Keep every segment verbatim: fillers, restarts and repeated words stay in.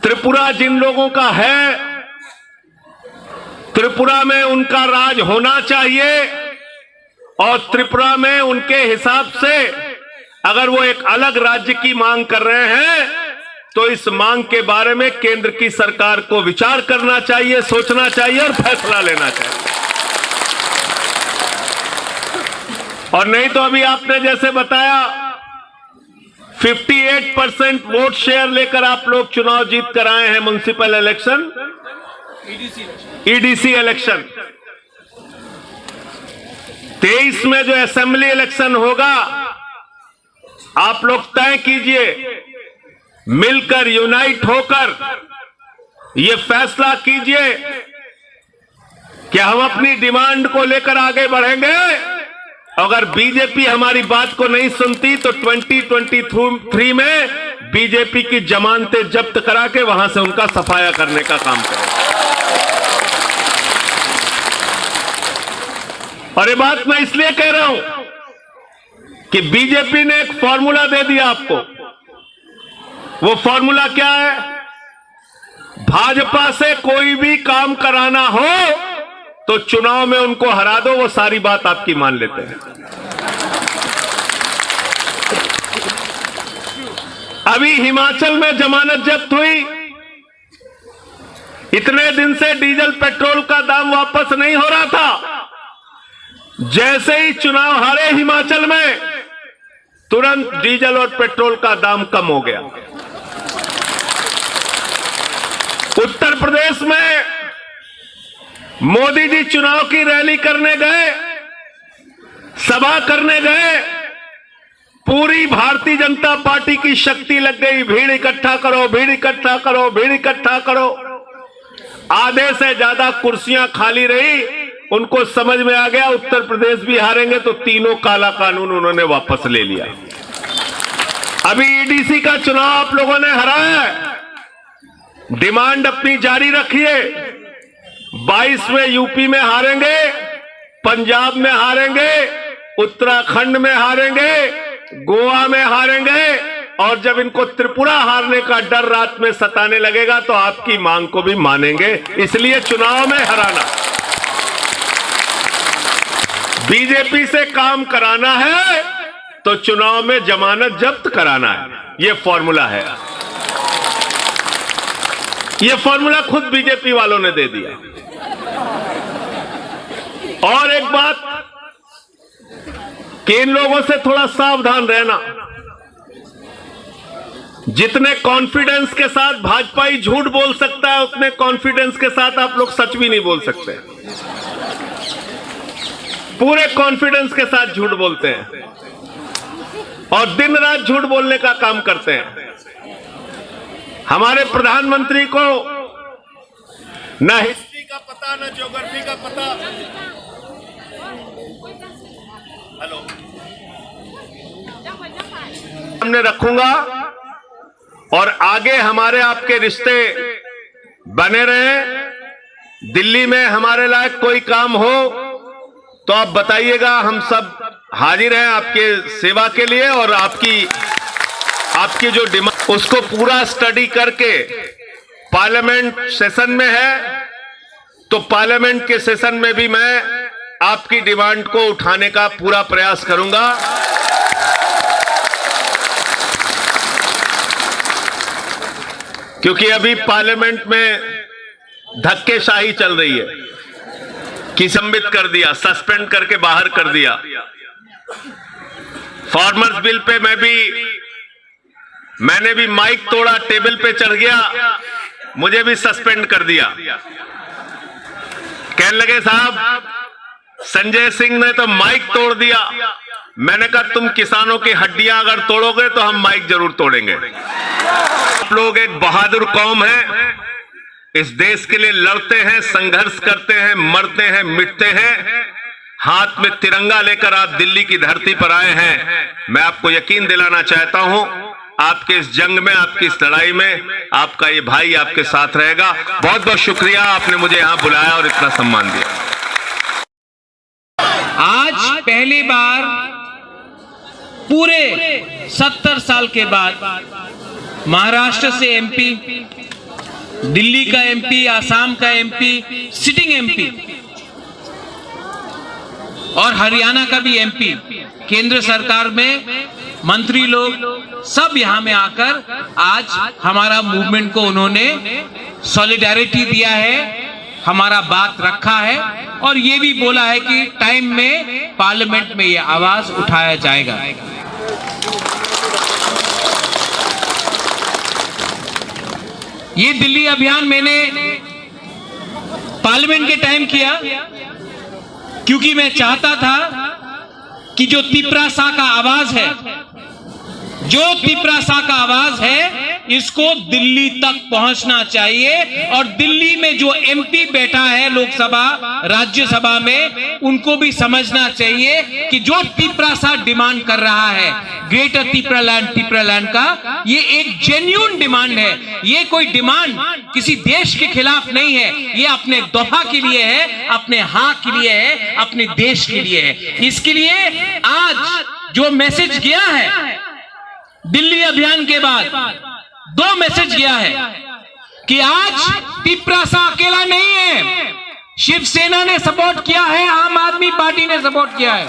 त्रिपुरा जिन लोगों का है, त्रिपुरा में उनका राज होना चाहिए और त्रिपुरा में उनके हिसाब से अगर वो एक अलग राज्य की मांग कर रहे हैं, तो इस मांग के बारे में केंद्र की सरकार को विचार करना चाहिए, सोचना चाहिए और फैसला लेना चाहिए। और नहीं तो अभी आपने जैसे बताया, fifty eight percent vote share लेकर आप लोग चुनाव जीत कर आए हैं, म्युनिसिपल इलेक्शन, ईडीसी इलेक्शन। तेईस में जो असेंबली इलेक्शन होगा, आप लोग तय कीजिए, मिलकर, यूनाइट होकर ये फैसला कीजिए कि हम अपनी डिमांड को लेकर आगे बढ़ेंगे। अगर बीजेपी हमारी बात को नहीं सुनती तो ट्वेंटी ट्वेंटी थ्री में बीजेपी की जमानतें जब्त करा के वहां से उनका सफाया करने का काम करेंगे। और ये बात मैं इसलिए कह रहा हूं कि बीजेपी ने एक फॉर्मूला दे दिया आपको। वो फॉर्मूला क्या है? भाजपा से कोई भी काम कराना हो तो चुनाव में उनको हरा दो, वो सारी बात आपकी मान लेते हैं। अभी हिमाचल में जमानत जब्त हुई, इतने दिन से डीजल पेट्रोल का दाम वापस नहीं हो रहा था, जैसे ही चुनाव हारे हिमाचल में, तुरंत डीजल और पेट्रोल का दाम कम हो गया। उत्तर प्रदेश में मोदी जी चुनाव की रैली करने गए, सभा करने गए, पूरी भारतीय जनता पार्टी की शक्ति लग गई। भीड़ इकट्ठा करो, भीड़ इकट्ठा करो, भीड़ इकट्ठा करो। आधे से ज्यादा कुर्सियां खाली रही। उनको समझ में आ गया, उत्तर प्रदेश भी हारेंगे, तो तीनों काला कानून उन्होंने वापस ले लिया। अभी ईडीसी का चुनाव आप लोगों ने हराया है, डिमांड अपनी जारी रखिए। बाईस में यूपी में हारेंगे, पंजाब में हारेंगे, उत्तराखंड में हारेंगे, गोवा में हारेंगे, और जब इनको त्रिपुरा हारने का डर रात में सताने लगेगा तो आपकी मांग को भी मानेंगे। इसलिए चुनाव में हराना, बीजेपी से काम कराना है तो चुनाव में जमानत जब्त कराना है। ये फॉर्मूला है, ये फॉर्मूला खुद बीजेपी वालों ने दे दिया। और एक बात कि इन लोगों से थोड़ा सावधान रहना। जितने कॉन्फिडेंस के साथ भाजपाई झूठ बोल सकता है, उतने कॉन्फिडेंस के साथ आप लोग सच भी नहीं बोल सकते। पूरे कॉन्फिडेंस के साथ झूठ बोलते हैं और दिन रात झूठ बोलने का काम करते हैं। हमारे प्रधानमंत्री को ना हिस्ट्री का पता, ना ज्योग्राफी का पता। हेलो, सामने रखूंगा और आगे हमारे आपके रिश्ते बने रहे। दिल्ली में हमारे लायक कोई काम हो तो आप बताइएगा, हम सब हाजिर हैं आपके सेवा के लिए। और आपकी, आपकी जो डिमांड, उसको पूरा स्टडी करके, पार्लियामेंट सेशन में है तो पार्लियामेंट के सेशन में भी मैं आपकी डिमांड को उठाने का पूरा प्रयास करूंगा, क्योंकि अभी पार्लियामेंट में धक्केशाही चल रही है कि संबित कर दिया, सस्पेंड करके बाहर कर दिया। फार्मर्स बिल पे मैं भी, मैंने भी माइक तोड़ा, टेबल पे चढ़ गया, मुझे भी सस्पेंड कर दिया। कहने लगे, साहब, संजय सिंह ने तो माइक तोड़ दिया। मैंने कहा, तुम किसानों की हड्डियां अगर तोड़ोगे तो हम माइक जरूर तोड़ेंगे। आप लोग एक बहादुर कौम है, इस देश के लिए लड़ते हैं, संघर्ष करते हैं, मरते हैं, मिटते हैं। हाथ में तिरंगा लेकर आप दिल्ली की धरती पर आए हैं। मैं आपको यकीन दिलाना चाहता हूं, आपके इस जंग में, आपकी इस लड़ाई में आपका ये भाई आपके साथ रहेगा। बहुत बहुत शुक्रिया, आपने मुझे यहां बुलाया और इतना सम्मान दिया। आज पहली बार पूरे सत्तर साल के बाद महाराष्ट्र से एमपी दिल्ली का एमपी, आसाम का एमपी, सिटिंग एमपी और हरियाणा का भी एमपी, केंद्र सरकार में मंत्री लोग सब यहाँ में आकर आज हमारा मूवमेंट को उन्होंने सॉलिडारिटी दिया है, हमारा बात रखा है और ये भी बोला है कि टाइम में पार्लियामेंट में ये आवाज उठाया जाएगा। ये दिल्ली अभियान मैंने पार्लियामेंट के टाइम किया, क्योंकि मैं चाहता था कि जो तिपरासा का आवाज है, जो तिपरासा का आवाज है, इसको दिल्ली तक पहुंचना चाहिए और दिल्ली में जो एमपी बैठा है लोकसभा, राज्यसभा में, उनको भी समझना चाहिए कि जो तिपरासा डिमांड कर रहा है ग्रेटर तिपरालैंड, तिपरालैंड का, ये एक जेन्युइन डिमांड है। ये कोई डिमांड किसी देश के खिलाफ नहीं है, ये अपने दफा के लिए है, अपने हक के लिए है, अपने देश के लिए है। इसके लिए आज जो मैसेज गया है दिल्ली अभियान के बाद, दो मैसेज गया है कि आज तिपरासा अकेला नहीं है। शिवसेना ने सपोर्ट किया है, आम आदमी पार्टी ने सपोर्ट किया है,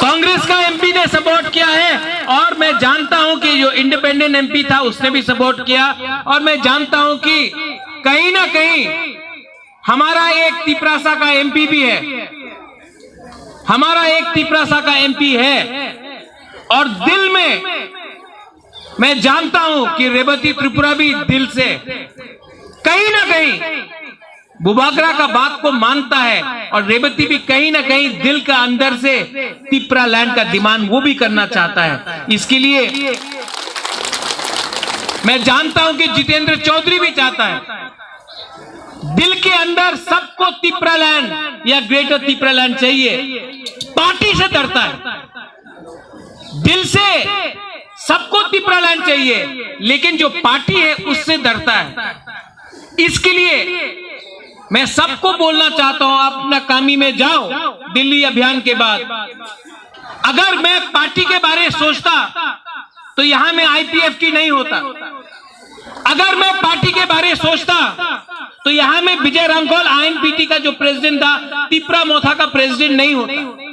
कांग्रेस का एमपी ने सपोर्ट किया है और मैं जानता हूं कि जो इंडिपेंडेंट एमपी था उसने भी सपोर्ट किया और मैं जानता हूं कि कहीं ना कहीं हमारा एक तिपरासा का एमपी भी है, हमारा एक तिपरासा का एमपी है और दिल में मैं जानता हूं कि रेवती त्रिपुरा भी दिल से कहीं ना कहीं बुबागरा का बात को मानता है और रेवती भी कहीं ना कहीं दिल का अंदर से तिपरालैंड का डिमांड वो भी करना चाहता है। इसके लिए मैं जानता हूं कि जितेंद्र चौधरी भी चाहता है। दिल के अंदर सबको तिपरालैंड या ग्रेटर तिपरालैंड चाहिए, पार्टी से डरता है। दिल से सबको तिपरालैंड चाहिए, लेकिन जो पार्टी है उससे डरता है। इसके लिए मैं सबको बोलना चाहता हूं, आप अपना कामी में जाओ। दिल्ली अभियान के बाद अगर मैं पार्टी के बारे सोचता तो यहां में आईपीएफटी नहीं होता। अगर मैं पार्टी के बारे सोचता तो यहां में विजय रांगोल आईएनपीटी का जो प्रेसिडेंट था, तिपरा मोथा का प्रेसिडेंट नहीं होता।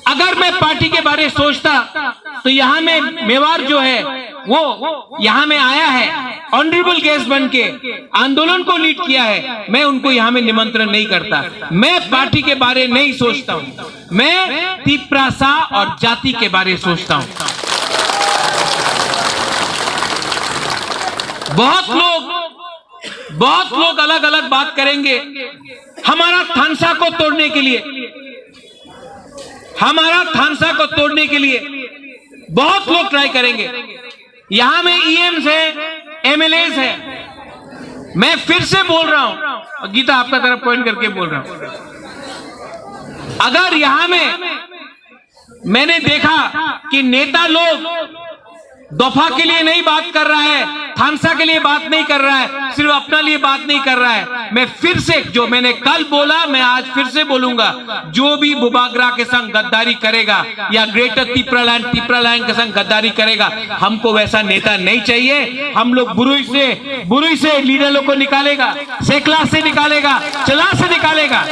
अगर मैं पार्टी के बारे सोचता तो यहां में मेवाड़ जो है वो यहां में आया है, ऑनरेबल गेस्ट बन के आंदोलन को लीड किया है, मैं उनको यहां में निमंत्रण नहीं करता। मैं पार्टी के बारे नहीं सोचता हूं, मैं तिपरासा और जाति के बारे सोचता हूं। बहुत लोग, बहुत लोग अलग अलग बात करेंगे। हमारा थानसा को तोड़ने के लिए, हमारा थानसा को तोड़ने के लिए बहुत लोग ट्राई करेंगे। यहां में ईएम्स है, एमएलएस है। मैं फिर से बोल रहा हूं, गीता आपका तरफ पॉइंट करके बोल रहा हूं, अगर यहां में मैंने देखा कि नेता लोग दफा के लिए नहीं बात कर रहा है, थानसा के लिए बात नहीं कर रहा है, सिर्फ अपना लिए बात नहीं कर रहा है। मैं फिर से, जो मैंने कल बोला, मैं आज फिर से बोलूंगा, जो भी बुबागरा के संग गद्दारी करेगा या ग्रेटर तिपरालैंड, तिपरालैंड के संग गद्दारी करेगा, हमको वैसा नेता नहीं चाहिए। हम लोग बुरुई से, बुरुई से लीडर लोग को निकालेगा, सेकला से निकालेगा, चला से निकालेगा।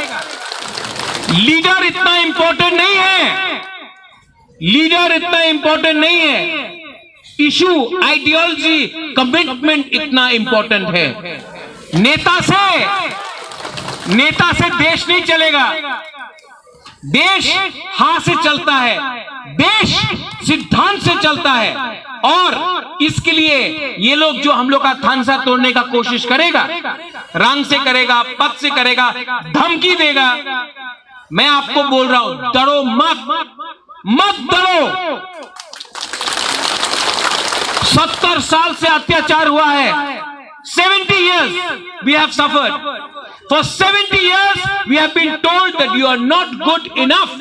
लीडर इतना इंपॉर्टेंट नहीं है, लीडर इतना इंपॉर्टेंट नहीं है, इशू, आइडियोलॉजी, कमिटमेंट इतना इंपॉर्टेंट है। नेता से, नेता से देश नहीं चलेगा। देश हां से चलता है, देश सिद्धांत से चलता है। और इसके लिए ये लोग जो हम लोग का थानसा तोड़ने का कोशिश करेगा, रंग से करेगा, पद से करेगा, धमकी देगा, मैं आपको बोल रहा हूं, डरो मत, मत डरो। सत्तर साल से अत्याचार हुआ है, seventy years we have suffered. For seventy years we have been told that you are not good enough.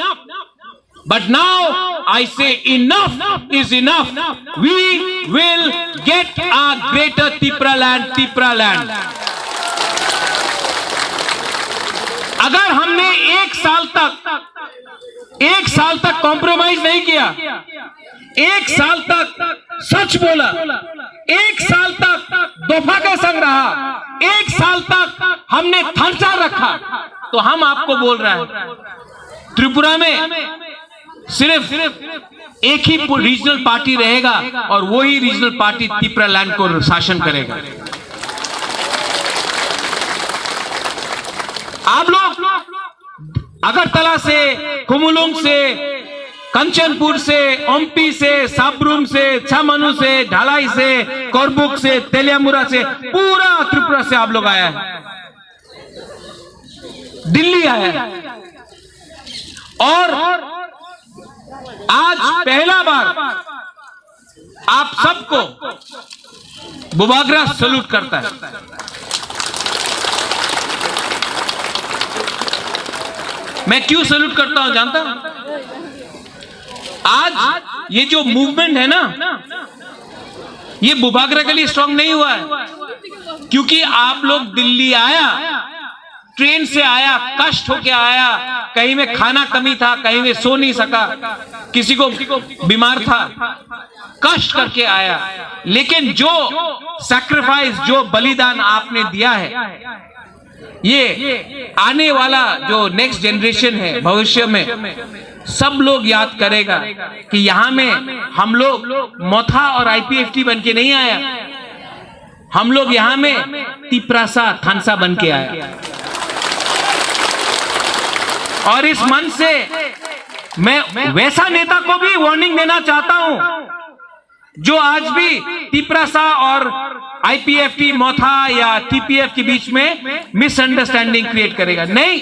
But now I say enough is enough. We will get a greater Tipraland, Tipraland. अगर हमने एक साल तक, एक साल तक कॉम्प्रोमाइज नहीं किया, एक साल तक सच बोला, एक साल तक दोफा के संग रहा, एक साल तक हमने थानसा रखा, तो हम आपको बोल रहे हैं, त्रिपुरा में सिर्फ एक ही रीजनल पार्टी रहेगा और वही रीजनल पार्टी तिपरा लैंड को शासन करेगा। आप लोग अगरतला से, खुमुलुंग से, कंचनपुर से, ओम्पी से, साब्रुम से, छामानु से, ढालाई से, करबुक से, तेलियामुरा से, पूरा त्रिपुरा से आप लोग आया है, दिल्ली आया है। और आज पहला बार आप सबको बुबागरा सैल्यूट करता है। मैं क्यों सैल्यूट करता हूं जानता हूं? आज ये जो मूवमेंट है ना, ये बुबागरा के लिए स्ट्रांग नहीं हुआ है, क्योंकि आप लोग दिल्ली आया, ट्रेन से आया, कष्ट होके आया, कहीं में खाना कमी था, कहीं में सो नहीं सका, किसी को बीमार था, कष्ट करके आया, लेकिन जो सैक्रिफाइस, जो बलिदान आपने दिया है, ये आने वाला जो नेक्स्ट जनरेशन है, भविष्य में सब लोग याद करेगा कि यहाँ में हम लोग मोथा और आईपीएफटी बन के नहीं आया, हम लोग यहाँ में तिप्रासा थानसा बन के आया। और इस मंच से मैं वैसा नेता को भी वार्निंग देना चाहता हूं जो आज भी तिप्रासा और आईपीएफटी मोथा या टीपीएफ के बीच में मिसअंडरस्टैंडिंग क्रिएट करेगा। नहीं,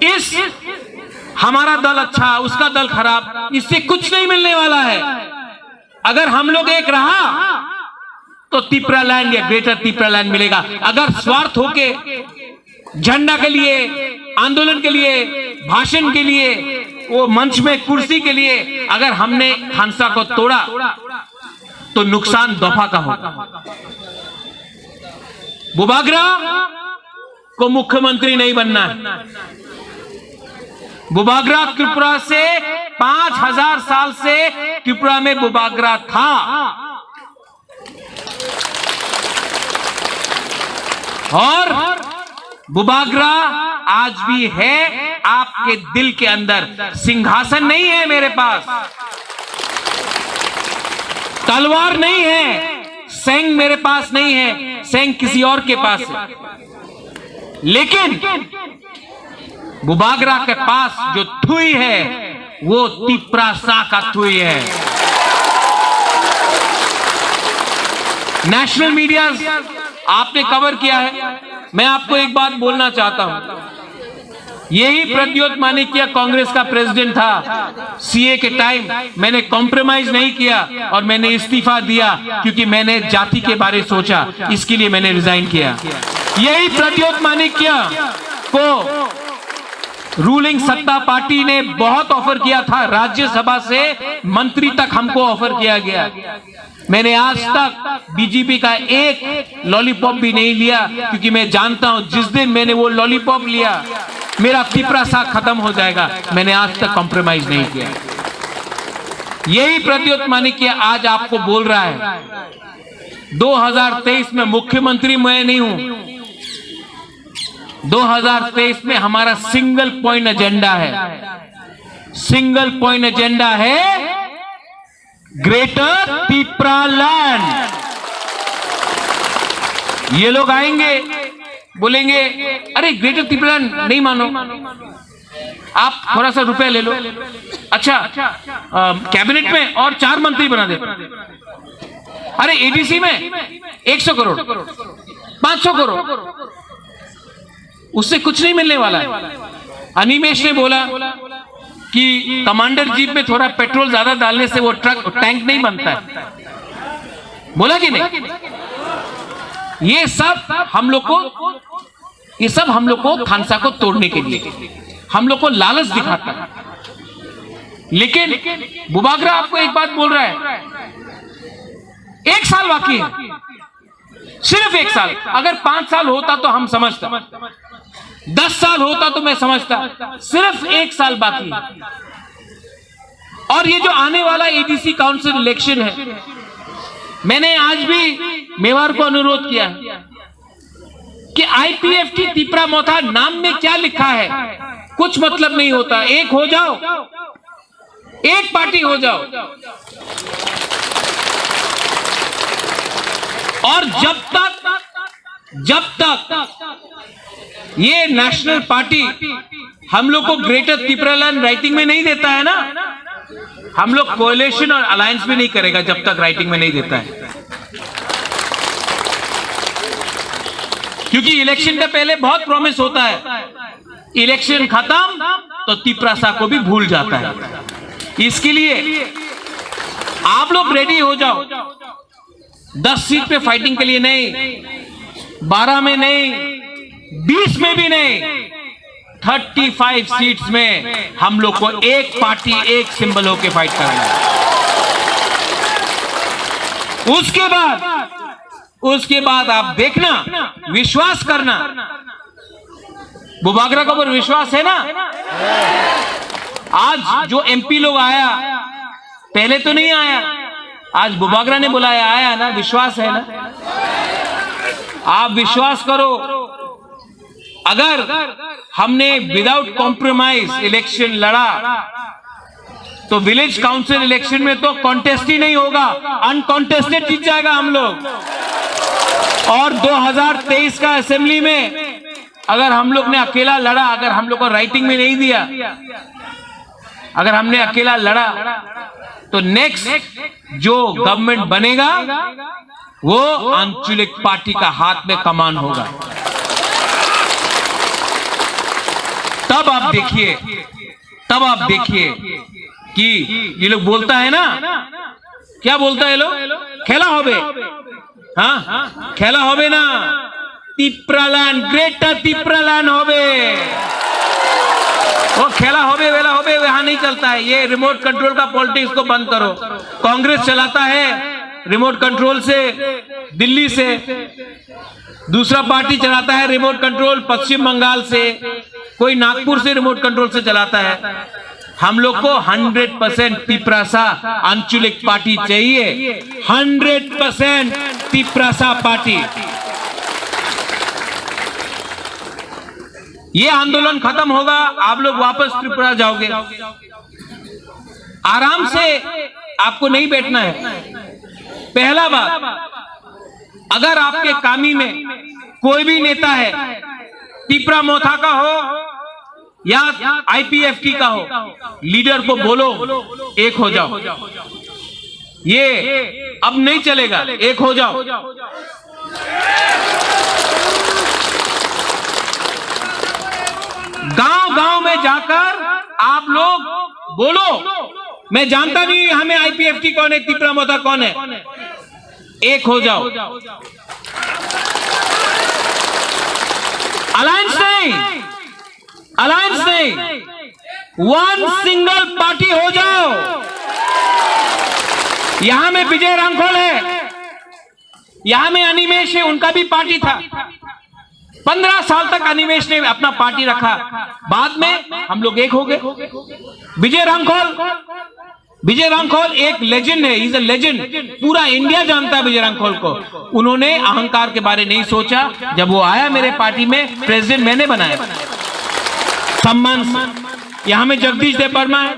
इस हमारा दल अच्छा, उसका दल खराब, इससे कुछ नहीं मिलने वाला है। अगर हम लोग एक रहा तो तिप्रा लैंड या ग्रेटर तिप्रा लैंड मिलेगा। अगर स्वार्थ होके झंडा के लिए, आंदोलन के लिए, भाषण के लिए, वो मंच में कुर्सी के लिए अगर हमने थानसा को तोड़ा तो नुकसान दोफा का होगा। बुबागरा को मुख्यमंत्री नहीं बनना है। बुबागरा त्रिपुरा से पांच हजार साल से त्रिपुरा में बुबागरा था। और बुबागरा आज भी है आपके दिल के अंदर। सिंहासन नहीं है मेरे पास, तलवार नहीं है, सेंग मेरे पास नहीं है, सेंग किसी और के पास है, लेकिन बुबागरा के पास जो थुई है, वो तिप्रासा का थुई है। नेशनल मीडिया आपने कवर किया है, मैं आपको एक बात बोलना चाहता हूं। यही प्रद्योत माणिक्य कांग्रेस का प्रेसिडेंट था। सीए के टाइम मैंने कॉम्प्रोमाइज नहीं किया और मैंने इस्तीफा दिया, क्योंकि मैंने जाति के बारे सोचा, इसके लिए मैंने रिजाइन किया। यही प्रद्योत माणिक्य को रूलिंग सत्ता पार्टी ने बहुत ऑफर किया था, राज्यसभा से मंत्री तक हमको ऑफर किया गया। मैंने आज तक बीजेपी का एक लॉलीपॉप भी नहीं लिया, क्योंकि मैं जानता हूं जिस दिन मैंने वो लॉलीपॉप लिया, मेरा तिप्रासा खत्म हो जाएगा। मैंने आज तक कॉम्प्रोमाइज नहीं किया। यही प्रद्योत माणिक्य आज आपको बोल रहा है, दो हज़ार तेईस में मुख्यमंत्री मैं नहीं हूं, दो हज़ार तेईस में हमारा सिंगल पॉइंट एजेंडा है, सिंगल पॉइंट एजेंडा है ग्रेटर तिप्रालैंड। ये लोग आएंगे, बोलेंगे, "अरे, ग्रेटर तिप्रालैंड नहीं मानो, आप थोड़ा सा रुपया ले लो।" अच्छा, अ, कैबिनेट में और चार मंत्री बना देते। अरे, एडीसी में एक सौ करोड़, पाँच सौ करोड़, उससे कुछ नहीं मिलने वाला है। अनिमेश ने बोला कि कमांडर जीप में थोड़ा पेट्रोल ज्यादा डालने से वो ट्रक, टैंक नहीं बनता है, बोला कि नहीं? ये सब हम लोग को, ये सब हम लोग को थानसा को तोड़ने के लिए, हम लोग को लालच दिखाता है। लेकिन बुबागरा आपको एक बात बोल रहा है, एक साल बाकी है, सिर्फ एक साल। अगर पांच साल होता तो हम समझता, दस साल होता तो मैं समझता, सिर्फ एक साल बाकी। और ये जो आने वाला एडीसी काउंसिल इलेक्शन है, मैंने आज भी मेवाड़ को अनुरोध किया है कि आईपीएफटी तिपरा मोथा नाम में क्या लिखा है, कुछ मतलब नहीं होता। एक हो जाओ, एक पार्टी हो जाओ। और जब तक, जब तक ये नेशनल पार्टी हम लोग को ग्रेटर तिपरालैंड राइटिंग में नहीं देता है ना, हम लोग कोएलिशन और अलायंस भी नहीं करेगा जब तक राइटिंग में नहीं देता है। क्योंकि इलेक्शन का पहले बहुत प्रॉमिस होता है, इलेक्शन खत्म तो तिपरासा को भी भूल जाता है। इसके लिए आप लोग रेडी हो जाओ। दस सीट पे फाइटिंग के लिए नहीं, बारह में नहीं, बीस में भी नहीं, थर्टी फाइव सीट्स में हम लोग को एक पार्टी, एक सिंबल होके फाइट करना है। उसके बाद, उसके बाद आप देखना, विश्वास करना, बुबागरा के ऊपर विश्वास है ना? आज जो एमपी लोग आया, पहले तो नहीं आया, आज बुबागरा ने बुलाया, आया ना, विश्वास है ना? आप विश्वास करो, अगर हमने विदाउट कॉम्प्रोमाइज इलेक्शन लड़ा तो विलेज काउंसिल इलेक्शन में तो कॉन्टेस्ट ही नहीं होगा, अनकॉन्टेस्टेड जीत जाएगा हम लोग। और दो हज़ार तेईस का असेंबली में अगर हम लोग ने अकेला लड़ा, अगर हम लोग को राइटिंग में नहीं दिया, अगर हमने अकेला लड़ा, तो नेक्स्ट जो गवर्नमेंट बनेगा, वो आंचलिक पार्टी का हाथ में कमान होगा। तब आप देखिए, तब आप देखिए कि ये लोग बोलता है ना, क्या बोलता है लोग, খেলা হবে। हाँ, খেলা হবে না, तिपरालैंड, ग्रेटर तिपरालैंड হবে। वो খেলা হবে, वेला হবে, यहाँ नहीं चलता है। ये रिमोट कंट्रोल का पॉलिटिक्स को बंद करो। कांग्रेस चलाता है रिमोट कंट्रोल से दिल्ली से, दूसरा पार्टी चलाता है रिमोट कंट्रोल पश्चिम बंगाल से, कोई नागपुर से रिमोट कंट्रोल से चलाता है। हम लोग को हंड्रेड परसेंट तिपरासा आंचलिक पार्टी चाहिए, हंड्रेड परसेंट तिपरासा पार्टी। ये आंदोलन खत्म होगा, आप लोग वापस त्रिपुरा जाओगे। आराम से, आपको नहीं बैठना है। पहला बात, अगर आपके कामी में कोई भी नेता है, तिपरा मोथा का हो या आईपीएफटी का हो, लीडर को बोलो, एक हो जाओ। ये अब नहीं चलेगा, एक हो जाओ। गांव गांव में जाकर आप लोग बोलो, मैं जानता नहीं हमें आईपीएफटी कौन है, तिपरा मोथा कौन है, एक हो जाओ। अलायंस नहीं, अलायंस नहीं, वन सिंगल पार्टी हो जाओ। यहां में विजय रांखोल है, यहां में अनिमेश है, उनका भी पार्टी था। पन्द्रह साल तक अनिमेश ने अपना पार्टी रखा, बाद में हम लोग एक हो गए। विजय रांखोल, विजय रांखोल एक लेजेंड है, इज अ लेजेंड। पूरा इंडिया जानता है विजय रांखोल को। उन्होंने अहंकार के बारे नहीं सोचा। जब वो आया मेरे पार्टी में, प्रेसिडेंट मैंने बनाया, सम्मान से। यहाँ में जगदीश देव वर्मा है,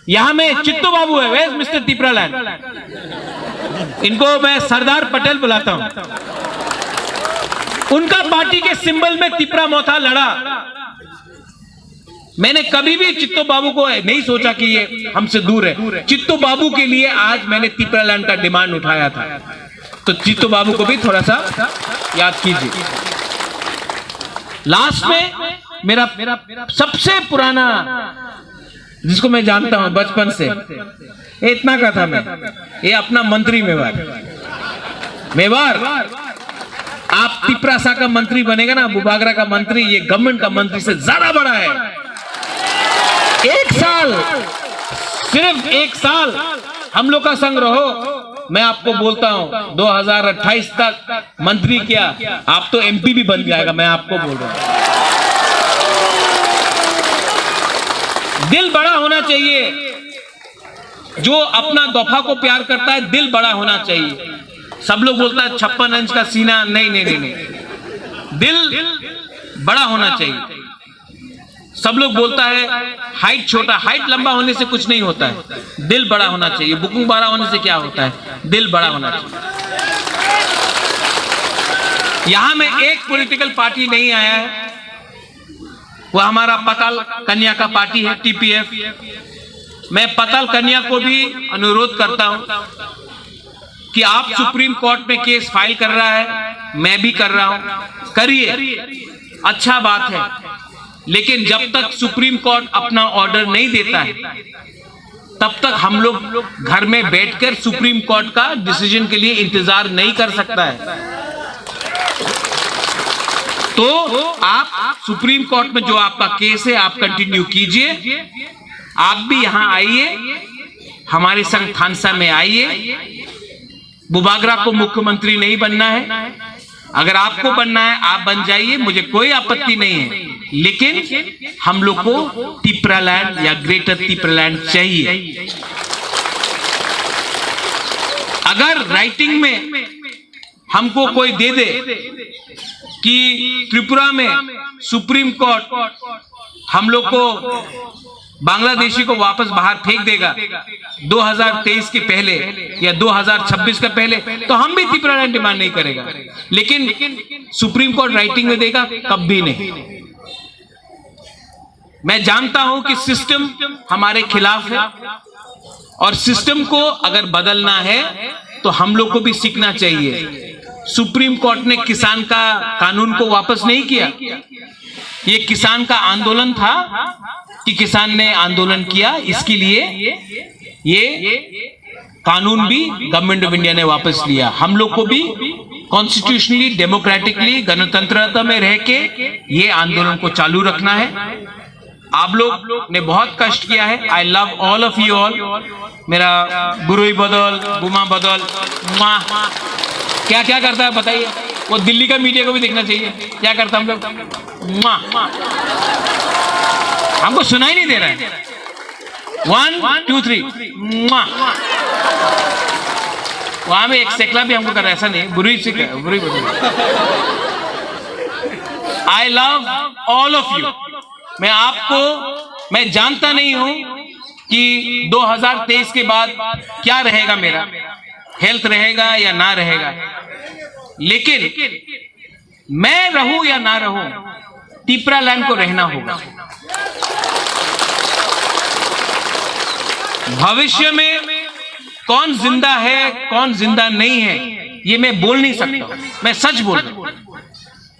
यहाँ में चित्तू बाबू है, वेज मिस्टर तिपरालैंड, इनको मैं सरदार पटेल बुलाता हूँ। उनका पार्टी के सिंबल में तिपरा मोथा लड़ा। मैंने कभी भी चित्तो बाबू को नहीं सोचा कि ये हमसे दूर है। चित्तो बाबू के लिए आज मैंने तिपरालैंड का डिमांड उठाया था। तो चित्तो बाबू को भी थोड़ा सा याद कीजिए। लास्ट में मेरा, मेरा सबसे पुराना, जिसको मैं जानता हूं बचपन से, ये इतना का था मैं, ये अपना मंत्री मेवार, मेवार, आप तिपरासा का मंत्री बनेगा ना, बुबागरा का मंत्री, ये गवर्नमेंट का मंत्री से ज्यादा बड़ा है। एक साल, सिर्फ एक साल हम लोग का संग रहो, मैं आपको बोलता हूं, दो हज़ार अट्ठाईस तक मंत्री क्या, आप तो एमपी भी बन जाएगा, मैं आपको बोल रहा हूं। दिल बड़ा होना चाहिए। जो अपना दफा को प्यार करता है, दिल बड़ा होना चाहिए। सब लोग बोलता है छप्पन इंच का सीना, नहीं, नहीं, नहीं, नहीं, दिल बड़ा होना चाहिए। सब लोग बोलता है हाइट छोटा, हाइट लंबा होने से कुछ नहीं होता है, दिल बड़ा होना चाहिए। बुकुंग बड़ा होने से क्या होता है? दिल बड़ा होना चाहिए। यहाँ में एक पॉलिटिकल पार्टी नहीं आया है, वो हमारा पताल कन्या का पार्टी है, टीपीएफ। मैं पताल कन्या को भी अनुरोध करता हूँ कि आप सुप्रीम कोर्ट में केस फाइल कर रहा है, मैं भी कर रहा हूँ, करिए, अच्छा बात है, लेकिन जब तक सुप्रीम कोर्ट अपना ऑर्डर नहीं देता है, तब तक हम लोग घर में बैठकर सुप्रीम कोर्ट का डिसीजन के लिए इंतजार नहीं कर सकता है। तो आप सुप्रीम कोर्ट में जो आपका केस है, आप कंटिन्यू कीजिए, आप भी यहाँ आइए, हमारे संग थानसा में आइए। बुबागरा को मुख्यमंत्री नहीं बनना है, अगर आपको बनना है, आप बन जाइए, मुझे कोई आपत्ति नहीं है, लेकिन हम लोग को तिपरालैंड या ग्रेटर तिपरालैंड चाहिए। अगर राइटिंग में हमको कोई दे दे कि त्रिपुरा में सुप्रीम कोर्ट हम लोग को, बांग्लादेशी को वापस बाहर फेंक देगा दो हज़ार तेईस के पहले या दो हज़ार छब्बीस के पहले, तो हम भी तिपरालैंड डिमांड नहीं करेगा। लेकिन सुप्रीम कोर्ट राइटिंग में देगा, कभी नहीं। मैं जानता हूं कि सिस्टम हमारे खिलाफ है और सिस्टम को अगर बदलना है तो हम लोग को भी सीखना चाहिए। सुप्रीम कोर्ट ने किसान का कानून को वापस नहीं किया। ये किसान का आंदोलन था कि किसान ने आंदोलन किया, इसके लिए ये कानून भी गवर्नमेंट ऑफ इंडिया ने वापस लिया। हम लोग को भी कॉन्स्टिट्यूशनली, डेमोक्रेटिकली, गणतंत्रता में रह के ये आंदोलन को चालू रखना है। आप लोग ने बहुत कष्ट किया है। I love all of you all। मेरा बुरुई बदल, बुमा बदल, माँ क्या क्या करता है बताइए। वो दिल्ली का मीडिया को भी देखना चाहिए क्या करता हम लोग। माँ, हमको सुनाई नहीं दे रहा है। One, two, three। मुआ। वहां में एक सेकला भी हमको कर रहा है, ऐसा नहीं, बुरी से कर, बुरी, बुरी। I love all of you। मैं आपको, मैं जानता नहीं हूं कि दो हज़ार तेईस के बाद क्या रहेगा मेरा, हेल्थ रहेगा या ना रहेगा, लेकिन मैं रहूं या ना रहूं, तिपरालैंड को रहना होगा। भविष्य में कौन जिंदा है, कौन जिंदा नहीं है, ये मैं बोल नहीं सकता हूं, मैं सच बोल रहा हूं।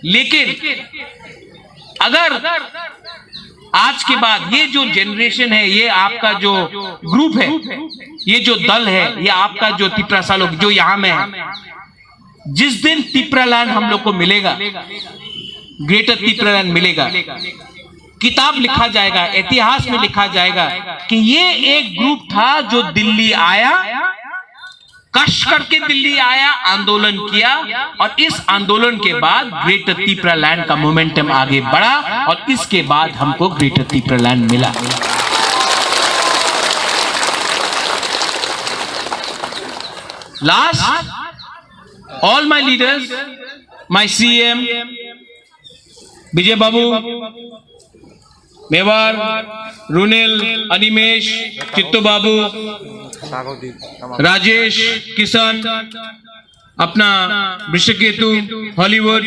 लेकिन अगर आज के बाद ये जो जनरेशन है, ये आपका जो ग्रुप है, ये जो दल है, ये आपका जो तिपरासा लोग जो यहां में है, जिस दिन तिपरालैंड हम लोग को मिलेगा, ग्रेटर तिपरालैंड मिलेगा, किताब लिखा जाएगा, इतिहास में लिखा जाएगा कि ये एक ग्रुप था जो दिल्ली आया, कष्ट करके दिल्ली आया, आंदोलन किया और इस आंदोलन के बाद ग्रेटर तिपरालैंड का मोमेंटम आगे बढ़ा और इसके बाद हमको ग्रेटर तिपरालैंड मिला। Last, all my leaders, my C M, विजय बाबू, मेवार, रुनेल, अनिमेश, चित्तू बाबू, राजेश, किशन, अपना वृषकेतु, हॉलीवुड,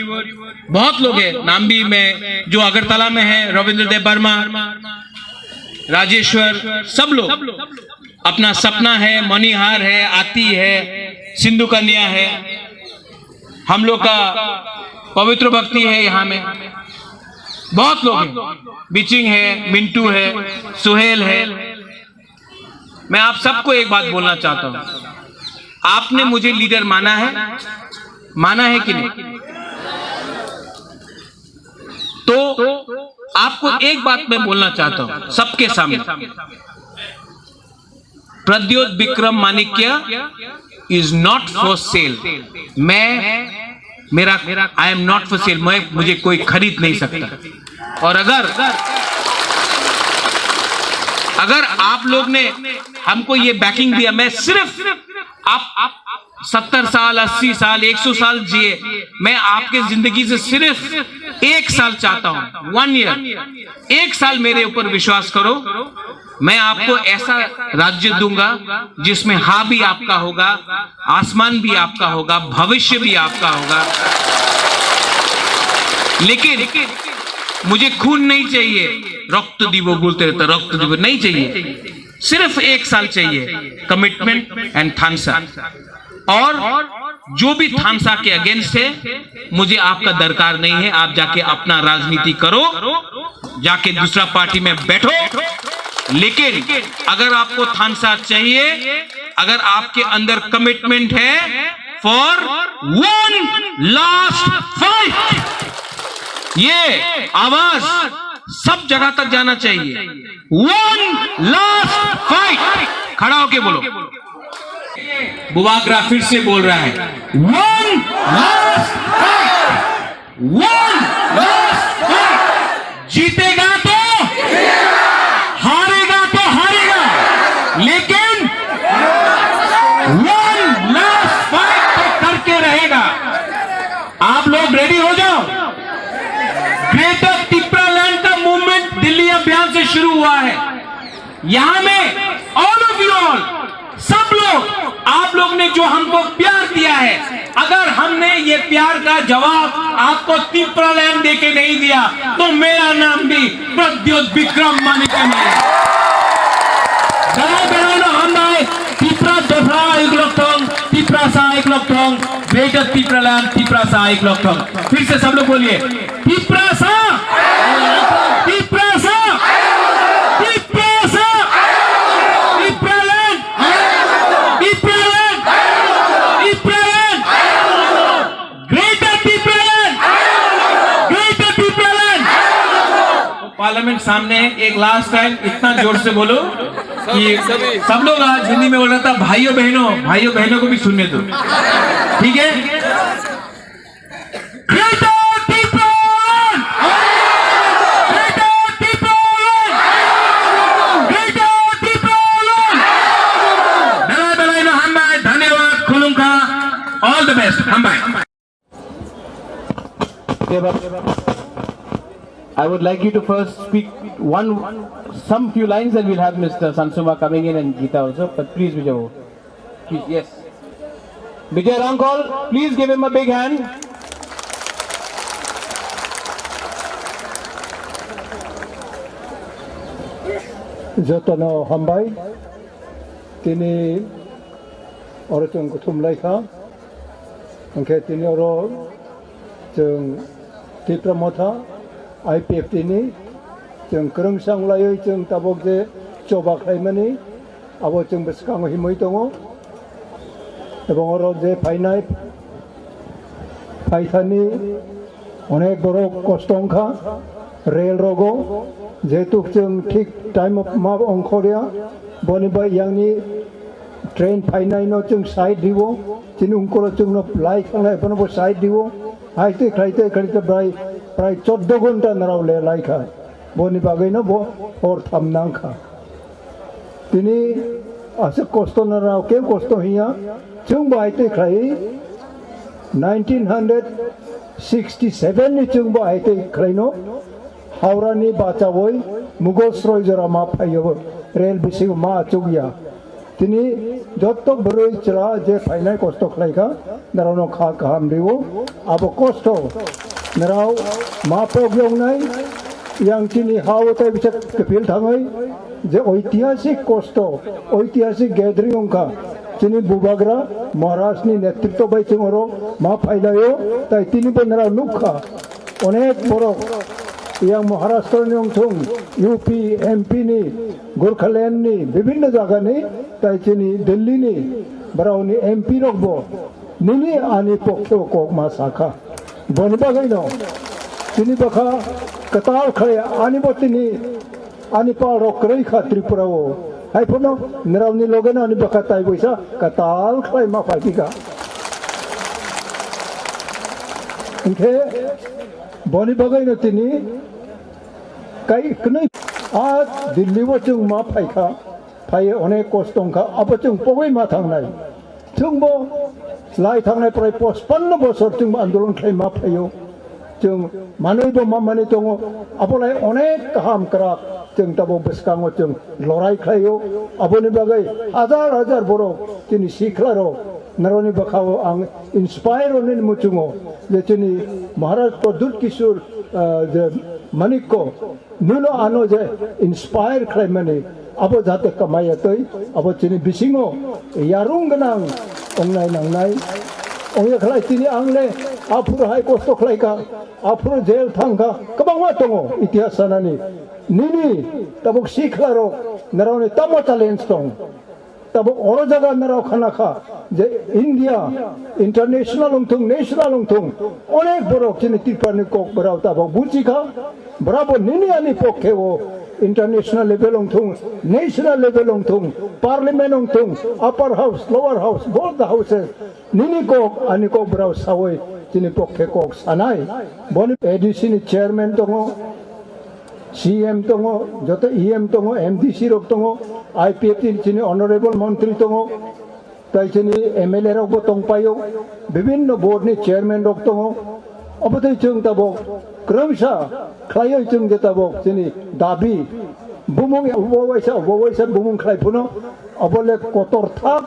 बहुत लोग हैं, नाम भी मैं, जो अगरतला में है, रविंद्र देव वर्मा, राजेश्वर, सब लोग। अपना सपना है, मणिहार है, आती है, सिंधु कन्या है, हम लोग का पवित्र भक्ति है यहाँ में, बहुत लोग हैं, बिचिंग है, मिंटू है, सुहेल है। मैं आप सबको एक बात बोलना चाहता हूँ, आपने मुझे लीडर माना है, माना है कि नहीं? तो आपको एक बात मैं बोलना चाहता हूँ सबके सामने, प्रद्योत विक्रम माणिक्य is not for sale। मैं, मेरा, I am not for sale, मैं, मुझे कोई खरीद नहीं सकता। और अगर अगर आप लोग ने हमको ये बैकिंग दिया, मैं सिर्फ, आप, आप सत्तर साल, अस्सी साल, एक सौ साल जिए, मैं आपके जिंदगी से सिर्फ एक साल चाहता हूँ, वन ईयर, एक साल मेरे ऊपर विश्वास करो। मैं आपको ऐसा राज्य दूंगा जिसमें हा भी आपका होगा, आसमान भी आपका होगा, भविष्य भी आपका होगा। लेकिन मुझे खून नहीं चाहिए। रक्त দিব बोलते रहता, रक्त দিব नहीं चाहिए। सिर्फ एक साल चाहिए, कमिटमेंट एंड थानसा। और जो भी थानसा के अगेंस्ट है, मुझे आपका दरकार नहीं है। आप जाके अपना राजनीति करो, जाके दूसरा पार्टी में बैठो। लेकिन अगर आपको थानसा चाहिए, अगर आपके अंदर कमिटमेंट है, फॉर वन लास्ट फाइट, ये आवाज सब जगह तक जाना चाहिए। वन लास्ट फाइट, खड़ा होके बोलो। बुबागरा फिर से बोल रहा है, one last fight, one last fight. जीतेगा तो हारेगा, तो हारेगा, लेकिन वन लास्ट फाइट तो करके रहेगा। आप लोग रेडी हो जाओ। ग्रेटर तिप्रालैंड का मूवमेंट दिल्ली अभियान से शुरू हुआ है। यहाँ में ऑल ऑफ यू ऑल, सब लोग, आप लोग ने जो हमको प्यार दिया है, अगर हमने ये प्यार का जवाब आपको तिप्रालैंड दे के नहीं दिया, तो मेरा नाम भी प्रद्युत विक्रम मानिक्य नहीं है। Belai belai no hambai, Tipra Dopha Ayuk Lokthong, Tiprasa Ayuk Lokthong, Greater Tipraland, Tiprasa Ayuk Lokthong। फिर से सब लोग बोलिए, Tiprasa! Tiprasa! Tiprasa! Tipraland! Tipraland! Tipraland! Greater Tipraland! Greater Tipraland! Parliament सामने एक लास्ट टाइम इतना जोर से बोलो कि सब लोग आज हिंदी में बोल रहा था, भाइयों बहनों, भाइयों बहनों को भी सुनने दो, ठीक है? Greater Tipraland! Greater Tipraland! Greater Tipraland! Belai belai no hambai, dhanyawad, khulumkha, all the best, hambai. I would like you to first speak one, some few lines, and we'll have Mister Sansuma coming in and Gita also. But please, Vijay, please, yes. Vijay Rangkol, please give him a big hand. Jotono hambai, tini oro chwng kuthum lai kha, hwnkhe tini oro chwng Tipra Motha I P F T ni chwng kwrwngsa wng laiwi chwng tabuk je choba khlaimani, abo chwng bwskango himwi tongo. Ebong oro je phainai, phaithani onek borok kosto wngkha rel rogo, jehetu chwng thik time o ma ongkhorya, boni bai yangni train phainaino chwng side rio, chini ungkolo chwngno lai thangnai, bono bo side rio, hai twi khlai twi khlai twi brai, prai choddo ghonta narao le lai kha, boni bagwino bo hor tham nang kha. Tini aswk kosto narao khe kosto hiya, chwngbo hai twi khlai nineteen hundred sixty seven ni chwngbo hai twi khlaino Howrah ni bachawi Mughal sroi jora ma phaio, rel bisingo ma achukya. Tini jotto bwrwi chwla je phainai kosto khlaikha, narao no kha kaham rio, abo kosto narao ma pok yongnai, yang chini ha o tai bisa kepil thangwi, je oitihasik kosto, oitihasik gathering wngkha, chini bubagra Maharaj ni netritto bai chwng oro ma phailaio, tai tini bo narao nukha, onek borok yang Maharashtra ni wngthung, U P, M P ni, Gorkhaland ni, bibhinno jaga ni, tai chini Delhi ni, borok ni M P rok bo, nini ani pokhe o kok ma sakha. Boni bagwi no, tini bwkha kwtal khai ani bo tini ani pal rok kwrwi kha Tripura o. Hai phano nrao ni loge no ani bwkha tai boisa kwtal khlai ma phai kha. Hwnkhe boni bagwi no tini kai kwnwi A Delhi o chwng ma phaikha, phaiye onek kosto wngkha, abo chwng pogwi ma thangnai. Chwngbo lai thangnai prai pachpanno bosor chwngbo andolon khlai ma phaio. Chwng manwibo ma manwi tongo, abolai onek kaham kwrak chwng tabuk bwskango chwng lorai khlaio. Aboni bagwi hajar hajar borok chini siklarok naroni bwkhao ang inspire onini muchungo je chini Maharaj Pradyut Kishore, ah, je Manikko, Nuno ano je inspire khlaimani, abo jate kamaya twi, abo chini bisingo yarung gwnang ongnai nangnai. Ongya khlai chini ang le aphuru hai kosto khlaikha, aphuru jail thangkha, kwbangma tongo itihas sanani. Nini tabuk siklarok naroni tamo challenge tong? Tabuk oro jaga narao khana kha je India, international wngthung, national wngthung, onek borok chini Tripura ni kok borao tabuk buji kha, borabo nini ani pokhe o international level wngthung, national level wngthung, parliament wngthung, upper house, lower house, both the houses, nini kok ani kok borao sawi chini pokhe kok sanai. Boni A D C ni chairman tongo, C M tongo, joto E M tongo, M D C rok tongo, I P F T ni chini honorable montri tongo, tai chini M L A rok bo tongpaio, bibinno board ni chairman rok tongo. Obo tei chwng tabuk kwrwngsa khlaioi chwng je tabuk chini dabi bumung ubo waisa, ubo waisa bumung khlai phano obo le kotor thak.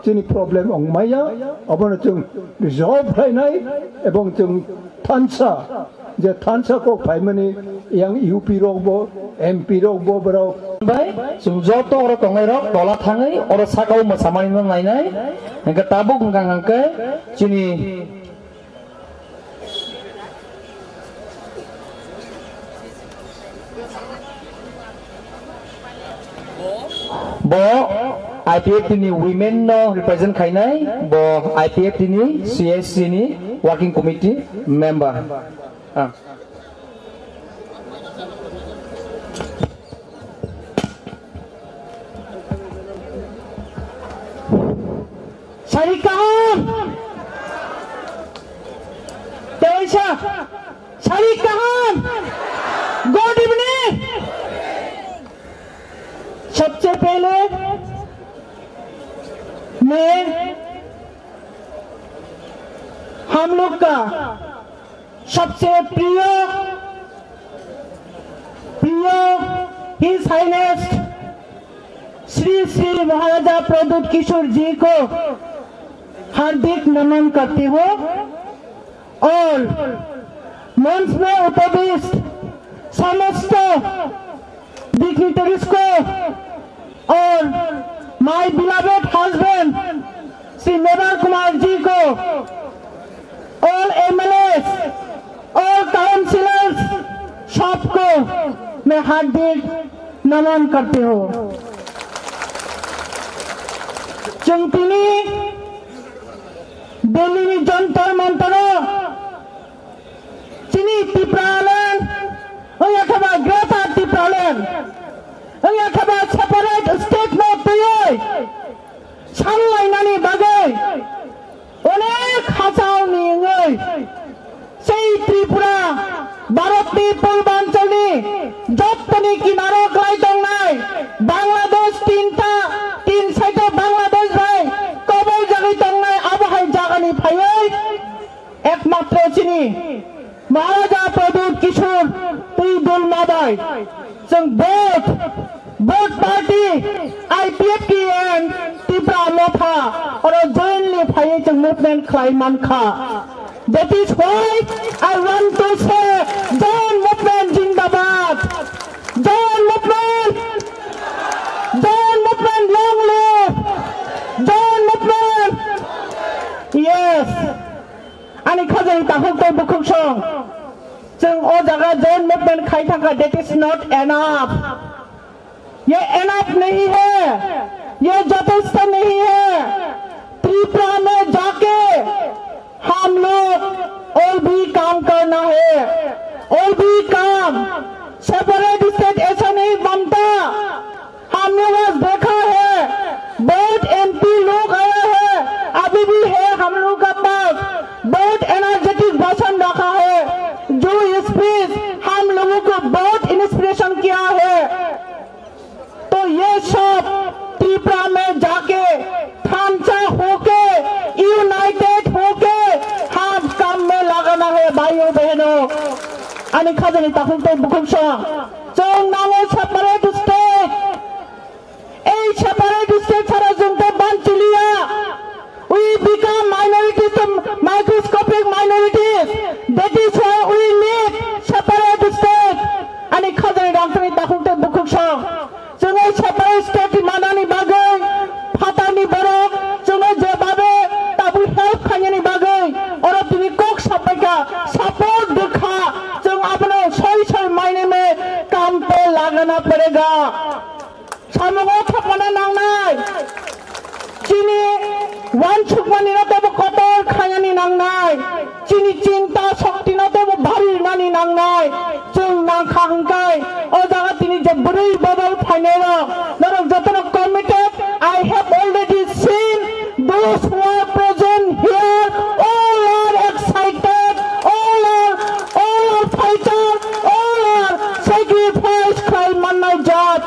Chini problem wngmaya, abono chwng resolve khlainai, ebong chwng thansa, je thansa kok phaimani yang U P rok bo, M P rok bo borok. Bai, chwng joto oro tongnai rok tola thangwi oro sakao mwsamani no nainai, hingke tabuk hingka hingke chini Bo I P F T ni women no represent khainai, bo I P F T ni C S C ni working committee member. Ah. Sari kaham. Teisa. Sari kaham. Good evening. सबसे पहले मैं हम लोग का सबसे प्रिय, प्रिय His Highness Shri श्री महाराजा प्रद्युत किशोर जी को हार्दिक नमन करती हूँ और मंच में उपविष्ट समस्त dignitaries को और my beloved husband श्री मेवाल कुमार जी को, all M L As, all councillors, सबको मैं हार्दिक नमन करती हूँ। Chwng tini Delhi ni Jantar Mantar o chini Tipraland, wngya khe ba Greater Tipraland, wngya khe ba separate state no twiwi sanlainani bagwi onek hachao ni wngwi sei Tripura Bharat ni purbanchal ni jottoni kinaro kwlai tongnai Bangladesh tinta, tin side o Bangladesh bai kobol jagwi tongnai abo hai jagani phaiwi ekmatro chini Maharaja Pradyut Kishore twi dulma bai chwng both, both party I P F T and Tipra Motha oro jointly phaiwi chwng movement khlai mankha. That is why I want to say, Joint Movement Jindabad! Joint Movement! Joint Movement long live! Joint Movement! Yes! Ani khajang takhuk tei bukhuk song. Chwng o jaga joint movement khai thangkha, that is not enough. ये एनफ नहीं है, ये जथेष्ट नहीं है। त्रिपुरा में जाके हम लोग और भी काम करना है, और भी काम। सेपरेट स्टेट ऐसा नहीं बनता। हमने बस देखा है, बहुत एमपी लोग आया है, अभी भी है हम लोग का पास, बहुत एनर्जेटिक भाषण रखा है, जो स्पीच हम लोगों को बहुत इंस्पिरेशन किया है। Yo beheno, ani khajani takhuk tei bukhuk song. Chwng nango separate state. Ei separate state sara chwng tei banchiliya. We become minorities to microscopic minorities. That is why we need separate state. Ani khajani rangchakni takhuk tei bukhuk song. Chwngwi separate state manani bagwi phatarni borok chwngwi jebabe tabuk help khainani bagwi oro tini kok sapaikha, support dukha, chwng abono soi soi maineme kam pe lagana padega. Samungo thopmana nangnai. Chini wansukmani no tebo kotor khainani nangnai. Chini chinta shokti no tebo bari rinani nangnai. Chwng nangkha hwnkhe o jaga tini je bwrwi bodol phainai rok, norok jotono committed. I have already seen those who are present here. All are excited, all are, all are fighter, all are sacrifice khlai mannai jat.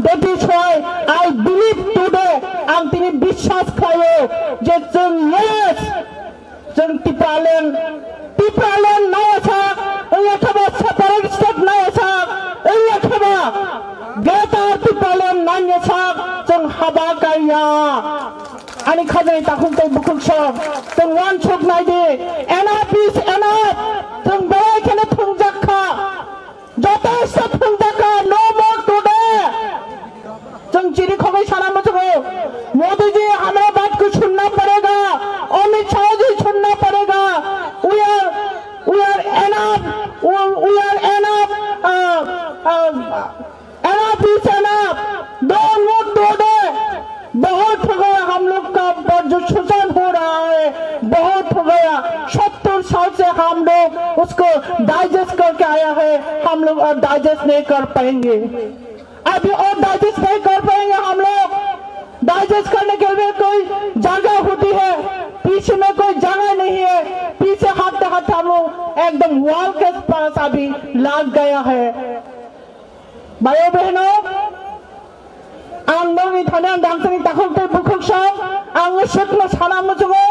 That is why I believe today, ang tini biswas khlaio je chwng, yes, chwng Tipraland, Tipraland naiyasak, wngya kheba separate state naiyasak, wngya kheba greater Tipraland naiyasak, chwng haba kaiya. Ani khajani takhuk tei bukhuk song, chwng wansuk naidi, enough is enough, chwng belai kheno thwngjak kha. Joto stop phungjaka, no more today. Chwng chini khogwi sana muchungo. Modi ji, hamare baat ko sunna padega. Amit Shah ji, sunna padega. We are, we are enough. We, we are enough. Uh, uh, enough is enough. Don't move today. बहुत हो गया, हम लोग का जो शोषण हो रहा है, बहुत हो गया। सत्तर साल से हम लोग उसको डाइजेस्ट करके आया है, हम लोग और डाइजेस्ट नहीं कर पाएंगे। अभी और डाइजेस्ट नहीं कर पाएंगे हम लोग। डाइजेस्ट करने के लिए कोई जगह होती है, पीछे में कोई जगह नहीं है। पीछे हटते हटते हम लोग एकदम वॉल के पास अभी लग गया है। भाइयों बहनों, ang nokni thani ang dangsani takhuk tei bukhuk song, ang swkno sana muchungo,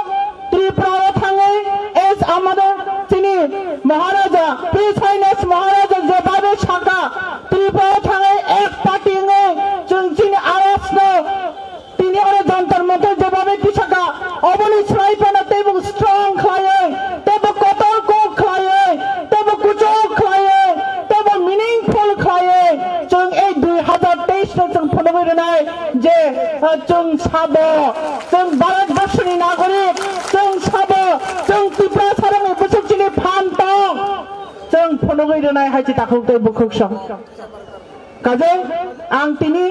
Tripura o thangwi, as আমাদের chini Maharaja, His Highness Maharaja jebabe saka, Tripura o thangwi ek party wngwi chwng chini awazno tini oro Jantar Mantar jebabe tisaka, oboni slai phano teibo strong khlaiwi, teibo kotor kok khlaiwi, teibo kuchuk khlaiwi, teibo meaningful khlaiwi, chwng ei dui hazar teis no chwng phunugwi rwnai je, ah, chwng sabo, chwng Bharat borshoni nagorik, chwng sabo, chwng Tiprasa rokni bwswk chini phan tong, chwng phunugwi rwnai hai se takhuk tei bukhuk song. Kajai, ang tini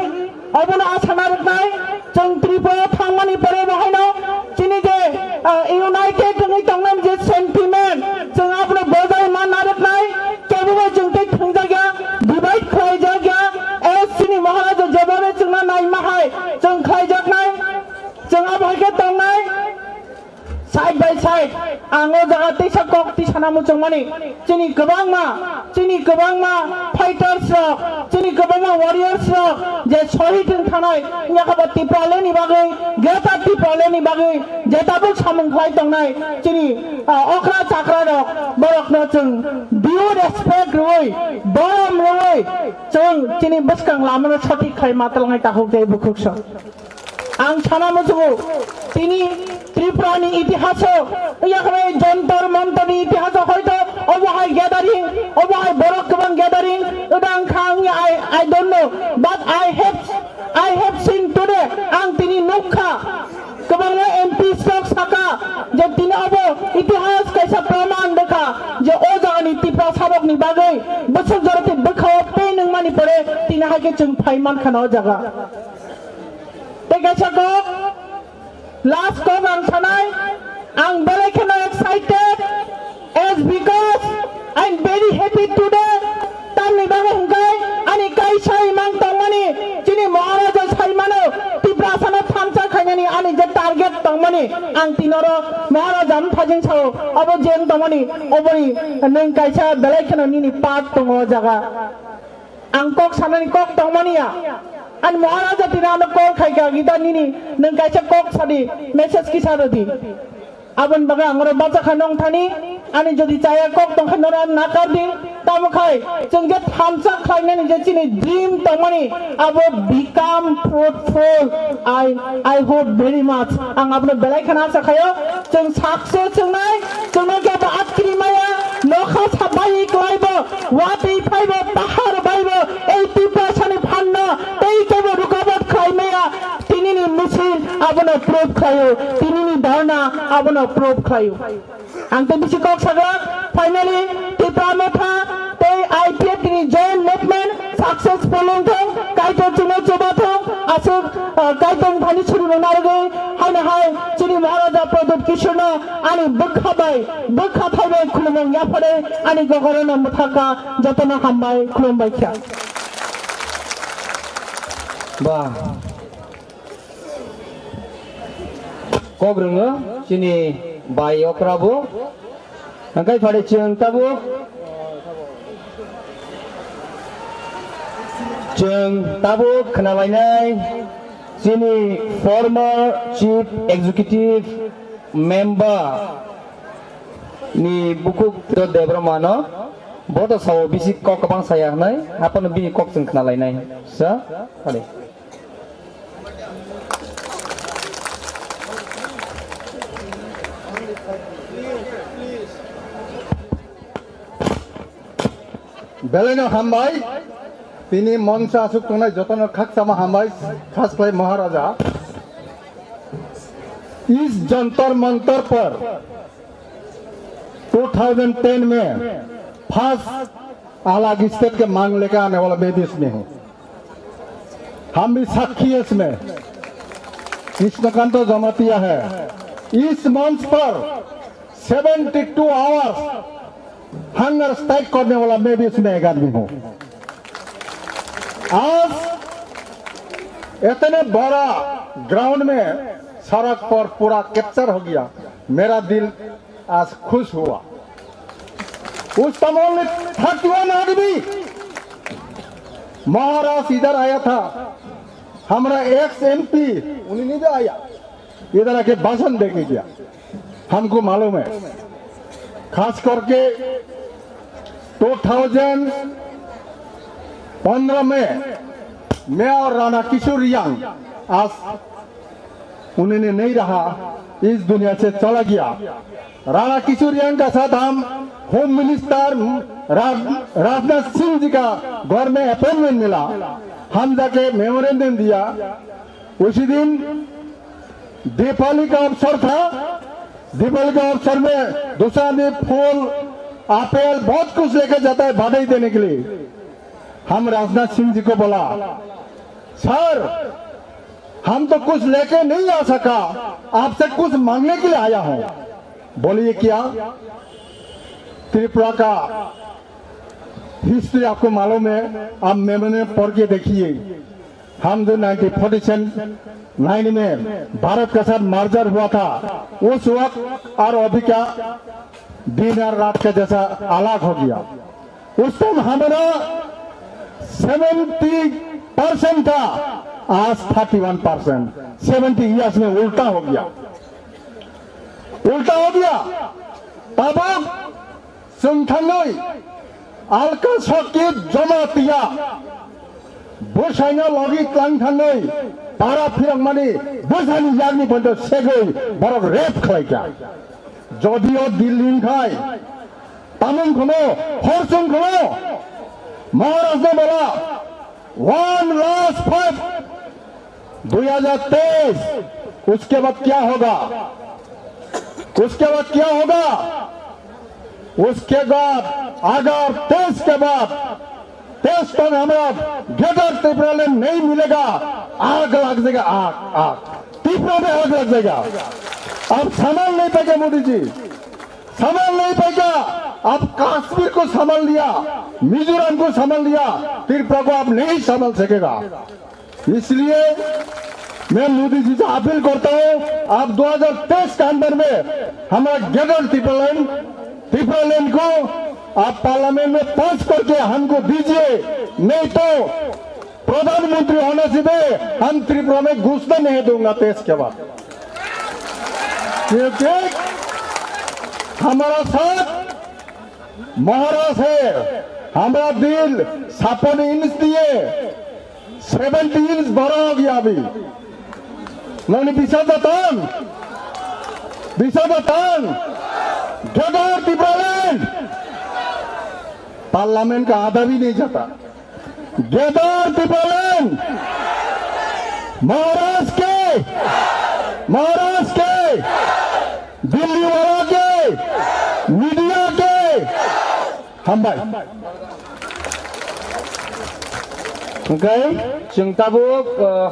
obono asa narwknai, chwng Tripura thangmani pore bo haino chini je, ah, united wngwi tongnani je sentiment, chwng abono bojai ma narwknai, kebobo chwng tei thwngjakya, divide khlaijakya, as chini Maharaja jebabe chwngno naima hai chwng khlaijaknai, chwng abo hai khe tongnai. Side by side, ang o jaga teisa kok tisana muchungmani, chini kwbangma, chini kwbangma fighters rok, chini kwbangma warriors rok je shohid wng thanai, yakaba Tipraland ni bagwi, Greater Tipraland ni bagwi je tabuk samung khlai tongnai, chini, ah, okra chakra rok, borokno chwng due respect rwui, borom rwui, chwng chini bwskang lamano sothik khai ma twlangnai takhuk tei bukhuk sok. Ang sana muchungo, tini Tripura ni itihaso, yakre Jantar Mantar ni itihaso hoito obo hai gathering, obo hai borok kwbang gathering, odang kha wngya, I, I don't know, but I have, I have seen today, ang tini nukha, kwbangma M Ps rok saka je tini obo itihas kaisa praman dekha je o jagani Tiprasa rokni bagwi bwswk joroti bwkhao pain wngmani pore tini hai khe chwng phai mankha na o jaga. Tei kaisa kok, last kok ang sanai, ang belai kheno excited, as because I'm very happy today. Tamni bagwi hwnkhe ani kaisa imang tongmani, chini Maharaja saimano, Tiprasano thansa khainani ani je target tongmani, ang tinoro Maharaja mthajing sao, abo je wng tongmani, oboni nwng kaisa belai kheno nini part tongo o jaga. Ang kok sanani kok tongmani ya. Ani Maharaja tini ano call khai kha, "Gita nini, nwng kaisa kok sadi, message kisa rwdi." Aboni bagwi ang oro bacha kha nong thani. Ani jodi chaya kok tongkha norok nakar di, tamo khai chwng je thansa khlainani je chini dream tongmani abo become fruitful. I, I hope very much. Ang abono belai khana asa khayo, chwng success chwngnai, chwngno kebo atkiri maya, nokha sabai klaibo, watwi phaibo, tahar baibo, ei Tiprasani phanno tei kebo rukabat khlai maya, tinini misil abono proof khlaio, tinini dharna abono proof khlaio. Ang tei bisi kok saglak, finally, Tipra Motha tei I P F T ni joint movement successful wngthung, Kaitor chwngno chubathung, aswk, ah, Kaitorni thani surino narwgwi, haino hai chini Maharaja Pradyut Kishorno ani bwkha bai, bwkha thai bai khulumung yaphare ani gogorono mwthaka jotono hambai khulumbai kha. Ba. Kok rwngo chini bai okra bo. Hwnkhe phare chwng tabuk, chwng tabuk khnalainai chini former chief executive member ni bukhuk Debbarma no, bo to sao bisi kok kwbang saya hwnwi, haphano bini kok chwng khnalainai sa phare. Belaino hambai, tini moncho aswk tongnai jotono khakchangma hambai, khas khlai Maharaja. Is Jantar Mantar par two thousand ten में first अलग स्टेट के मांग लेकर आने वाला मैं भी इसमें हूँ। हम भी साक्षी है इसमें। कृष्णकांत जमातिया है। इस मंच पर seventy two hours hunger strike करने वाला मैं भी इसमें एक आदमी हूँ। आज इतने बड़ा ग्राउंड में सड़क पर पूरा कैप्चर हो गया, मेरा दिल आज खुश हुआ। उस तमोल में थर्टी वन आदमी, महाराज इधर आया था, हमारा एक्स एमपी, उन्हीं नहीं आया, इधर आके भाषण देके गया, हमको मालूम है। खास करके टू थाउजेंड पन्द्रह में मैं और राणा किशोर रियांग आज उन्होंने नहीं रहा, इस दुनिया से चला गया। राणा किशोर रियांग का साथ हम होम मिनिस्टर राज-, राजनाथ सिंह जी का घर में अपॉइंटमेंट मिला, हम जाके मेमोरेंडम दिया। उसी दिन दीपावली का अवसर था। दीपावली का अवसर में दूसरा आदमी फूल, एप्पल, बहुत कुछ लेके जाता है बधाई देने के लिए। हम राजनाथ सिंह जी को बोला, "सर, हम तो कुछ लेके नहीं आ सका, आपसे कुछ मांगने के लिए आया हूँ।" बोलिए, "क्या?" त्रिपुरा का हिस्ट्री आपको मालूम है, आप मेमोरी में पढ़ के देखिए। हम जो नाइनटीन फोर्टी नाइन में भारत के साथ मर्जर हुआ था, उस वक्त और अभी का दिन और रात का जैसा अलग हो गया। उस टाइम हमारा सेवेंटी परसेंट था, आज thirty one percent. Seventy years में उल्टा हो गया, उल्टा हो गया। तब Chwng thangwi alka sakit joma tiya bwsaino logi tlang thangwi para phirokmani bwsani yakni poito segwi borok rape khlaikha. Jodio Delhi wngkhai tamung khono, horsung khono, Maharajno bola one last fight, दो हज़ार तेईस, उसके बाद क्या होगा? उसके बाद क्या होगा? उसके बाद अगर तेईस के बाद तेईस तक हमारा ग्रेटर त्रिपुरालैंड नहीं मिलेगा, आग लग जाएगा, आग, आग, त्रिपुरा में आग लग जाएगा। अब संभाल नहीं पाएगा मोदी जी, संभाल नहीं पाएगा। अब कश्मीर को संभाल लिया, मिजोरम को संभाल लिया, त्रिपुरा को अब नहीं संभाल सकेगा। इसलिए मैं मोदी जी से अपील करता हूं, आप दो हज़ार तेईस के अंदर में हमारा ग्रेटर त्रिपुरालैंड, त्रिपुरालैंड को आप पार्लियामेंट में पास करके हमको दीजिए, नहीं तो प्रधानमंत्री होने से भी हम त्रिपुरा में घुसने नहीं दूंगा तेईस के बाद। क्योंकि हमारा साथ महाराज है, हमारा दिल छप्पन इंच दिए, सेवेंटी इंच बड़ा हो गया अभी। Nani bisar datan, bisar datan, Greater Tipraland, parliament का आधा भी नहीं जाता। Greater Tipraland, महाराज के, महाराज के, दिल्ली वाला के, मीडिया के, हामबाय। Hwnkhe chwng tabuk, uh,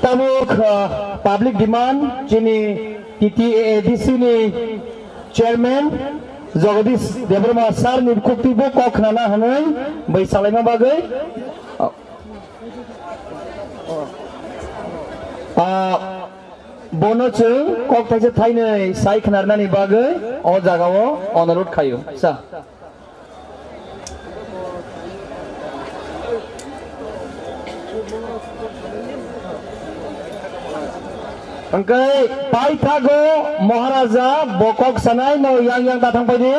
tabuk, uh, public demand chini T T A A D C ni chairman Jagadish Debbarma sir ni bukhuk twibo kok khnana hwnwi bai salaima bagwi, uh, uh, Bono chwng kok thaisa thainwi sai khnarnani bagwi o jagao onorot khaio. Sa. Hwnkhe paithago Maharaja bo kok sanai no yang yang ta thang paidi.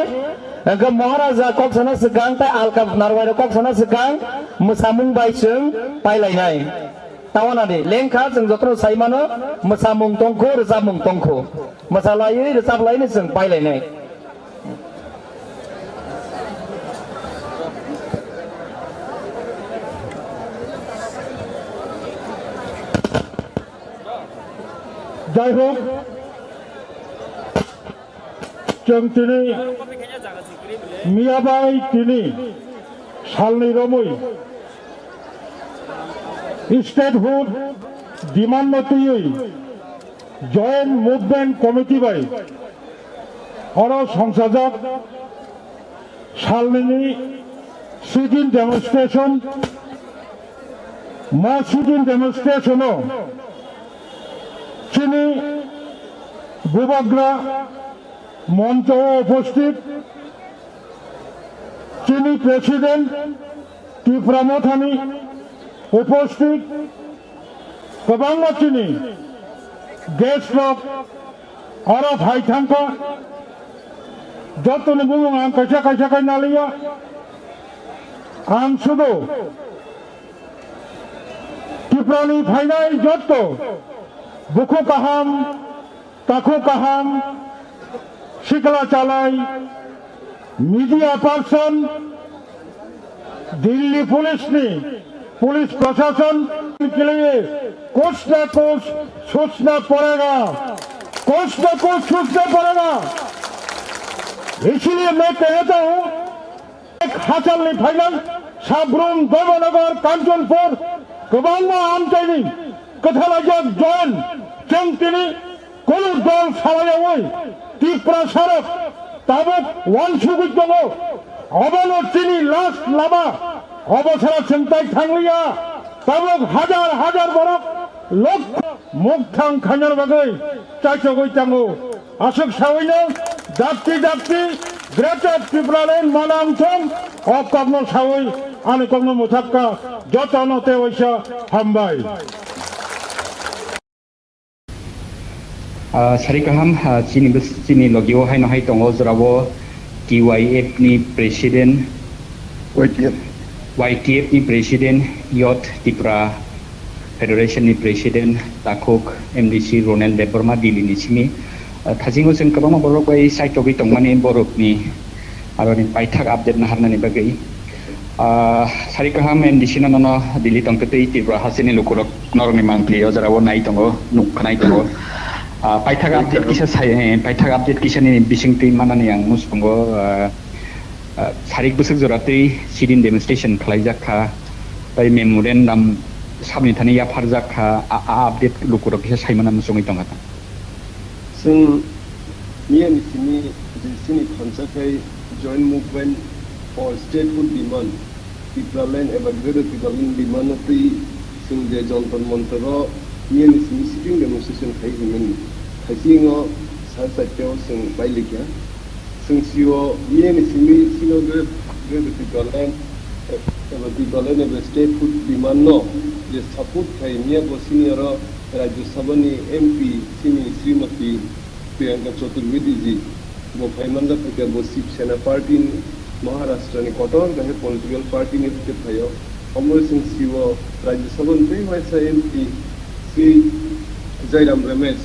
Hwnkhe Maharaja kok sana swkang tei alka narwai rok kok sana swkang mwsamung bai chwng pailainai. Tawana di, lengkha chwng jotono sai mano, mwsamung tongkhu, rwchapmung tongkhu. Mwsalaiwi, rwchaplaiwi chwng pailainai. Jai hok, chwng tini miyabai tini salni romwi statehood demand no twiwi Joint Movement Committee bai oro songchajak salnini sit-in demonstration, ma sit-in demonstration o chini bubagra moncho o uposthit, chini president Tipra Mothani uposthit, kwbangma chini guest rok oro phai thangkha, jotoni bumung ang kaisa kaisa khai naliya, ang sudu Tiprani phainai jotto bukhu kaham, takhu kaham, sikla chalai, media person, Delhi police ni, police प्रशासन के लिए कुछ ना कुछ सोचना पड़ेगा, कुछ ना कुछ सोचना पड़ेगा। इसलिए मैं कहता हूँ, Hachalni phainai Sabrum, Dharmanagar, Kanchanpur kwbangma amchaini kwthalaijak join chwng tini kunu dol salayawi Tiprasarok tabuk uansugwi tongo. Obono chini last lama, obo sara chwng tai thangliya. Tabuk hajar hajar borok lok mukthang khainani bagwi chaichogwi tango. Aswk sawino dakti dakti Greater Tipraland manang thung, o kokno sawi ani kokno mwthakka jotono tei waisa hambai. Ah, sari kaham, ah, chini bws-, chini logio haino hai tongo, jorao T Y F ni president, Y T F. Y T F ni president, Youth Tipra Federation ni president, takhuk M D C Ronel Debbarma, Delhi ni simi. Ah, thasingo chwng kwbangma borok bai saitogwi tongmani borokni aroni paithak update naharnani bagwi. Ah, sari kaham M D C no nono Delhi tongtwtwi Tripura hasteni lukurok norokni mangpili o jorao nai tongo, nuk khnai tongo. Ah, paithak update kisa sai, eh, paithak update kisa ni bisingtwi manani ang muchungo, ah, ah, sarik bwswk jora twi sit-in demonstration khlaijak kha, tei memorandum sabni thani yapharjak kha, a, a update lukurok kisa saimana muchungwi tongkha. Chwng miyani simi D C ni thansa khai Joint Movement for Statehood Demand, Tipraland eba Greater Tipraland demand no twi chwng je Jantar Mantar o miyani simi sit-in demonstration khai hwnmani. Thaising o sar charta o chwng pailikha. Chwng sio miyani simi sino Greater, Greater Tipraland eba Tipraland eba Statehood demand no je support khai miya bo senior o Rajya Sabha ni M P sini Srimati Priyanka Chaturvedi ji, bo phai manjak phaikha, bo Shiv Sena party ni, Maharashtra ni kotor khe political party ni phaikhe phaio. Omo chwng sio Rajya Sabha ni tei waisa M P Shri Jairam Ramesh.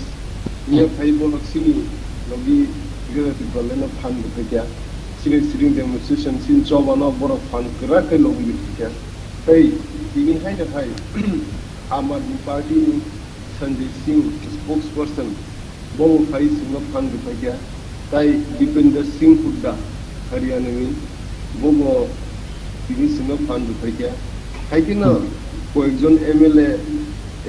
Iya phai bo chini logi Greater Tipraland no phan bo phaikha. Chini sitting demonstration chini choba no borok phan kwrak khe logi phaikha. Tei tini hai no hai Aam Aadmi Party ni Sanjay Singh, spokesperson, bo bo phai chwngno phan rwphaikha, tai Dipender Singh Hooda, Haryana ni, bo bo tini chwngno phan rwphaikha. Hai kheno koyekjon M L A,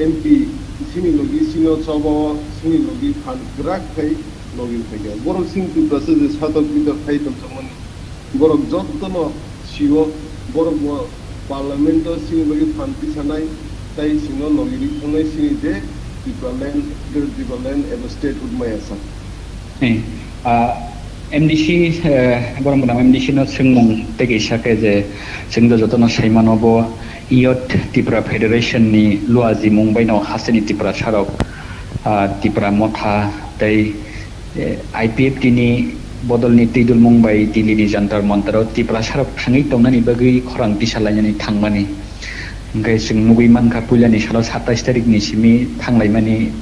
M P chini logi chini choba o chini logi phan kwrak khai logi rwphaikha. Borok chini Tiprasa je satok pitok khai tongjakmani, borok jotono sio, borok bo parliament o chini bagwi phan tisanai, tai chwngno logi ri thangwi chini je Tipraland, Greater Tipraland eba statehood maya sa. Eh, ah, M D C, eh, borok gwnang M D C no swngmung tei kaisa khe je chwng do jotono sai mano bo Youth Tipra Federation ni luajimung bai no hasteni Tiprasa rok, ah, Tipra Motha tei Eh, I P F T ni bodolni twi dulmung bai Delhi ni Jantar Mantar o Tiprasa rok thangwi tongnani bagwi khorang tisa lainani thangmani. Hwnkhe chwng nugwi mankha, puilani salo satais tarik ni simi thanglaimani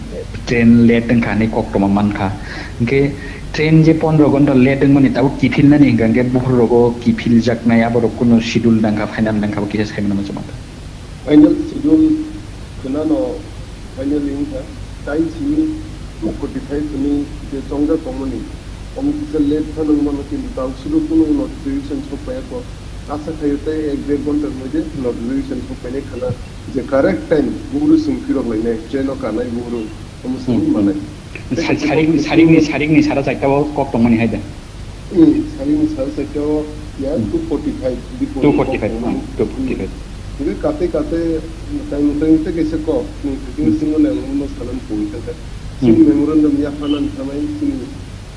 train late wngkha hinwi koktwma mankha. Hwnkhe train je pondro ghonta late wngmani tabuk kiphilnani hwnkha hwnkhe buphuru rogo kiphiljaknai, aborok kunu schedule nangkha, final nangkha, bo kisa saimano muchungma. Final schedule khwnano final wngkha, tai simi two forty five hwnwi je chongjak tongmani, omo kisa late phano wngmano, kintu tabuk suru kunu notification sok phaiyakho. Asa khaio tei ek der ghonta hwnwi je notification sok phainai khana, je correct time buhuru chwng phirok lainai, train o kanai buhuru, omo chwng Hmm. manai. Sa-, saring, saringni, saringni sara chaita o kok tongmani hai da? Hmm, saringni sara chaita o ya Hmm. two forty five, before Two forty five, kok tongmani. Hmm, two forty five. Hmm. Hingke kate kate, tai mutai mutai kaisa kok, hmm, Hmm. sini mane ang uno sanan pui kaka. Hmm. Sini memorandum ya phanan thanai, sini,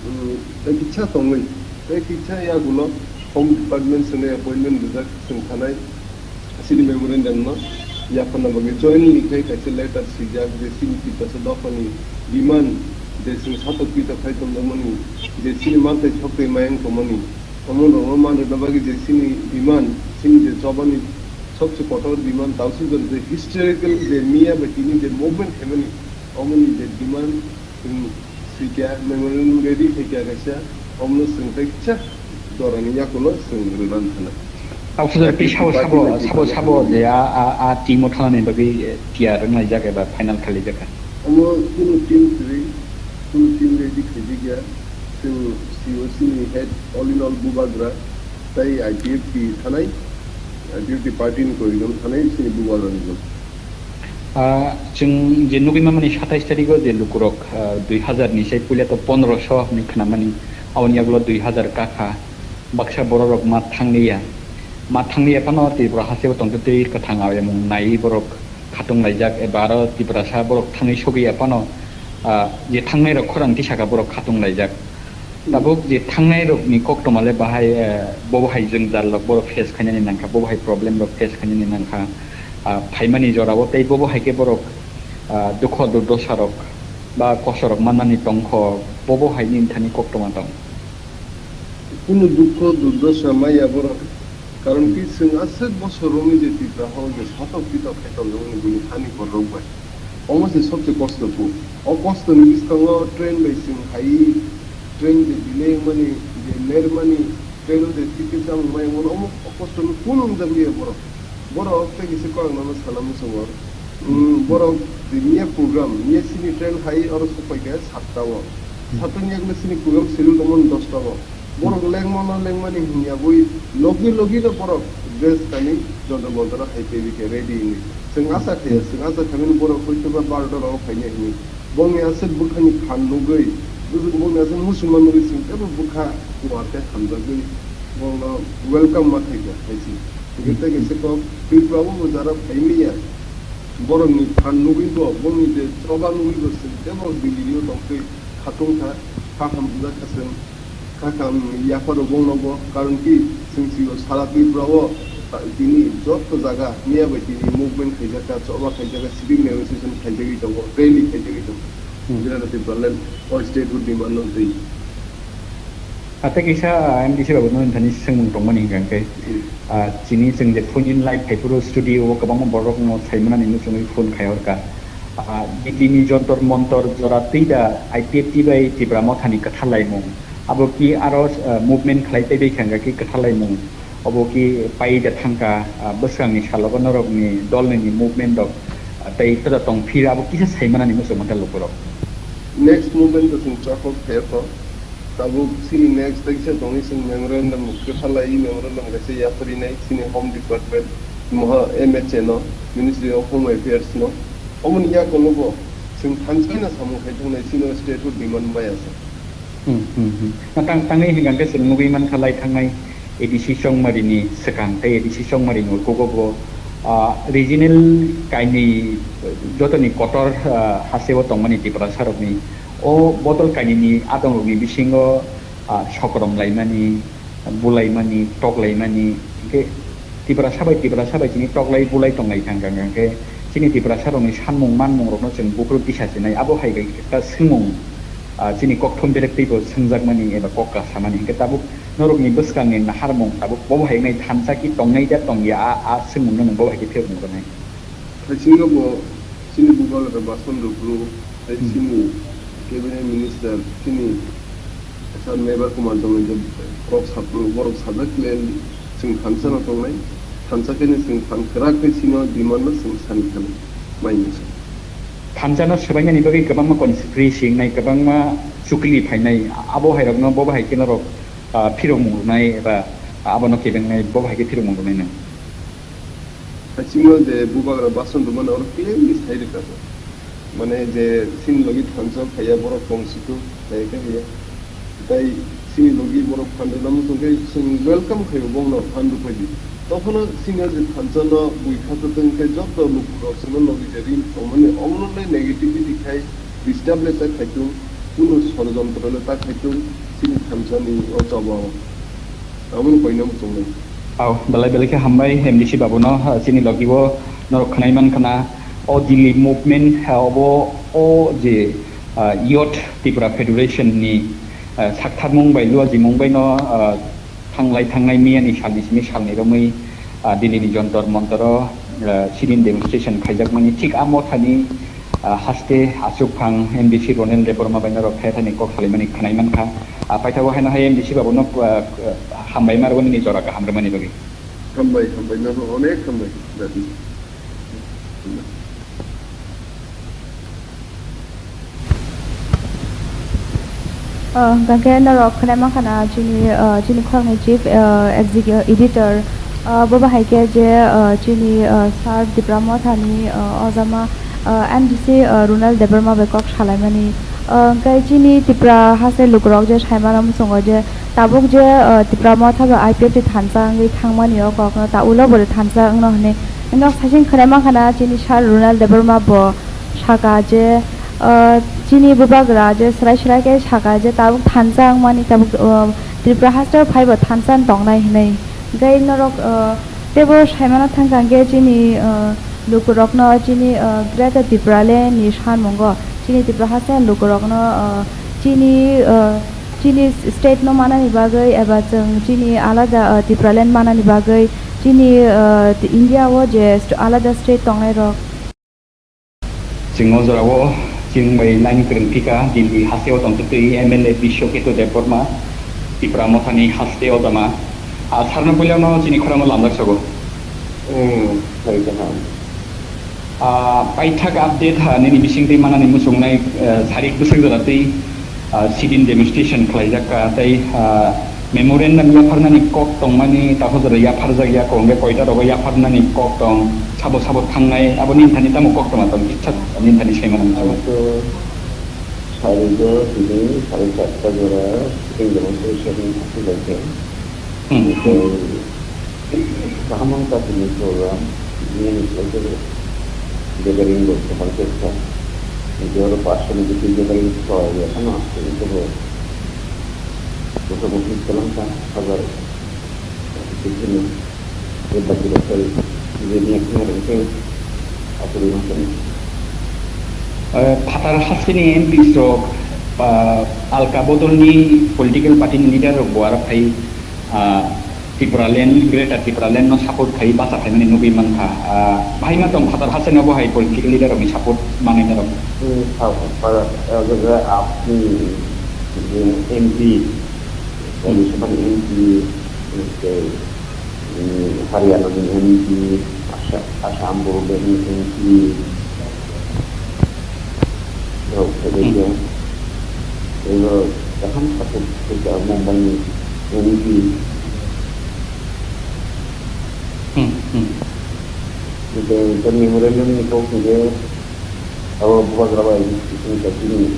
hmm, tai kitsa tongwi, tai kitsa ya gulo Home Department sene appointment rijak, sini thanai. Chini memorandum no yaphana bagwi jointly khe kaisa letter swijak je chini Tiprasa dophani demand je chwng satok pitok khai tongjakmani, je chini mantei soktwi mayang tongmani, omo rokno man rwna bagwi je chini demand, chini je chobani sobse kotor demand, tausi jora je historical je miya bai tini je movement khaimani, omoni je demand, Chwng swikha, memorandum ready khaikha kaisa, omono chwng tei kisa jorani yakulo chwng rwna thana. Tabuk sabo, sabo, sabo je a, a, a team o thanani bagwi, eh, tiyar wnglaijak eba final khailaijak kha. Omo kunu team kwrwi, kunu team ready khaijakya, chwng C O C ni head all in all bubagra, tei I P F T thanai, I P F T party ni koijon thanai chini bubagra ni. Ah, chwng je nugwi mamani satais tarigo je lukurok, ah, dui hazar ni sai puila to pondroso hinwi khnamani, aboni yagulo dui hazar kakha, baksa bororok ma thangliya. Ma thangliya phano Tripura hasteo tongtwtwi kwthang ayamung naiwi borok khatung laijak, eba aro Tiprasa borok thangwi sogwi ya phano, ah, je thangnairok khorang tisaka borok khatung laijak. Tabuk je thangnai rokni koktoma le bahai, eh, bobo hai jwngjal rok borok face khainani nangkha, bobo hai problem rok face khainani nangkha, ah, phaimani jorao tei bobo hai khe borok, ah, dukho durdosa rok ba kosto rok mannani tongkho, bobo hai nini thani koktoma tong. Kunu dukho durdosa maya borok, karon ki chwng aswk bosor romwi je Tripura hao je satok pitok khai tongjak mani buini hani borok bai. Omo se sobse kosto kuk. O kosto ni bwskango train bai chwng hai, train je delay wngmani, je ler mani, train o je ticket chamung mai wngmani, omo o kosto no kunu wngjakliya borok. Borok tei kisa kok ang nono sana muchungo. Hmm, borok je miya program, miya chini train hai oro sokpai khe satta o. Satta ni yakle chini program schedule tongmani dosta o. Borok lengmano lengmani hinyawi logi logi no borok dress kani Jantar Mantar o hai tei bikhe ready hinwi. Chwng acha khaiya, chwng acha khaimani borok hoitoba barota rogo phainai hinwi. Bongni aswk bwkhani phan nugwi, bwswk bongni aswk muchungma nugwi chwng teibo bwkha kuar khe hamjagwi borokno welcome ma khaikha hai se. Hingke tei kaisa kok Tripura o bo jara phaimaya. Borokni phan nugwi bo, bongni je choba nugwi bo chwng teibo Delhi o tongtwi khatung kha, kha hamjak kha chwng. Kha kha, um, yapharo bongno bo, karon ki chwng sio sara Tripura o, ta-, tini joto jaga miya bai tini movement khaijak kha, choba khaijak kha, sitting demonstration khaijagwi tongo, rally khaijagwi tongo. Hmm. Greater Tipraland o statehood demand no twi. Ate kisa, ah, M D C babu no thani swngmung tongmani hingka khe, hmm, ah, chini chwng je phone in live phaiphuru studio o kwbangma borok no saimanani muchungwi phone khai horka. Ah, Delhi ni Jontor Montor jora twi da I P F T bai Tipra Motha ni kwthar laimung. Abo ki aro, ah, movement khlai tei bai khe hingka khe kwthar laimung. Obo ki pai da thangka, ah, bwskangni salogo norokni dolni ni movement rok, ah, tei toda tong phir abo kisa saimanani muchungma da lukurok. Next movement to chwng chakok khe to. Tabuk chini next tei kisa tongwi chwng memorandum kwthalai, memorandum kaisa yapharinai chini Home Department, moha M H A no, Ministry of Home Affairs no. Omoni yakono bo chwng thansaina samung khai thangnai chini statehood demand maya se. Hmm, hmm, hmm. Na tang-, tangwi hingka khe chwng nugwi mankha lai thangnai A D C Chongmari ni swkang tei A D C Chongmari ni ukugo bo, ah, regional kainwi jotoni kotor, ah, hasteo tongmani Tiprasa rokni o bodol kainwi ni adong rokni bisingo, ah, sokrom laimani, bulaimani, toklaimani, hingke Tiprasa bai Tiprasa bai chini toklai bulai tonglai kha, hingka khe chini Tiprasa rokni sanmung manmung rokno chwng buphuru tisa sinai, abo hai bai khe ta swngmung, ah, chini kokthum berek teibo swngjakmani eba kok kasamani, hingke tabuk norokni bwskangni naharmung tabuk bo hai wngnai thansa ki tongnai da tongya, a, a swngmungno nwng bo hai khe phiyokmung rwnai. Thaisingo bo chini bubagra Bason Rupru, tei, hmm, chini cabinet minister, chini sir Mebar Kumar Jamai je kok sapro, borok sajak khe chwng thansa no tongnai, thansa khe chwng phan kwrak khe chini demand no chwng sani kha mai masa. Thansa no swbainani bagwi kwbangma conspiracy wngnai, kwbangma chukli phainai, abo hai rokno bo hai khe norok, ah, phirokmung rwnai eba abono kebengnai, bo hai khe phirokmung rwnai nang. Haisingo je bubagra Bason Rupru mano oro clearly sai rwkha bo. Mane je chini logi thansa phaiya borok tong situ, hai khe haiya. Tai chini logi borok phan rwna muchung khe chwng welcome khaio bono phan rwphai di. Tokhono chini je thansa no bui kha kwtwng khe joto lukurok chwngno logi je ring tongmani omono le negativity khai disturb le ta khaitung, kuno sorojontro le ta khaitung, chini thansa ni o choba o. Aboni koina muchungnai. Au, belai belai khe hambai M D C babuno, ah, chini logi o norok khwnai man khna. O Delhi movement, ah, obo o je, ah, Youth Tripura Federation ni, ah, saktharmung bai luajimung bai no, ah, thanglai thangnai miya ni sal ni simi sal ni romwi, ah, Delhi ni Jontor Montor o, ah, sit-in demonstration khaijakmani thik a mothani, ah, haste achukphang M D C Ronel Debbarma bai norok khe thani kok salaimani khwnai mankha. Ah, paithago haino hai M D C babuno, ah, hambai ma rwmani jora kaham rwmani bagwi. Hambai, hambai, nono onek hambai, dadi. Ah, hwnkha khe norok khwnai mankha na chini, ah, chini khoroknwi chief, ah, execu-, editor, ah, bo bahai khe je, ah, chini, ah, sir Tipra Mothani, ah, ojama, ah, M D C, ah, Ronel Debbarma bai kok salaimani. Ah, hwnkhe chini Tipra haste lukurok je saimano muchungo je tabuk je, ah, Tipra Motha bai I P F T thansa wngwi thangmani o kokno ta ulo bo thansa wngno hwnwi. Wngkha saichung khwnai mankha na chini sir Ronel Debbarma bo saka je, ah, chini bubagra je swrai swrai khe saka je tabuk thansa wngmani tabuk, ah, Tripura hasteo phaibo thansa wng tongnai hwnwi. Hwnkhe norok, ah, teibo saimano thangkha hwnkhe chini, ah, lukurokno chini, ah, Greater Tipraland ni sanmungo chini Tripura hasteo lukurokno, ah, chini, ah, chini state no manani bagwi eba chwng chini alada, ah, Tipraland manani bagwi chini, ah, India o je st-, alada state tongnairok. Chwng o jorao chwng bai nani kwrwng phika, Delhi hasteo tongtwtwi M L A Biswaketu Debbarma, Tipra Mothani haste ojama. Ah, sarno puilano chini khorangno lamjak sogo. Hmm, sai kaham. Ah, paithak update, ah, nini bisingtwi manani muchungnai, ah, sarik bwswk jora twi, ah, sit-in demonstration khlaijak, ah, tei, ah, memorandum yapharnani kok tongmani, takhuk jora yapharjak ya, kok hwnkhe koita rogo yapharnani kok tong, sabo sabo thangnai, abo nini thani tamo kok tongma tong, kisa nini thani sai manang. Abo to sarigo tini sare charta jora sitting demonstration khlaijak. Hmm. Tei Kaham wng kha tini program, nini khlai khe gathering bo kwbang khe kha. Hwnkhe oro pash ni bithi gathering khlai ya phano, tini khe bo motamuti kwlang kha, hajar bithi ni. Tei baki rok khai je ni khna rwng khe aswk ma khe. Eh, phatar hasteni M Ps rok, ah, alka bodolni political party ni leader rok bo aro phai, ah, Tipraland, Greater Tipraland no support khai bacha phaimani nugwi mankha. Ah, bahai ma tong phatar hasteni obo hai political leader rokni support manwi norok. Hmm, sao, para, eh, jaga apni je M P, Rajya Sabha ni M P, tei, hmm, Haryana ni M P, Asa-, Assam Border ni M P, rok, hmm, tei, tei, kaham support khe Mumbai ni M P. Hmm, hmm. Tei, tei memorandum ni kok hwnkhe, Abo bubagra bai chini kaisa chini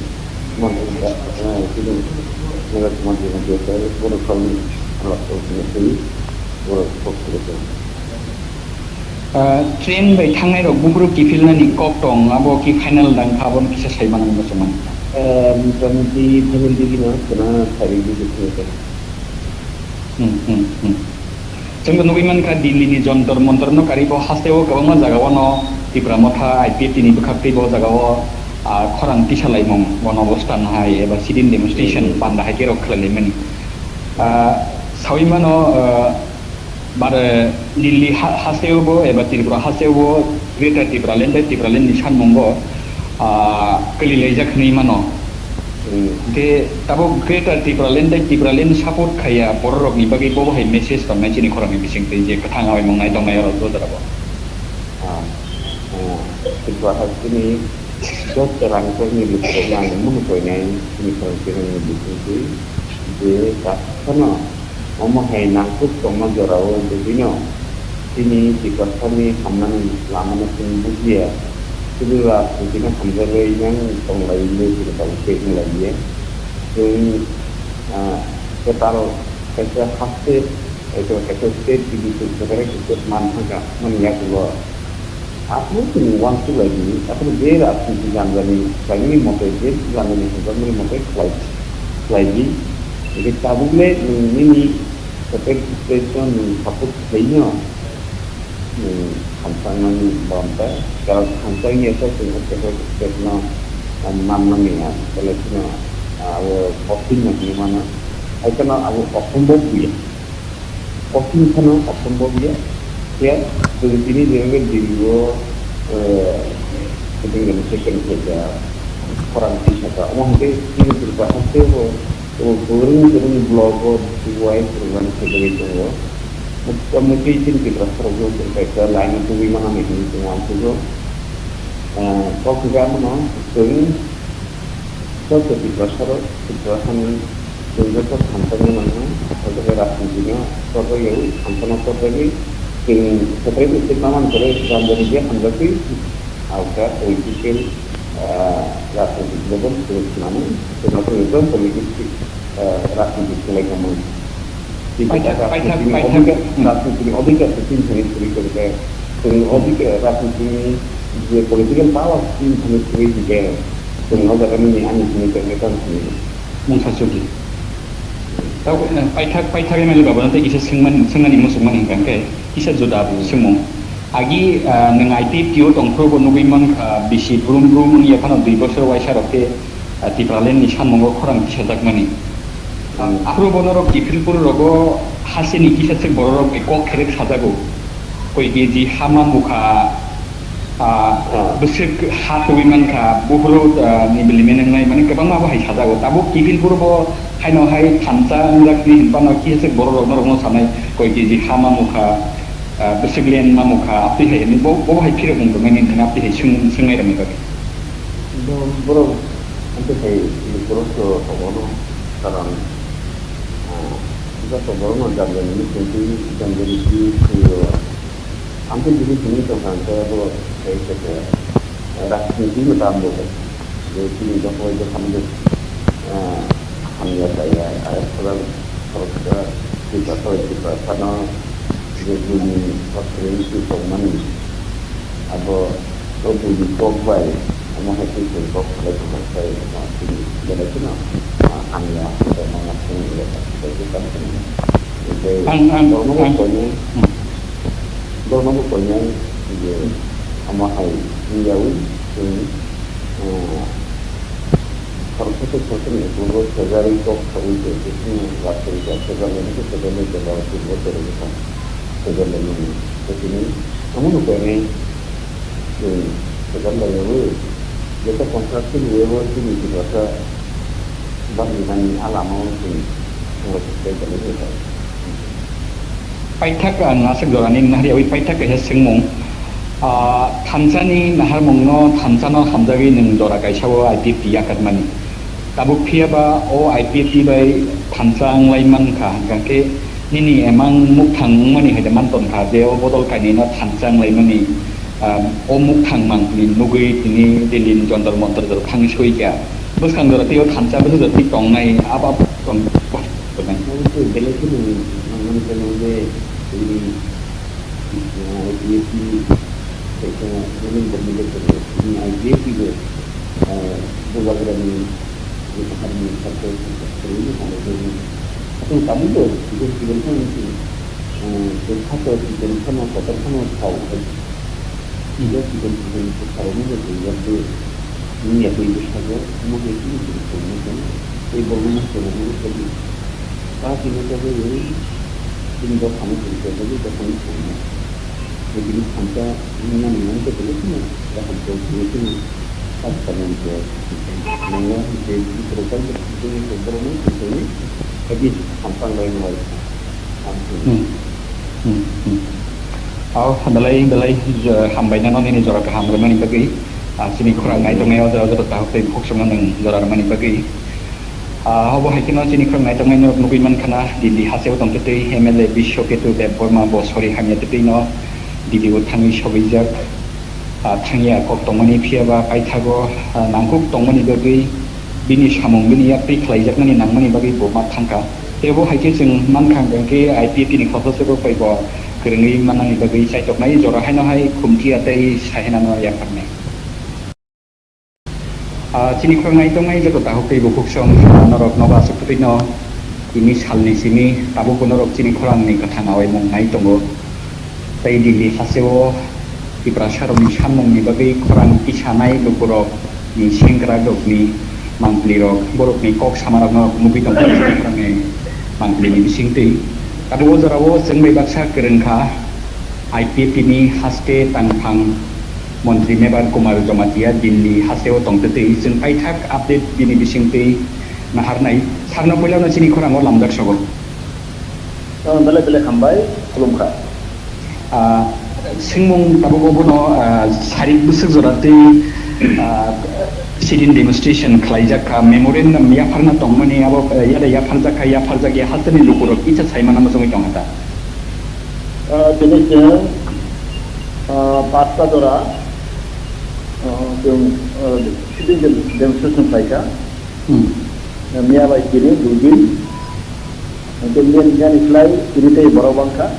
manthai, eh, chini Naga Samaj ni manthai, borok salni halak borok ni twi, borok kok khe tong. Ah, train bai thangnai rok buphuru kiphilnani kok tong, abo ki final dang kha, abono kisa sai manang muchungmani. Eh, motamoti final digino khwna sai di khe tong. Hmm, hmm, hmm. Chwngbo nugwi mankha, Delhi ni Jontor Montor no karibo hasteo kwbangma jagao no Tipra Motha, I P F T ni bwkhaktwi bo jagao, ah, khorang tisalaimung, bono obostan hai eba sit-in demonstration, hmm, panda hai khe rok khlailaimani. Ah, sawi mano, ah, bare Delhi ha-, hasteo bo eba Tripura hasteo bo Greater Tipraland tei Tipraland ni sanmung bo, ah, kwlilaijak hinwi mano. Hmm. Hwnkhe tabuk Greater Tipraland tei Tipraland support khaiya bororokni bagwi bobo hai message tongnai chini khoroknwi bisingtwi je kwthang abaimung nai tongnai oro o jorao. Ah, ah, Tripura hasteni joto rangchakni lukurokno ang munu koinai chini khoroknwi bisingtwi je kaphano Omo hai nangkuk tongma jorao jodi'-no chini Tiprasani hamnani lamano chwng bujiya, sudu rajnitino hamjagwi nang tonglai hinwi chini tabuk tei wng lai ya. Chwng, ah, kwtal kaisa haste, kaisa, kaisa state bini chwng kwtal kaisa state man thangkha, mani yakulo. Aphuru chwng uansuk lai di, aphuru je rajniti janjani khlaimani mote, je janjani hamjakmani mote khlai, khlai di. Hingke tabuk le nwng nini protect state no nwng support khlai no, nwng hamjaknani bam ta, karon hamjakya khe chwng o protect state no, ah, man manya, belai kheno, ah, abo kothin no hinwi mano. Hai kheno abo osombob ya. Kothin phano asombob ya. Khe chwng tini je wngkha Delhi o, eh, sitting demonstration khaijak, khorang tisajak. Omo hwnkhe chini Tripura haste bo, bo kwrwng kwrwng block o, district wise program khaijagwi tongo. Motamoti chini Tripura khoroknwi chwng kaisa line o tubui manani hinwi chwng uansukgo. Eh, kok hwnkhe abono chwng Joto Tiprasarok, Tiprasani chwng joto thansa wngwi mano, o jaga rajnitino chorjak yaui, thansano chorjagwi, chwng separate state ma manjak, rajani je hamjakwi, aokha political, ah, rajnitik level chwng swnamwi, chwng politics, ah, rajnitik swlai tongmani. Paithak, paithak, paithak. Rajnitini odhikar se tin thani suri khe, chwng odhikar rajnitini je political power tin thani suri khe, chwng o jaga nini ani simi tong khe tamo simi. Mungsa Chudri. Tao, eh, paithak, paithak M L A baba no tei kisa swngmani, swngmani muchungmani hwnkha hwnkhe kisa juda swngmung. Agi, ah, nwng I P F T o tongphuru bo nugwi mankha, bisi brum brum wngya phano dui bosor waisa rok khe, ah, Tipraland ni samung o khorang tisajakmani. Ah, aphuru bo norok kiphilphuru rogo hasteni kisa se bororok bai kok kherek sajago. Koi K G ha mamukha, ah, bwswk ha tubui mankha, buphuru, ah, ni bili menengnai, mane kwbangma bo hai sajago. Tabuk kiphilphuru bo haino hai thansa wngjakni hinphano kisa se bororok norokno sanai, koi K G ha mamukha, ah, bwswk len mamukha, aptwi hai hinwi bo, bo hai phirok wng tongmani hinwi aptwi hai swng-, swngnairokni bagwi. Bo-, borok amtwi hai borok to tongo no, karon, ah, joto borok no jam jani ni tongtwi, jam jani twi thwio. Amtwi bini simi tongkha hwnkhe bo hai khe, eh, rajniti no dam bo bo. Je chini joto bai joto hamjak, ah, hamya chaya, ah, khorang khoroksa Tiprasa bai Tiprasano je buini kothai tongmani. Abo o buini kok bai, omo hai twi chwng kok salai tongkha, sai omo chini belai kheno, ah, hamya, tongma chwng belai kheno tamo chwng. Tei ang, ang, borokno bo ang. Koinai, hmm. Borokno bo koinai je omo hai wngyaui chwng Khoroksa tei khoroksa ni ukulgo sejari kok saui tongwi chwng lak tongwi tong, sejak lainai khe sejak lai jora ukulgo tere bwkha sejak lainani. Tei tini omono kwnwi chwng sejak laiwi joto contract ni abo chini Tiprasa bagwi nani a lama-o chwng thangwi tongwi tongwi kha. Paithak ang aswk jorani nahar yaui paithak kaisa swngmung. Ah, thansa ni naharmung no thansa no hamjagwi nwng jora kaisa o I P F T yakarmani. Tabuk phiya ba o I P F T bai thansa wnglai man kha, hwnkhe nini emang mukthang wngmani hai de man ton kha je o bodol kainwi no thansa wnglai mani, ah, o mukthang mang tini nugwi tini Delhi ni Jantar Mantar jora thangwi soi kha. Bwskang jora tei o thansa bwsajak tei tongnai abo tong. Belai kheno nangmani khe nang je tini, ah, I P F T kaisa ruling government o tongo. Tini I P F T bo, ah, bubagrani je kahamni sakhe kwrwini hamjakmani. Chwng tabukbo chikon chikon phano chwng, ah, chwng khato chikon phano kotor phano sao hai. Ida chikon chikon bwsarokno je tongya tei wngya tei bwsajak, omo hai khe chwng tongma khe tei borokno ma chwng rwmani khe ta tini tongwi chini dophano chwng tongwi dophano tongma. Tei tini thansa wngmani wngkhe tini kheno kaham tong tini kheno ta tongmani khe nangya tei borok bai borokno tongwi thansa wngmani. Hmm. Hmm, hmm. Aw, belai, belai, jo-, hambai nano nini jora kaham rwmani bagwi. Ah, chini khorang nai tongnai o jora joto tahuk tei bukhuk songno nwng jora rwmani bagwi. Ah, obo hai kheno chini khorang nai tongnai norok nugwi mankha na, Delhi hasteo tongtwtwi M L A Biswaketu Debbarma bo sori hamya twtwi no Delhi o thangwi sogwijak. Ah, thangya kok tongmani phiya ba paithago, ah, nangkuk tongmani bagwi bini samung bini yak twi khlaijaknani nangmani bagwi bo ma thangkha. Tei bo hai khe chwng mankha hwnkhe I P F T ni khoroksa se bo bai bo kwrwngwi mannani bagwi chaitoknai jora haino hai khumthiya tei sahinano yapharnai. Ah, chini khorang nai tongnai joto tahuk tei bukhuk song, ah, norok nogo aswk kwtwino tini salni simi tabukbo norok chini khorangni kwthang awaimung nai tongo. Tei Delhi hasteo Tiprasarokni sammungni bagwi khorang tisanai lukurokni sengkrakrokni mangpilirok, borokni kok samarokno nugwi tongkha chini khorangni mangpilini bisingtwi. Tabuk o jorao chwng bai baksa kwrwngkha I P F T ni haste tangphang montri Mebar Kumar Jamatia Delhi hasteo tongtwtwi chwng paithak update bini bisingtwi naharnai. Sarno puilano chini khorango lamjak sogo. Belai belai hambai, khulumkha. Ah, swngmung tabuk obono, ah, sarik bwswk jora tei, ah, sit-in demonstration khlaijak kha, memorandum yapharna tongmani abo, eh, yada yapharjak kha, yapharjak ya hasteni lukurok kisa saimana muchungwi tongkha ta. Ah, tini chwng, ah, pasta jora, ah, chwng, ah, sit-in demonstration khlaikha. Hmm. Miya bai tini dui din. Hingke miya ni slai tini tei borok bangkha.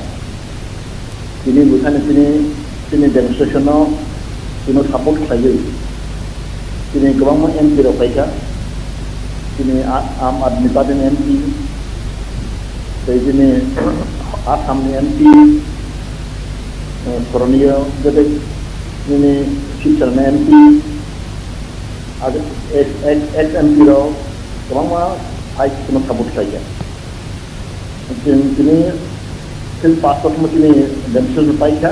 Tini bwsani tini, tini demonstration no tini support khlaiwi. Tini kwbangma M P rok paikha. Tini A-, Aam Aadmi Party ni M P, tei tini Assam ni M P, eh, Koroniyo, tei tini Silchar ni M P, ag-, ex, ex, ex M P rok kwbangma fight no support khlaikha. Chwng tini till pasto thangma tini demonstration paikha.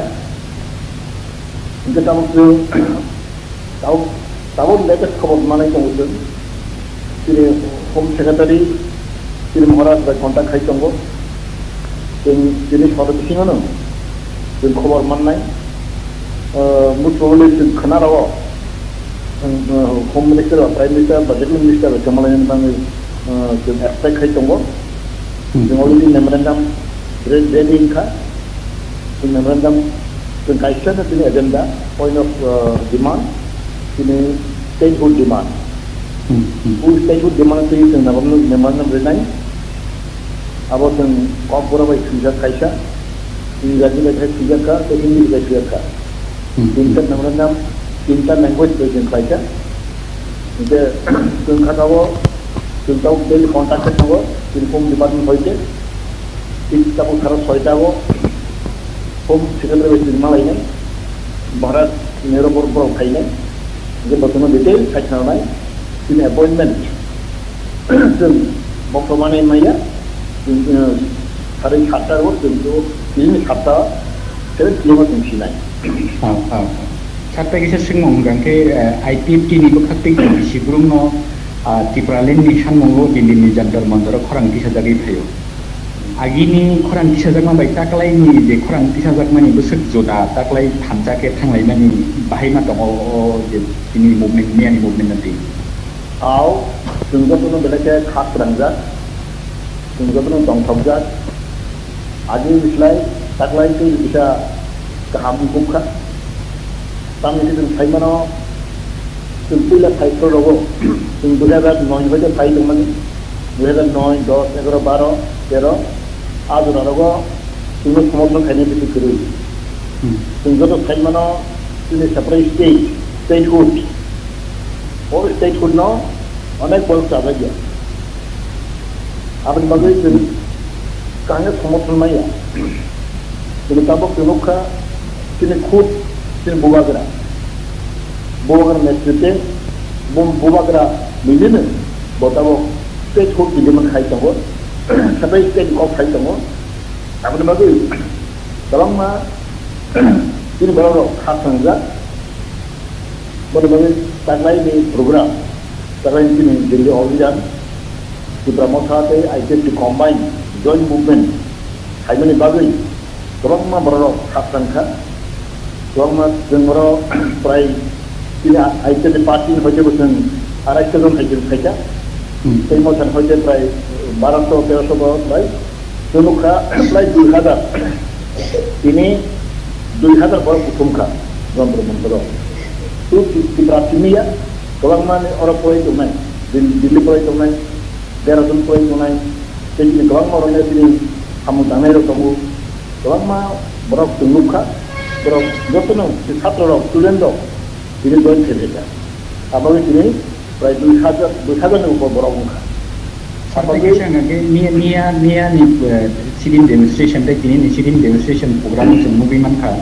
Hingke tabuk chwng tabuk, tabuk latest khobor manai tongo chwng. Chini Home Secretary chini Maharaj bai contact khai tongo. Chwng chini sor bisingo no chwng khobor mannai. Ah, most probably chwng khna rwo. Chwng, ah, Home Minister ba Prime Minister ba je kunu minister bai kwma lainani bagwi, ah, chwng expect khai tongo. Hmm. Chwng already memorandum re-, ready wngkha. Chwng memorandum chwng kaisa no chini agenda, point of, uh, demand, chini statehood demand. Hmm, hmm. O statehood demand twi chwng memorandum, memorandum rinai. Abo chwng Kokborok bai swijak kaisa, Ingraji bai khai swijak kha, tei Hindi bai swijak kha. Hmm, hmm. Tinta memorandum, tinta language bai chwng khlaikha. Hingke chwng kha tabuk, chwng tabuk daily contact khe tongo, chini Home Department hoite. Thik tabuk saro soita o Home Secretary bai chwng malainai, Bharat Nehru bor-, borok phainai. Hingke bo chwngno detail sai khwnanai, chini appointment chwng mokto manwi maya, chwng, eh, sari satta ro chwng to, chini satta seven P M o chwng sinai. Ah, ah, ah. Satta kisa swngmung hwnkha khe, eh, I P F T ni bwkhak tei T D C brumno, ah, Tipraland ni sanmungo Delhi ni Jantar Mantar o khorang tisajagwi phaio. Agini khorang tisajakma bai taklaini je khorang tisajakmani bwswk juda taklai thansa khe thanglaimani bahai ma tongo o je chini movement, miyani movement no twi. Ao, chwng jotono belai khe kha kwrangjak, chwng jotono tongthokjak. Agi bislai taklai tei kisa kaham wngkuk kha. Tamni khe chwng sai mano, chwng puila phai phuru rogo, chwng dui hazar noi hoite phai tongmani, dui hazar noi, dos, egaro, baro, tero, a jora rogo chwngno somorthon khainai bisi kwrwi. Hmm. Chwng joto sai mano, chini separate state, statehood, o statehood no onek borok chajakya. Aboni bagwi chwng kaham khe somorthon maya. Chwng tabuk chwng nukha, chini khud, chini bubagra. Bubagra netrite, bu-, bubagra milino, bo tabuk statehood demand khai tongo, sabai state kok khai tongo. Aboni bagwi kwbangma chini borok rok kha thangjak. Boni bagwi taklaini program, taklaini chini Delhi Obhijan, Tipra Motha tei I P F T combined joint movement khaimani bagwi kwbangma borok rok kha tangkha. Kwbangma chwng oro prai chini I P F T party ni hoite bo chwng arai jon hai chwng phaikha. Hmm. Tei Motha ni hoite prai baro so tero so borok bai Chwng nukha, prai dui hazar. Tini dui hazar borok kuthumkha, jontro montro. Tu Ti-, Tipra simi ya, kwbangma ni oro poroi tongnai, Dil-, Delhi poroi tongnai, Dehradun poroi tongnai, tei chini kwbangma oro tini samung tangnai rok tongo. Kwbangma borok chwng nukha, borok jotono, chini chhatro rok, student rok, tini join khaijak. Aboni tini prai dui hazar, dui hazar ni upor borok wngkha. Sar bai khe sanga khe miya, miya, miya ni, eh, sit-in demonstration tei tini ni sit-in demonstration program o chwng nugwi mankha.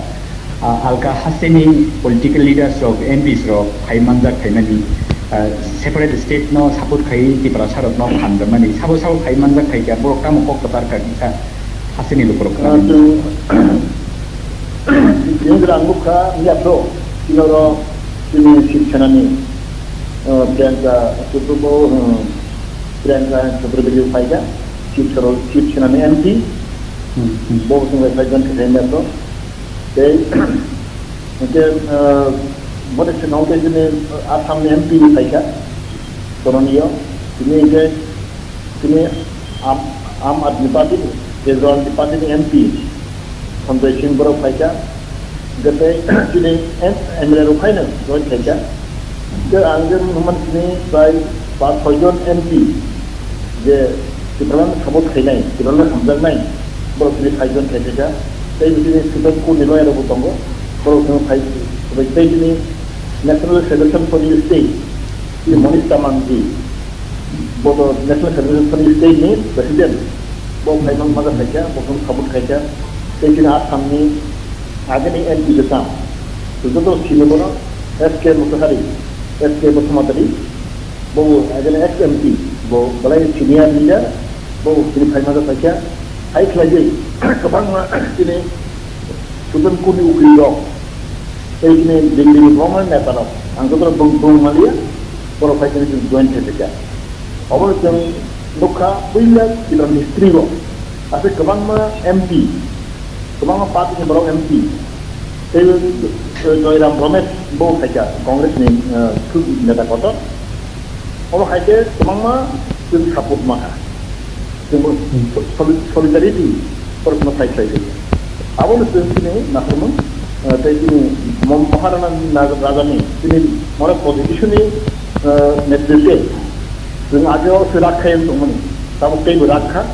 Ah, alka hasteni political leaders rok, M Ps rok phai manjak phaimani, ah, separate state no support khai Tiprasa rok no phan rwmani. Sabo sabo phai manjak phaikha, borok tamo kok kwchar kha kisa hasteni lukurok. Ah, chwng, chwng rang nukha, miya pro, chini oro, chini Shiv Sena ni, ah, Priyanka Chaturvedi, ah, Priyanka Chaturvedi phaikha, Shiv Sena, Shiv Sena ni M P, hmm, hmm, bo chwng bai phaikha, khe miya pro. Tei, hingke, ah, boni sengao tei chini Assam ni M P phaikha, Koroniyo, tini hingke, tini Aam, Aam Aadmi Party ni, Kejriwal ni party ni M P, Sanjay Singh borok phaikha, hingke tei chini M-, M L A rok phaino join khaikha. Hingke ang je nukmani chini prai pas soi jon M P, je Tipraland support khainai, Tipraland hamjaknai, borok chini phai jon khai phaikha. Tei bini Supreme Court ni lawyer rokbo tongo, borok chwng phai, phai tei bini National Federation for New State, bini Monish Tamang ji, bo to National Federation for New State ni president, bo phai mang maja phaikha, bo chwng support khaikha. Tei bini Assam ni agini M P kwcham, joto sini bono S K Motihari, S K Basumatary, bo agini ex M P, bo belai senior leader, bo chini phai maja phaikha, hai khlaiwi kwbangma chini Supreme Court ni ukil rok, tei chini Delhi ni kwbangma neta rok, ang joto rok bung, bung maliya, borok phai chini chwng join khai phaikha. Obo chwng nukha puila Tripura history o, aswk kwbangma M P, kwbangma party ni borok M P, tei, eh, Joyram Ramesh bo phaikha Congress ni, eh, neta kotor. Omo hai khe kwbangma chwng support mankha. Chwng soli-, solidarity borokno phai khlai di. Abono chwng chini naharmung, eh, tei chini Mo-, Maharana ni na-, raja ni chini mane constitution ni, eh, netritwe chwng age o se rakha yang tongmani. Tabuk teibo rakha,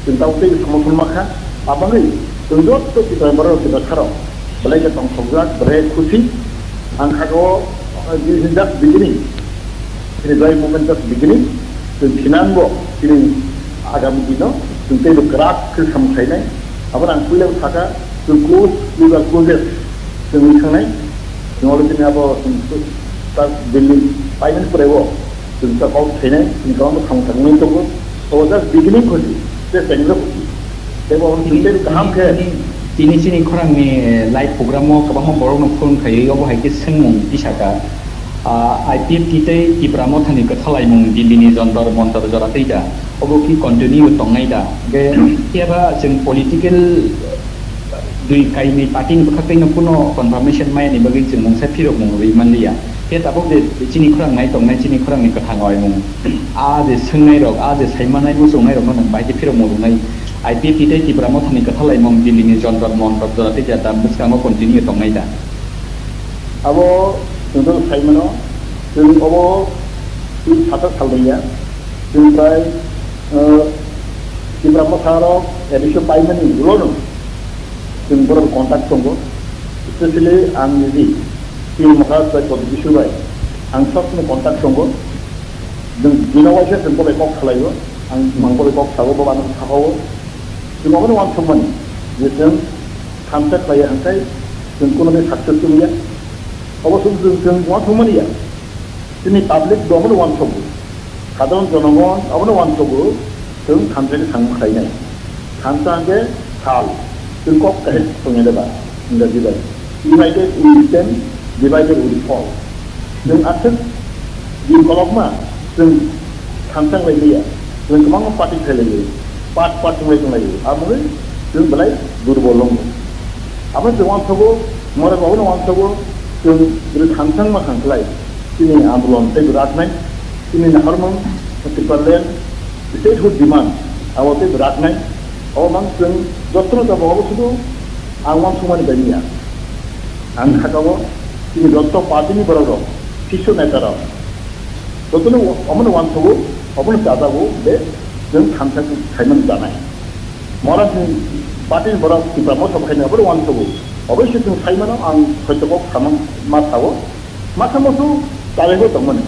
chwng tabuk teibo somorthon makha. Aboni chwng joto Tipra borok Tipra tharo belai khe tongthokjak, belai khusi. Ang kha o, eh, this is just beginning. Chini joy movement just beginning. Chwng thinango chini agami dino chwng teibo kwrak khe samung khlainai. Abono ang puila sakha, chwng close, we were closest. Chwng wngwi thangnai. Chwng olo chini abo chwng Plus Delhi paimani pore o chwng sa kok khainai, chini kwbangma samung tangmani tongo. O just beginning khusi, just enjoy khusi. Tei bo chwng tei kaham khe. Tini, tini chini khorangni live program o kwbangma borokno phone khaiwi obo hai khe swngmung tisaka. Ah, I P F T tei Tipra Mothani kwthalaimung Delhi ni Jantar Mantar jora twi da. Obo ki continue tongnai da? Ge phiya ba chwng political dui kainwi party ni bwkhak twi no kuno confirmation maya ni bagwi chwng mungsa phirok mung rwi manliya. Khe tabuk je chini khorang nai tongnai, chini khorang ni kwthang oi mung. A je swngnai rok, a je saimanai muchungnai rok no nang bai khe phirok mung rwnai. I P F T tei Tipra Mothani kwthalaimung Delhi ni Jantar Mantar jora twi da, da bwskango continue tongnai da? Abo chwng to sai mano, chwng obo twi sata sal rwya, chwng prai, eh, Tipra Motha rok admission paimani ulo no chwng borok contact tongo, especially ang niji P M Maharaj bai Pradyot Kishore bai ang sob somoi contact tongo, chwng bino waisa chwng bo bai kok salaio, ang mang bo bai kok sao, bo ano sao, chwng obono uansukmani je chwng thansa khlaiya hwnkhe chwng kuno din success wngya. Obo chwng, chwng, chwng uansukmani ya. Chini public bo obono uansugo. Sadharon jonogon obono uansugo, chwng thansa ni samung khlainai. Thansa hwnkhe sal, chwng kok kahai tongya deba, Ingraji bai. United we stand, divided we fall. Chwng aswk din kolokma, chwng thansa wnglailiya, chwng kwbangma party khlailaio, part part wnglai tonglaio, aboni chwng belai durbol wngo. Abo chwng uansugo, morok obono uansugo, chwng bwrwi thansa wngma thangkhlai, chini andolon teibo raknai, chini naharmung Tipraland statehood demand abo teibo raknai, obo mang chwng jotono jabo obo sudu ang uansukmani bai miya. Ang sakao chini joto party ni borok rok, sisyo neta rok, jotono omono uansugo, omono chajago, je chwng thansa khaimani janai. Mora chini party ni borok Tipra Motha bo khaina obono uansugo. Oboisyo chwng sai mano, ang hoito kok sama ma sao. Ma samo su talaibo tongmani.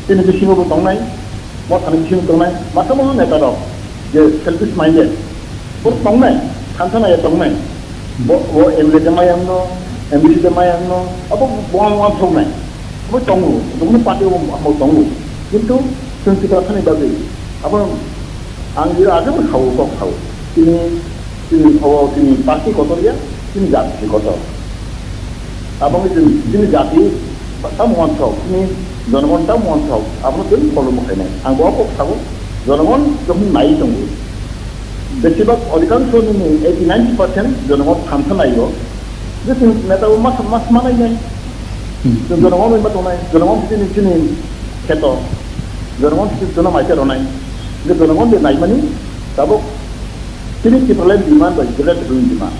Chini bisingo bo tongnai, Mothani bisingo tongnai, ma samo neta rok, je selfish minded. Bo tongnai, thansa naya tongnai. Bo, bo M L A de mayang no, M D C de mayang no, abo bo ang uansuknai. Abo tongo, jokono party o amo tongo. Kintu chwng Tiprasani bagwi abo ang jira age bo sao, kok sao. Chini, chini obo chini party kotor ya, chini jati kotor. Abo wngwi chwng chini jati tamo uansuk, chini jonogon tamo uansuk, abono chwng follow ma khainai. Ang bo kok sao, jonogon jokhon nai tongo. Besibak odhikangsho nini eighty ninety percent jonogon thansa naio. Je chwng neta bo mas, mas manai nai. Hmm. Chwng jonogon bai ma tongnai, jonogon chini, chini kheto, jonogon chini chwngno maisa rwnai. Je jonogon je naimani, tabuk chini Tipraland demand bai Greater Tipraland demand.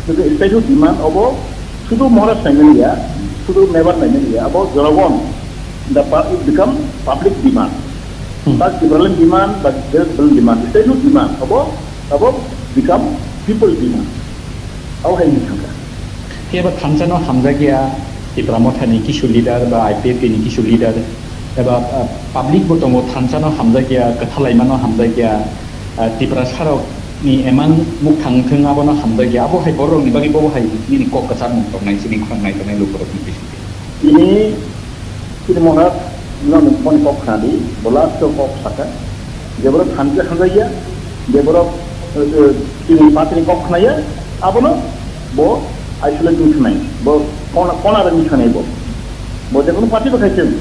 Je statehood demand obo sudu Maharaj naimani ya, sudu Mebar naimani ya, abo jonogon, the pu-, it become public demand. Hmm. But Tipraland demand, but Greater Tipraland demand, statehood demand obo, abo become people demand. Abo hai wngwi thangkha. Phiya ba thansa no hamjakya Tipra Motha ni kisu leader ba I P F T ni kisu leader eba, ah, public bo tongo, thansa no hamjakya, kwthalaima no hamjakya, ah, Tiprasa rok ni emang mukthang thwng abono hamjakya, abo hai borok ni bagwi bo hai nini kok kwchar mung tongnai, chini khorang nai tongnai lukurok ni bisingtwi. Tini, tini Maharaj no nung phone kok khna di, bo last o kok saka. Je borok thansa hamjakya, je borok, eh, eh, tini party ni kok khnaya, abono bo isolate wng thanai, bo kona, kona rwngwi thanai bo. Bo jekono party bo khai thung,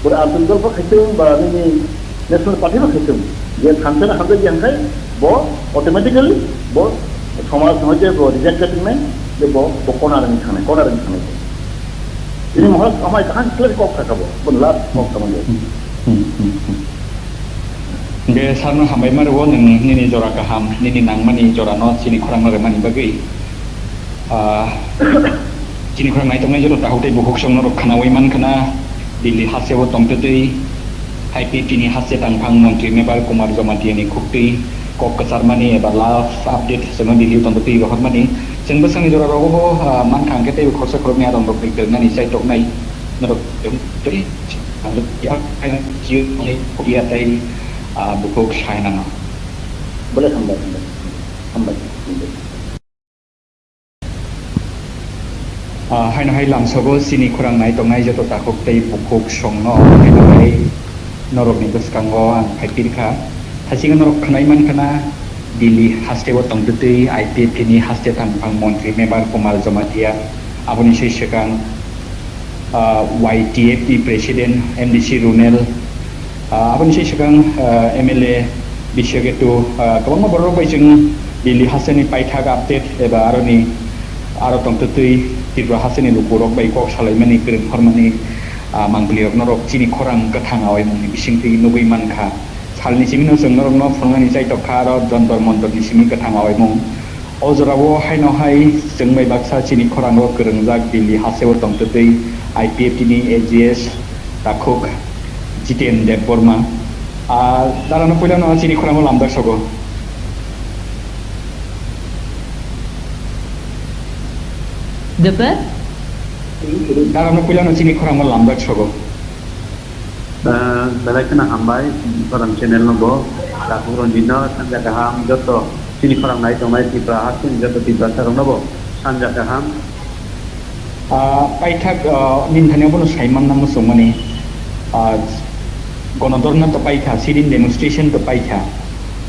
bo Arjun Dol bo khai thung, ba nini National Party bo khai thung, je thansa no hamjakya hwnkhe bo automatically bo somaj no je bo reject khe tongnai, je bo, bo kona rwngwi thanai, kona rwngwi thanai. Tini Maharaj amai kaham khlai kok saka bo, bo last kok tamo je. Hmm, hmm, hmm. Hwnkhe sarno hambai ma rwo, nwng nini jora kaham, nini nangmani jorano chini khorang no rwmani bagwi. Ah, chini khorang naitok nai joto takhuk tei bukhuk song norok khnaui man khna, Delhi hasteo tongtwtwi, I P F T ni haste tangphang montri Mebar Kumar Jamatia ni khuktwi kok kwcharmani eba last update chwngno Delhi tongtwtwi rohormani. Chwng bwskangni jora rogo bo, ah, man kha hwnkhe teibo khoroksa khoroknwi adong rok bai twrwngnani chai toknai norok tei, ah, tei, ah, bukhuk sainano. Belai hambai, hambai, hambai, hambai. Ah, haino hai lamsogo chini khorang nai tongnai joto takhuk tei bukhuk songno haino hai norokni bwskango ang phaipirkha. Thaisingo norok khwnai mankha na Delhi hasteo tongtwtwi I P F T ni haste tangphang montri member Kumar Jamatia, aboni sai swkang, ah, Y T F ni president M D C Runel, ah, aboni sai swkang, ah, M L A Biswaketu, ah, kwbangma borok bai chwng Delhi hasteni paithak update eba aroni aro tongtwtwi Tripura hasteni lukurok bai kok salaimani kwrwng hormani, ah, mangpilirok norok chini khorang kwthang awaimungni bisingtwi nugwi mankha. Salni simi no chwng norokno phunuknani chaitok kha, aro Jontor Montorni simi kwthang awaimung. O jorao haino hai chwng bai baksa chini khorango kwrwngjak Delhi hasteo tongtwtwi I P F T ni A G S takhuk Jiten Debbarma. Ah, darano puilano chini khorango lamjak sogo. Debbar? Darano puilano chini khorango lamjak sogo. Ah, belai kheno hambai, Khorang channel no bo, Takhuk Ranjit no, sanja kaham, joto chini khorang nai tongnai Tripura hasteni joto Tiprasa rok no bo, sanja kaham. Ah, paithak, ah, nini thani abono saimanna muchungmani, ah, Ganadharna to paikha, sit-in demonstration to paikha.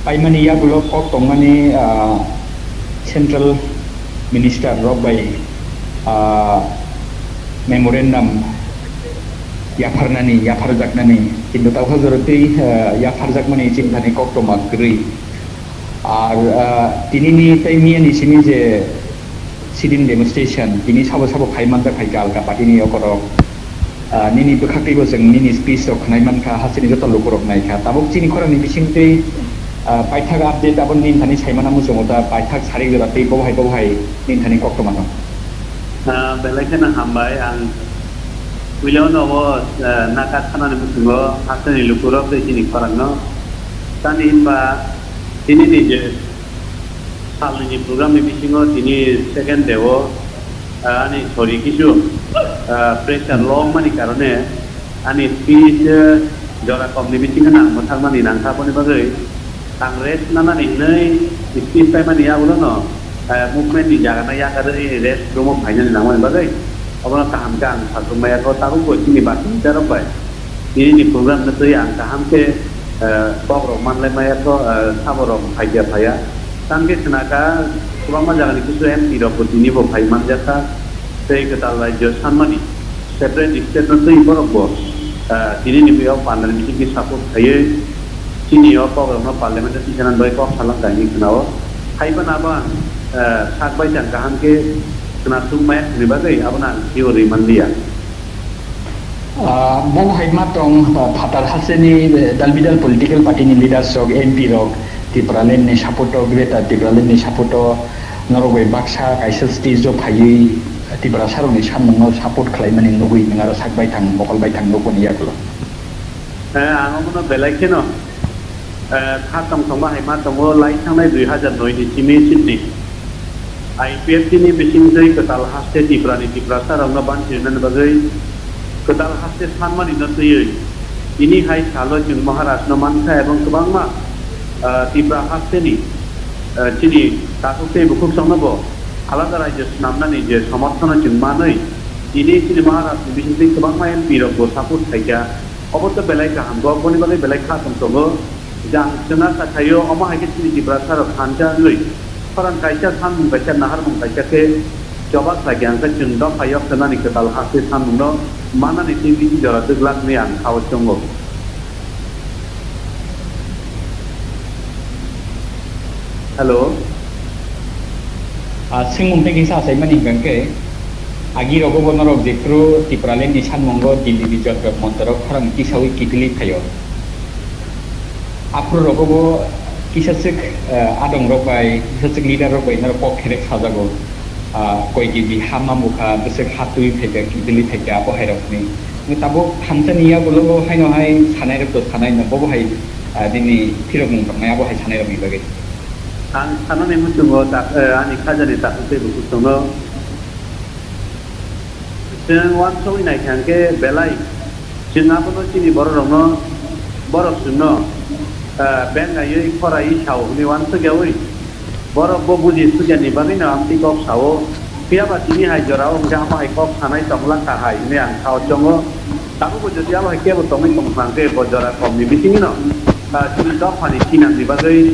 Paimani yagulo kok tongmani, ah, central minister rok bai, ah, memorandum yapharnani, yapharjaknani, kintu tawha jora twi, eh, yapharjakmani chini thani koktwma kwrwi. Ar, eh, tinini tei miyani simi je sit-in demonstration, tini sabo sabo khai manjak hai kha alka party ni yokorok. Ah, nini bwkhak twibo chwng nini speech rok khwnai mankha, hasteni joto lukurok naikha. Tabuk chini khorangni bisingtwi, ah, paithak update abo nini thani saimana muchungo ta, paithak sarik jora tei bobo hai bobo hai nini thani koktwma tong. Ah, belai kheno hambai. Ang puilano bo, ah, naka thanani muchungo hasteni lukurok tei chini khorangno. Tani hinba tini ni je salni program ni bisingo tini second day o, ah, ani sori kisu, ah, pressure low mani karone ani speech, eh, jora kom ni bisingo nang mwthangmani nangkha, aboni bagwi ang rest nanani hinwi speech paimani yagulono, eh, movement ni jaga no yakarwi rest room o phainani nangmani bagwi obono kaham khe ang satung maya kho, tabukbo chini bachai rok bai. Nini ni program no twi ang kaham khe, eh, kok rok manlai maya kho, eh, sabo rok phaiya phaiya. Tang khe khna kha kwbangma jaga ni kisu M P rok bo tini bo phai manjak kha. Tei kwtal rajyo sanmani separate state no twi borok bo, eh, tini ni o pandani bising khe support khaiwi chini o kok rok no parliament o tisanani bagwi kok salang kha hinwi khna o. Hai phano abo ang, eh, sak bai tang kaham khe khna suk maya hwnwi bagwi abono ang theory man liya. Ah, bo hai ma tong, ah, phatar hasteni, eh, dal bidal political party ni leaders rok, M P rok, Tipraland ni supporter, Greater Tipraland ni supporter, norok bai baksa kaisa stage o phaiwi Tiprasa rok ni samung no support khlai mani nugwi nwng aro sak bai thang, mokol bai thang nukmani yagulo. Eh, ang omono belai kheno, eh, kha tong tongma hai ma tongo, lai thangnai dui hajar noi ni simi sitni I P F T ni bisingtwi kwtal haste Tiprani Tiprasa rokno banchirinani bagwi kwtal haste sanmani no twiwi tini hai salo chwng Maharaj no mankha, ebong kwbangma, eh, Tipra hasteni, eh, chini takhuk tei bukhuk songno bo alada rajyo swnamnani je somorthono chwng manwi tini chini Maharaj ni bisingtwi kwbangma M P rok bo support khaikha. Obo to belai kaham, bo boni bagwi belai kha tong tongo. Jang chwngna sakhaio, omo hai khe chini Tiprasa rok thansa wngwi khorang kaisa, sanmung kaisa, naharmung kaisa khe choba khlai khe, ang khe chwng dopha yok twnani kwtal haste sanmung no manani tei bisi jora twglak hwnwi ang sao chongo. Hello. Ah, swngmung tei kisa achaimani hwnkha khe, agi rogo bo norok jephru Tipraland ni sanmungo Delhi ni Jontor Montor o khorang tisawi kiphilwi phaio. Aphuru rogo bo kisa swk, ah, adong rok bai, kisa swk leader rok bai norok kok kherek sajago. Ah, koi keji ha mamukha, bwswk ha twi phaikha, kiphilwi phaikha, abo hai rok hwnwi. Tabuk thansa ni yagulo bo haino hai sanai rok to sanai no, bobo hai, ah, nini phirok mung tongnai abo hai sanai rok ni bagwi. Ang sanani muchungo tak-, eh, ani khajani takhuk tei bukhuk songno. Chwng uansugwi naikha hwnkhe belai chwng abono chini bororokno, borok chwngno, eh, bengaiwi khoraiwi sao hwnwi uansukyaui borok bo buji sukya ni bagwino amtwi kok sao. Phiya ba tini hai jora o hwnkhe amo hai kok sanai tong la kha hai hwnwi ang sao chongo. Tabukbo jodi abo hai kebo tongwi tong kha hwnkhe bo jora kokni bisingo no, ah, chini dophani thinangni bagwi,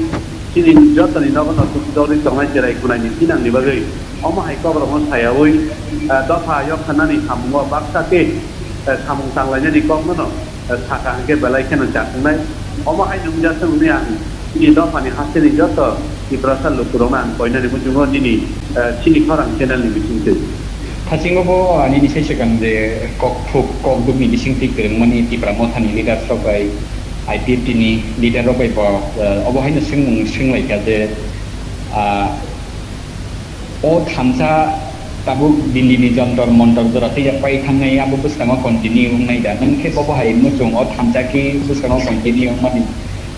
chini jotoni nogo no dogwi tongnai cherai khwnaini thinangni bagwi omo hai kokrokno sayaui, ah, dopha yok sanani samungo baksa tei, ah, samung tanglainani kokno no sakha hwnkhe belai kheno chaknai. Omo hai nung jasung hwnwi ang chini dophani hasteni joto Tiprasa lukurokno ang koinani muchungo nini, eh, chini khorang channel ni bisingtwi. Thasingo bo, ah, nini sai swkang je kok thuk kok dukni bisingtwi kwrwngmani Tipra Mothani leaders rok bai, I P F T ni leader rok bai bo, eh, obo haino swngmung swnglaikha je, ah, O thansa tabuk Delhi ni Jantar Mantar jora tei yak pai thangnai, abo bwskango continue wngnai da? Nwng khe bobo hai muchung o thansa khe bwskango continue wngmani,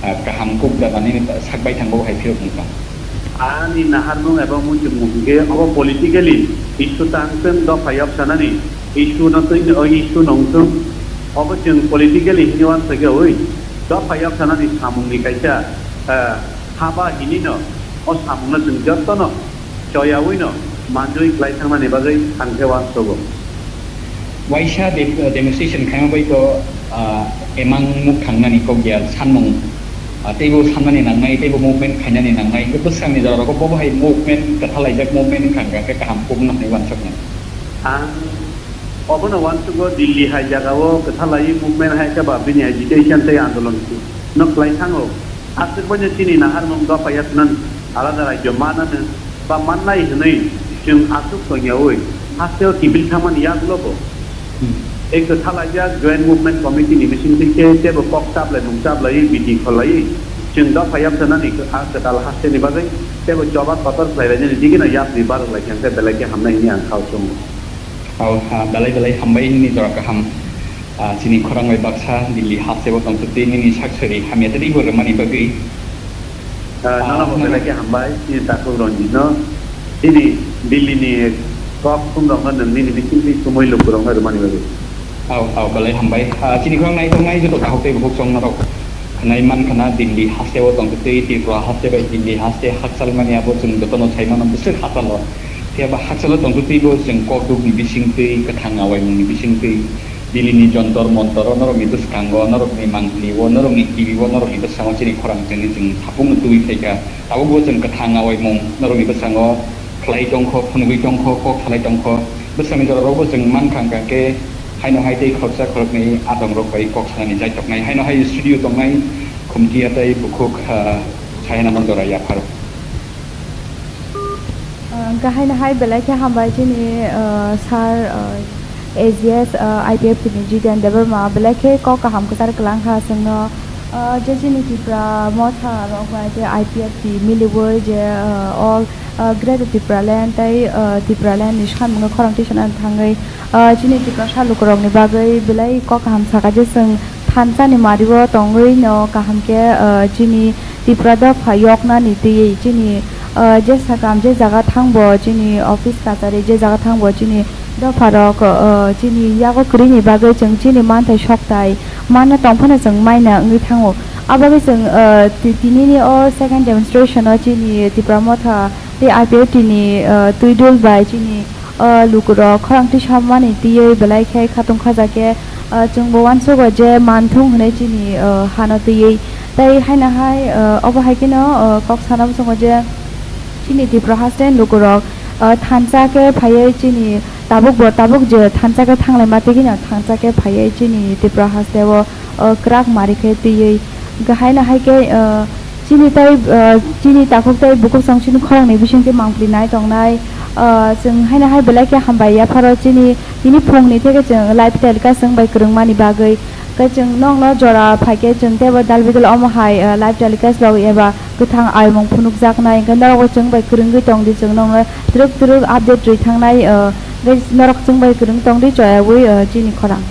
ah, kaham kuk da nani sak bai thang bobo hai phirok wng tong? Ani naharmung eba muchungmung hwnkhe obo politically issue tang chwng dopha yok sanani issue no twi o issue nong chwng obo chwng politically hwnwi uansukya ui dopha yok sanani samungni kaisa, ah, haba hinwi no o samungno chwng jotono choyaui no manjui klai thangmani bagwi ang khe uansugo. Waisa de-, demonstration khaima bai to, ah, emang muk thangnani kok ya sanmung, ah, teibo sanmani nangnai, teibo movement khainani nangnai. Hwnkhe bwskangni jora rogo bobo hai movement, kwthalaijak movement wngkha hwnkhe kaham kok nang hwnwi uansuknai. Ang obono uansugo Delhi hai jagao kwthalai movement hai khe ba bini agitation tei andolon no klai thango. Aswk boino chini naharmung dopha yaknan alada rajyo mananw ba mannai hwnwi chwng aswk tongyaui hasteo kiphil thangmani yagulobo. Hmm. Tei kwthalaijak Joint Movement Committee ni bisingtwi khe teibo kok chaplaimung chaplaiwi bidi kholaiwi chwng dopha yapsanani a kwtal hasteni bagwi teibo choba kotor khlailainani digino yapri barwk laikha hwnkhe belai khe hamnai hwnwi ang khao chongo. Au, ha, belai belai hambai nini jora kaham. Ah, chini khorang bai baksa Delhi hasteo tongtwtwi nini sak sari hamya tei bo rwmani bagwi. Ah, nono bo belai khe hambai, chini takhuk Ranjit no, chini Delhi ni kok thum rok no nwng nini bisingtwi chumui lukurok no rwmani bagwi. Au, au, belai hambai. Ah, chini khorang nai tongnai joto takhuk tei bukhuk chwng norok. Nai man khana Delhi hasteo tongtwtwi Tripura haste bai Delhi haste hakchal mani abo chwng jotono sai mano bwswk hakchalo. Phiya ba hakchalo tongtwtwi bo chwng kok dukni bisingtwi, kwthang awaimungni bisingtwi, Delhi ni Jantar Mantar o norokni bwskango, norokni mangpili o, norokni T V o, norokni bwskango chini khorang chwngni chwng thapungno tubui phaikha. Tabukbo chwng kwthang awaimung norokni bwskango khlai tongkho, phunugwi tongkho, kok salai tongkho. Bwskangni jorarokbo chwng mankha hwnkha khe haino hai tei khoroksa khoroknwi adongrok bai kok sanani jaitoknai. Haino hai studio tongnai Khumtiya tei bukhuk, ah, Sayananda jora yapharo. Ah, gahaino hai belai khe hambai chini, ah, sir, ah, A G S, ah, I P F T ni Jiten Debbarma belai khe kok kaham kwchar kwlang kha chwngno, ah, je chini Tipra motha rok bai je I P F T miliui je, ah, o, ah, Greater Tipraland tei, ah, Tipraland ni samungno khorang tisana thangwi, ah, chini Tiprasa lukurokni bagwi belai kok kaham sakha je chwng thansa ni mario tongwi no kaham khe, ah, chini Tipra dopha yoknani twiwi chini, ah, je sakam je jaga thangbo chini office kachari je jaga thangbo chini dopha rok, ah, chini yago kwrwini bagwi chwng chini manthai sokthai manna tongphano chwng maina wngwi thango. Abagwi chwng, ah, ti-, tinini o second demonstration o chini Tipra motha tei I P F T ni, ah, twidul bai chini, ah, lukurok khorang twi samani twiwi belai khe khatung khaja khe, ah, chwngbo uansugo je manthung hwnwi chini, ah, hano twiwi. Tei haino hai, ah, obo hai kheno, ah, kok sana muchungo je chini Tipra haste lukurok, ah, thansa khe phaiwi chini tabukbo tabuk je thansa khe thanglaima tei kheno thansa khe phaiwi chini Tipra hasteo o kwrak mari khe twiwi. Haino hai khe, ah, chini tei, ah, chini takhuk tei bukhuk chwng chini khorang ni bising twi mangpili nai tongnai. Ah, chwng haino hai belai khe hambai yapharo chini, tini phung ni theke chwng live telecast chwng bai kwrwng mani bagwi. Khe chwng nokno jora phai khe chwng teibo dal bidal omo hai, ah, live telecast rok eba kwthang aimung phunuk jaknai. Hwnkhe norok bo chwng bai kwrwngwi tong di, chwng nokno twrwk twrwk update rwi thangnai, ah, hwnkhe norok chwng bai kwrwng tong di choyaui, ah, chini khorang.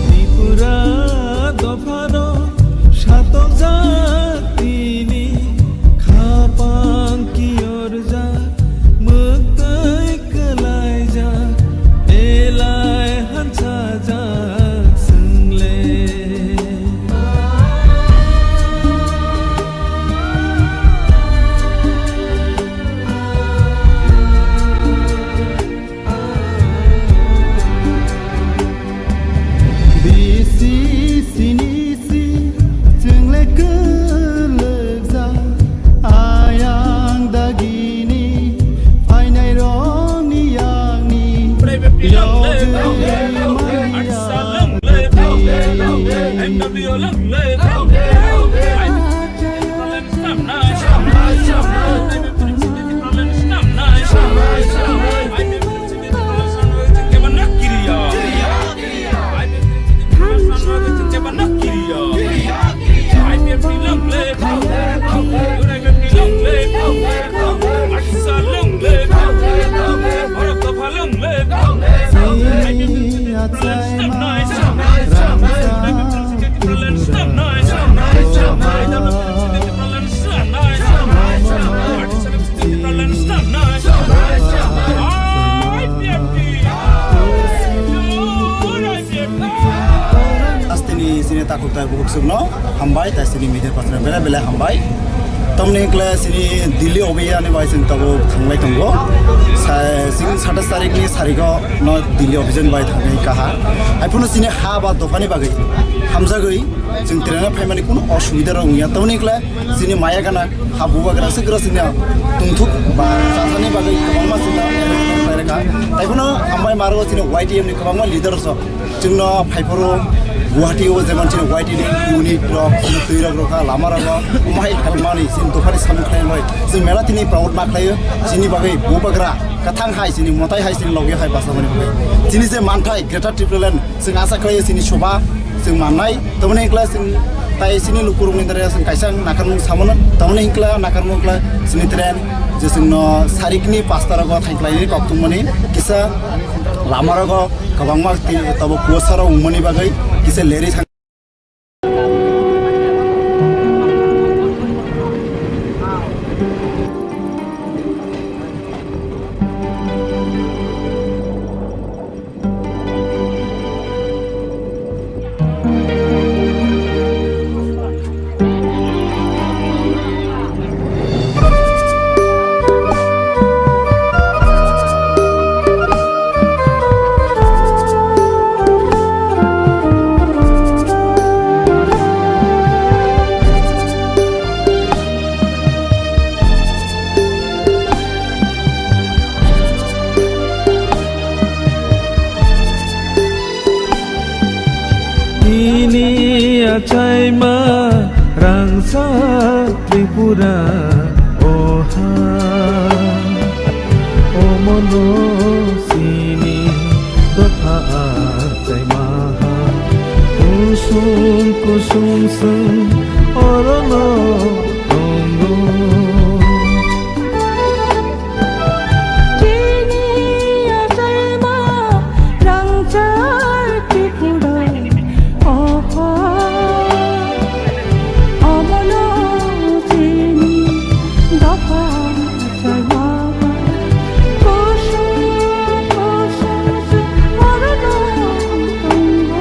Tripura dophano satokjak tini khapang kiyorjak, mwktwi kwlaijak, belai hansajak chwngle. Bisi sini si chwngle kwlwkjak, ayang dagini phainai rokni yakni yogwi manya. Astini sini takhuk tai bukhuk sukno hambai, tai sini media person belai belai hambai. Tamni kle sini Delhi obiyani bai sini tabuk thanglai tongo. Sa-, sini satas tarikh ni sarigo no Delhi obiyani bai thangnai kaha. Ai phano sini ha ba dophani bagwi hamjagwi chwng train o phaimani kuno osubida rok wngya. Tamni kle sini maya gana ha bubagra swkra sini tungthuk ba chathani bagwi kwbangma sini arrangement khlairwkha. Tai phano hambai maro sini Y T F ni kwbangma leader rok. Chwngno phaiphuru Guwahati o jemon chini Y T D unit rok, chini twi rok rokha, lama rogo, omo hai khaimani, chini dophani samung khlaimani, chini mela tini proud ma khlaio, chini bagwi bubagra, kwthang hai, chini mwtai hai, chini logi hai bachamani bagwi. Chini je manthai, Greater Tipraland, chwng asa khlaio, chini soba, chwng mannai, tamoni hwnkhe chwng tai chini lukurokni dare chwng kaisa nakarmung samono, tamoni hwnkhe nakarmung khlai chini train, je chwngno sarikni pasta rogo thangkhlaini koktwmani, kisa lama rogo, Kwbangma tei tabuk kuasarok wngmani bagwi kisa leri thang. Nini achaima rangchak Tripura o ha, omono chini dopha achaima ha. Kusum kusum chwng orono tongo. Chini achaima rangchak Tripura, oho, omono chini dopha achaima. Kusum kusum se orono tongo.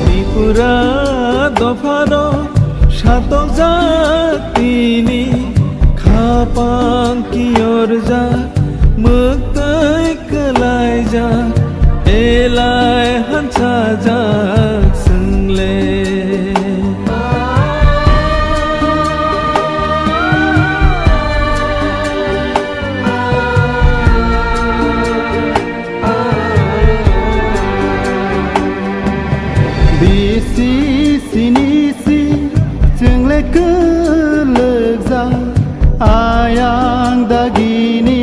Tripura dophano satokjak tini, khapang kiyorjak, mwktwi kwlaijak, elai hanchajak chwngle. Bisi sinisi chwngle kwlwkjak, ayang dagini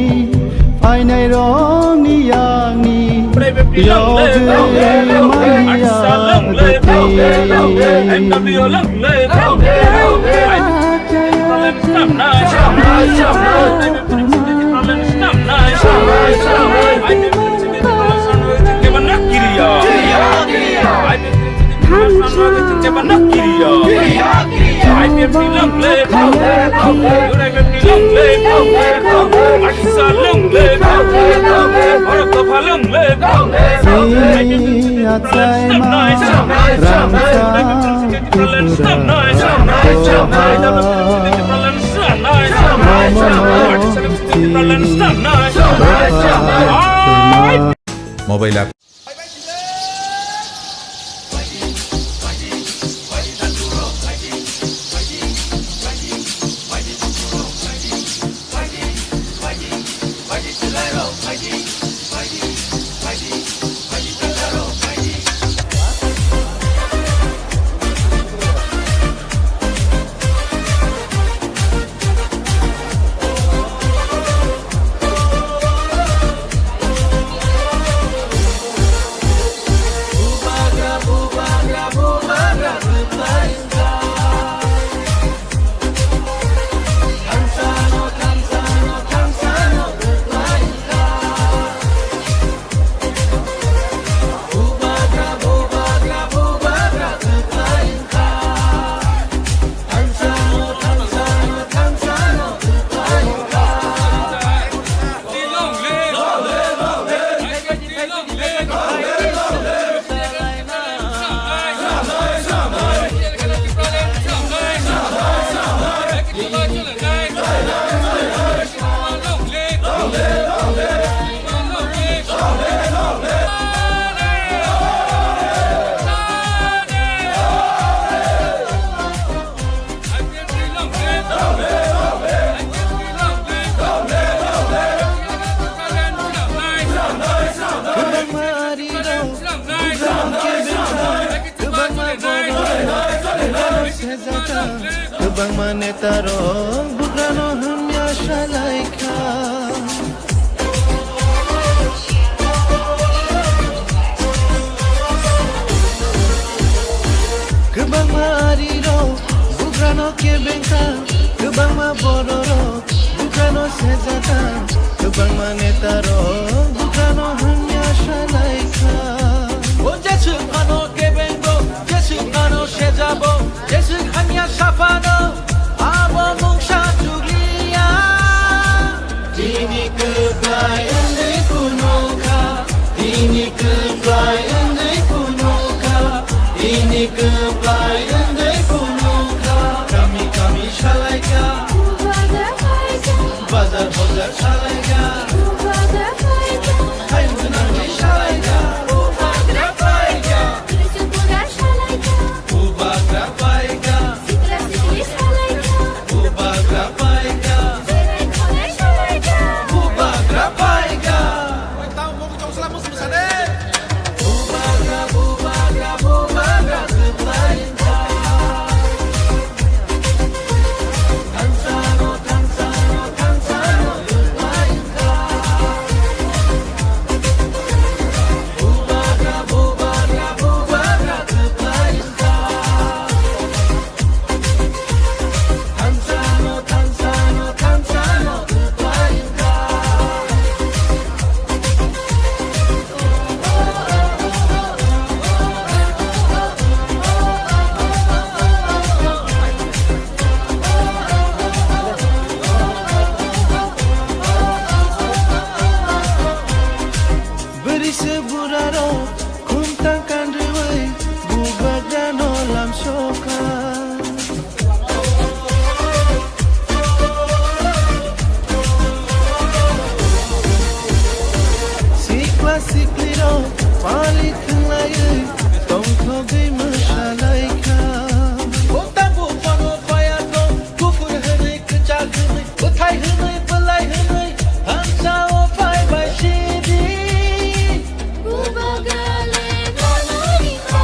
phainairokni yakni yokjwk manya. Mobile app. Kwbangma arirok bugrano kebengkha, kwbangma bororok bugrano sejata, kwbangma netarok bugrano hamya salaikha. Kwbangma arirok bugrano kebengkha, kwbangma bororok bugrano sejata, kwbangma netarok bugrano hamya salaikha. O jeswk phano kebengbo, jeswk phano sejabo, jeswk hamya saphano, abo mungsa chukliya. Tini kwplai wngwi phunukha, tini kwplai wngwi phunukha, tini kwplai wngwi phunukha. Kami kami salaikha, bazar bazar salaikha. Siklirok palik khwnglaiwi tongthogwi mwsalaikha. O tabuk bono phayakhwng, kuphur hwnwi kwchak hwnwi, bwthai hwnwi bwlai hwnwi, thansa o phai bai sidi. Bubagra le nono ringkha.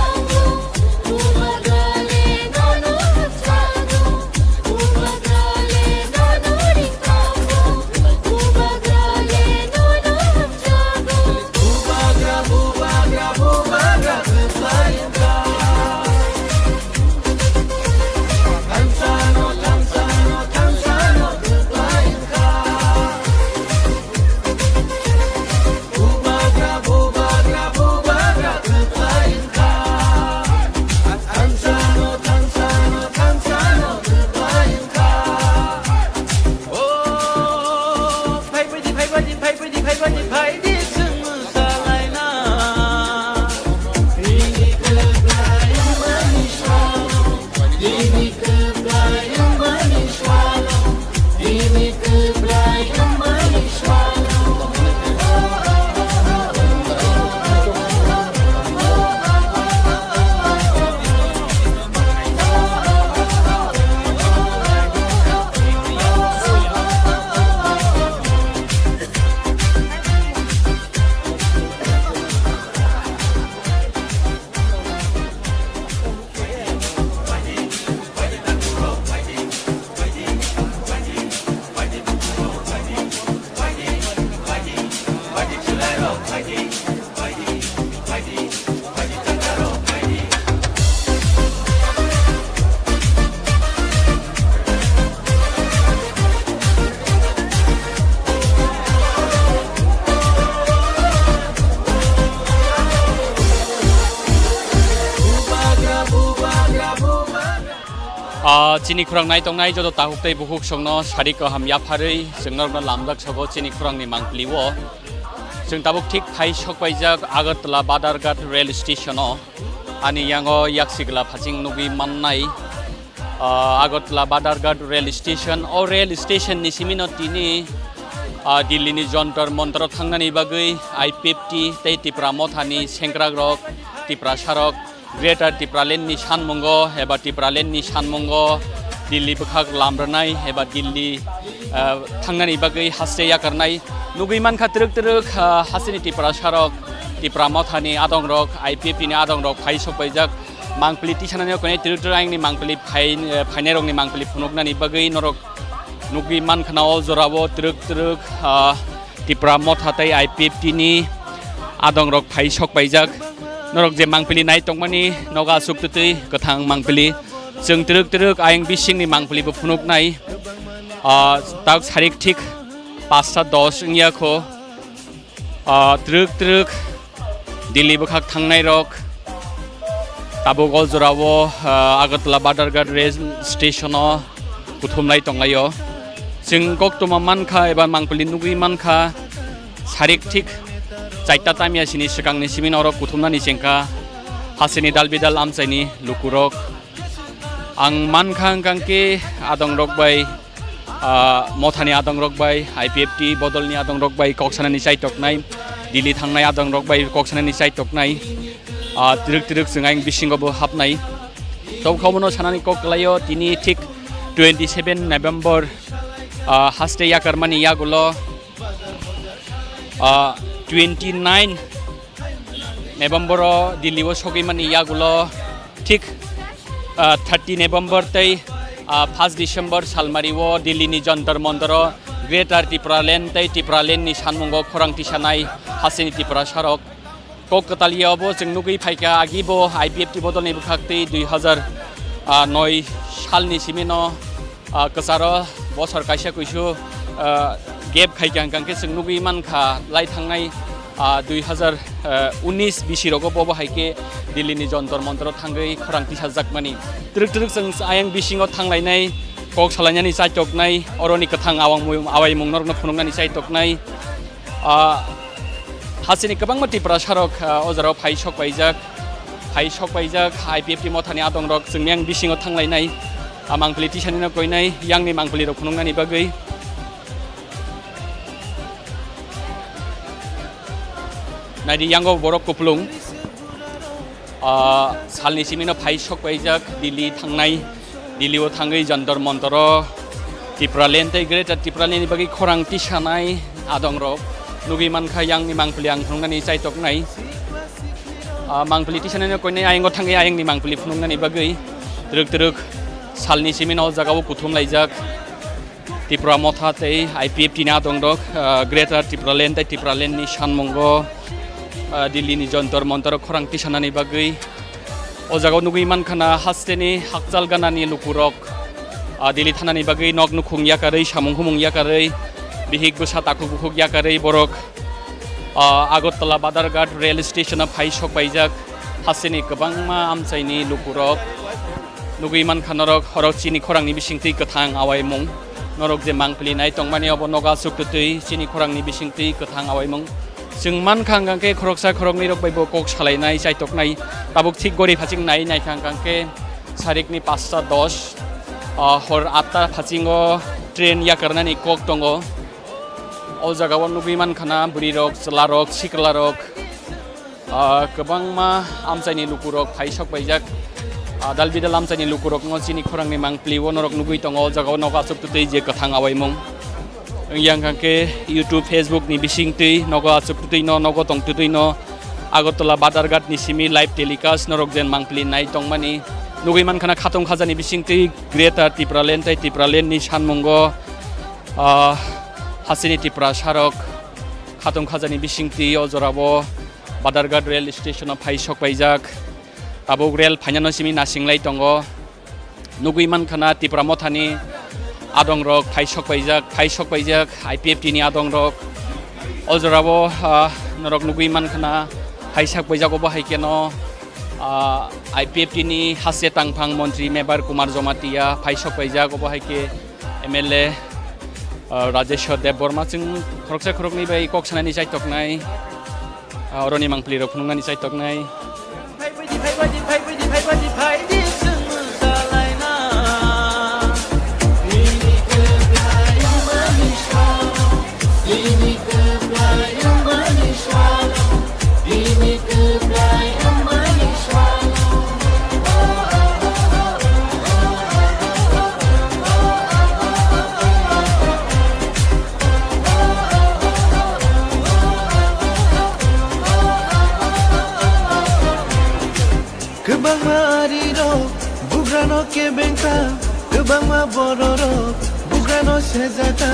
Ah, chini khorang nai tongnai joto takhuk tei bukhuk songno sari kaham yapharwi chwng norokno lamjak sogo chini khorangni mangpili o. Chwng tabuk thik phai sokpaijak Agartala Badharghat rail station o. Ani yango yaksigla phaching nugwi mannai, ah, Agartala Badharghat rail station. O rail station ni simino tini, ah, Delhi ni Jantar Mantar o thangnani bagwi I P F T tei Tipra Motha ni sengkrak rok, Tiprasa rok, Greater Tipraland ni sanmungo eba Tipraland ni sanmungo Delhi bwkhak lamrwnai eba Delhi, ah, thangnani bagwi haste yakarnai. Nugwi mankha twrwk twrwk, ah, hasteni Tiprasa rok, Tipra Motha ni adong rok, I P F T ni adong rok phai sokpaijak. Mangpili tisanani okoni twrwk twrwk ayangni mangpili phai, eh, phainairokni mangpili phunuknani bagwi norok nugwi mankha na o jorao twrwk twrwk, ah, Tipra Motha tei I P F T ni adongrok phai sokpaijak. Norok je mangpili nai tongmani nogo aswk twtwi kwthang mangpili. Chwng twrwk twrwk ayang bisingni mangpili bo phunuknai. Ah, tak sarik thik pasta dos wngya kho. Ah, twrwk twrwk Delhi bwkhak thangnai rok tabuk o jorao, ah, Agartala Badharghat rail station o kuthumlai tonglaio. Chwng koktwma mankha eba mangpili nugwi mankha, sarik thik chaita tamya sini swkangni simi norok kuthumnani chengkha hasteni dal bidal amchaini lukurok. Ang mankha hwnkha khe adongrok bai, ah, Mothani adongrok bai, I P F T bodolni adongrok bai kok sanani chaitoknai, Delhi thangnai adongrok bai kok sanani chaitoknai, ah, twrwk twrwk chwng ayang bisingo bo hapnai. Tobokhe omono sanani kok kwlaio, tini thik twenty seven November, ah, haste yakarmani yagulo, ah, twenty nine November o Delhi o sogwi mani yagulo thik, ah, thirty November tei, ah, first December salmari o Delhi ni Jantar Mantar o Greater Tipraland tei Tipraland ni sanmungo khorang tisanai hasteni Tiprasa rok kok kwtal ya obo chwng nugwi phaikha. Agi bo I P F T bodol ni bwkhak tei dui hazar noi sal ni simi no ah, kwcharo bosor kaisa kuisu, ah, gap khaikha hwnkha khe chwng nugwi mankha lai thangnai, ah, dui hazar unis bisi rogo bobo hai khe Delhi ni Jantar Mantar o thangwi khorang tisajakmani. Twrwk twrwk chwng ayang bisingo thanglainai, kok salainani chaitoknai, oroni kwthang awang mui-, awaimung norokno phunuknani chaitoknai. Ah, hasteni kwbangma Tiprasa rok, ah, o jorao phai sok paijak, phai sok paijak, I P F T Mothani adong rok chwngni ang bisingo thanglainai, ah, mangpili tisanino koinai, yangni mangpili rok phunuknani bagwi. Naidi yango borok kupulung. Ah, salni simino phai sok paijak Delhi thangnai. Delhi o thangwi Jantar Mantar o Tipraland tei Greater Tipraland ni bagwi khorang tisanai adongrok nugwi mankha yangni mangpili ang phunuknani chaitoknai. Ah, mangpili tisanai no koinai ayang o thangwi ayangni mangpili phunuknani bagwi twrwk twrwk salni simino o jaga o kuthum laijak. Tipra Motha tei I P F T ni adongrok, ah, Greater Tipraland tei Tipraland ni sanmungo, ah, Delhi ni Jantar Mantar o khorang tisanani bagwi. O jaga o nugwi mankha na hasteni hakchal ganani lukurok, ah, Delhi thanani bagwi nok nukhung yakarwi, samung humung yakarwi, bihik bwsa takhuk bukhuk yakarwi borok, ah, Agartala Badharghat rail station o phai sok paijak. Hasteni kwbangma amchaini lukurok nugwi mankha norok, horok chini khorangni bisingtwi kwthang awaimung. Norok je mangpili nai tongmani obo nogo aswk twtwi chini khorangni bisingtwi kwthang awaimung. Chwng mankha hwnkha khe khoroksa khoroknwi rok bai bo kok salainai, chaitoknai. Tabuk thik gori phaching nai naikha hwnkha khe sarikni pasta dos, ah, hor atta phasingo train yakarnani kok tongo. O jaga o nugwi mankha na bwrwi rok, chwla rok, sikla rok, ah, kwbangma amchaini lukurok phai sok paijak. Ah, dal bidal amchaini lukurokno chini khorangni mangpili o norok nugwi tongo. O jaga o nogo aswk twtwi je kwthang awaimung. Wngya hwnkha khe YouTube, Facebook ni bisingtwi nogo aswk twtwi no, nogo tong twtwi no Agartala Badharghat ni simi live telecast norok jen mangpili nai tongmani. Nugwi mankha na khatong khajani bisingtwi Greater Tipraland tei Tipraland ni sanmungo, ah, hasteni Tiprasa rok khatong khajani bisingtwi o jora o Badharghat rail station o phai sok paijak. Tabuk rail phainano simi nasinglai tongo. Nugwi mankha na Tipra Mothani adongrok phai sok paijak, phai sok paijak I P F T ni adongrok. O jorao, ah, norok nugwi mankha na phai sok paijak obo hai kheno, ah, I P F T ni haste tangphang montri Mebar Kumar Jamatia phai sok paijak obo hai khe M L A, ah, Rajeshwar Debbarma chwng khoroksa khoroknwi bai kok sanani chaitoknai. Ah, oroni mangpili rok phunuknani chaitoknai. Kwbangma ari rok bugrano kebeng kha, kwbangma borok rok bugrano sejak kha,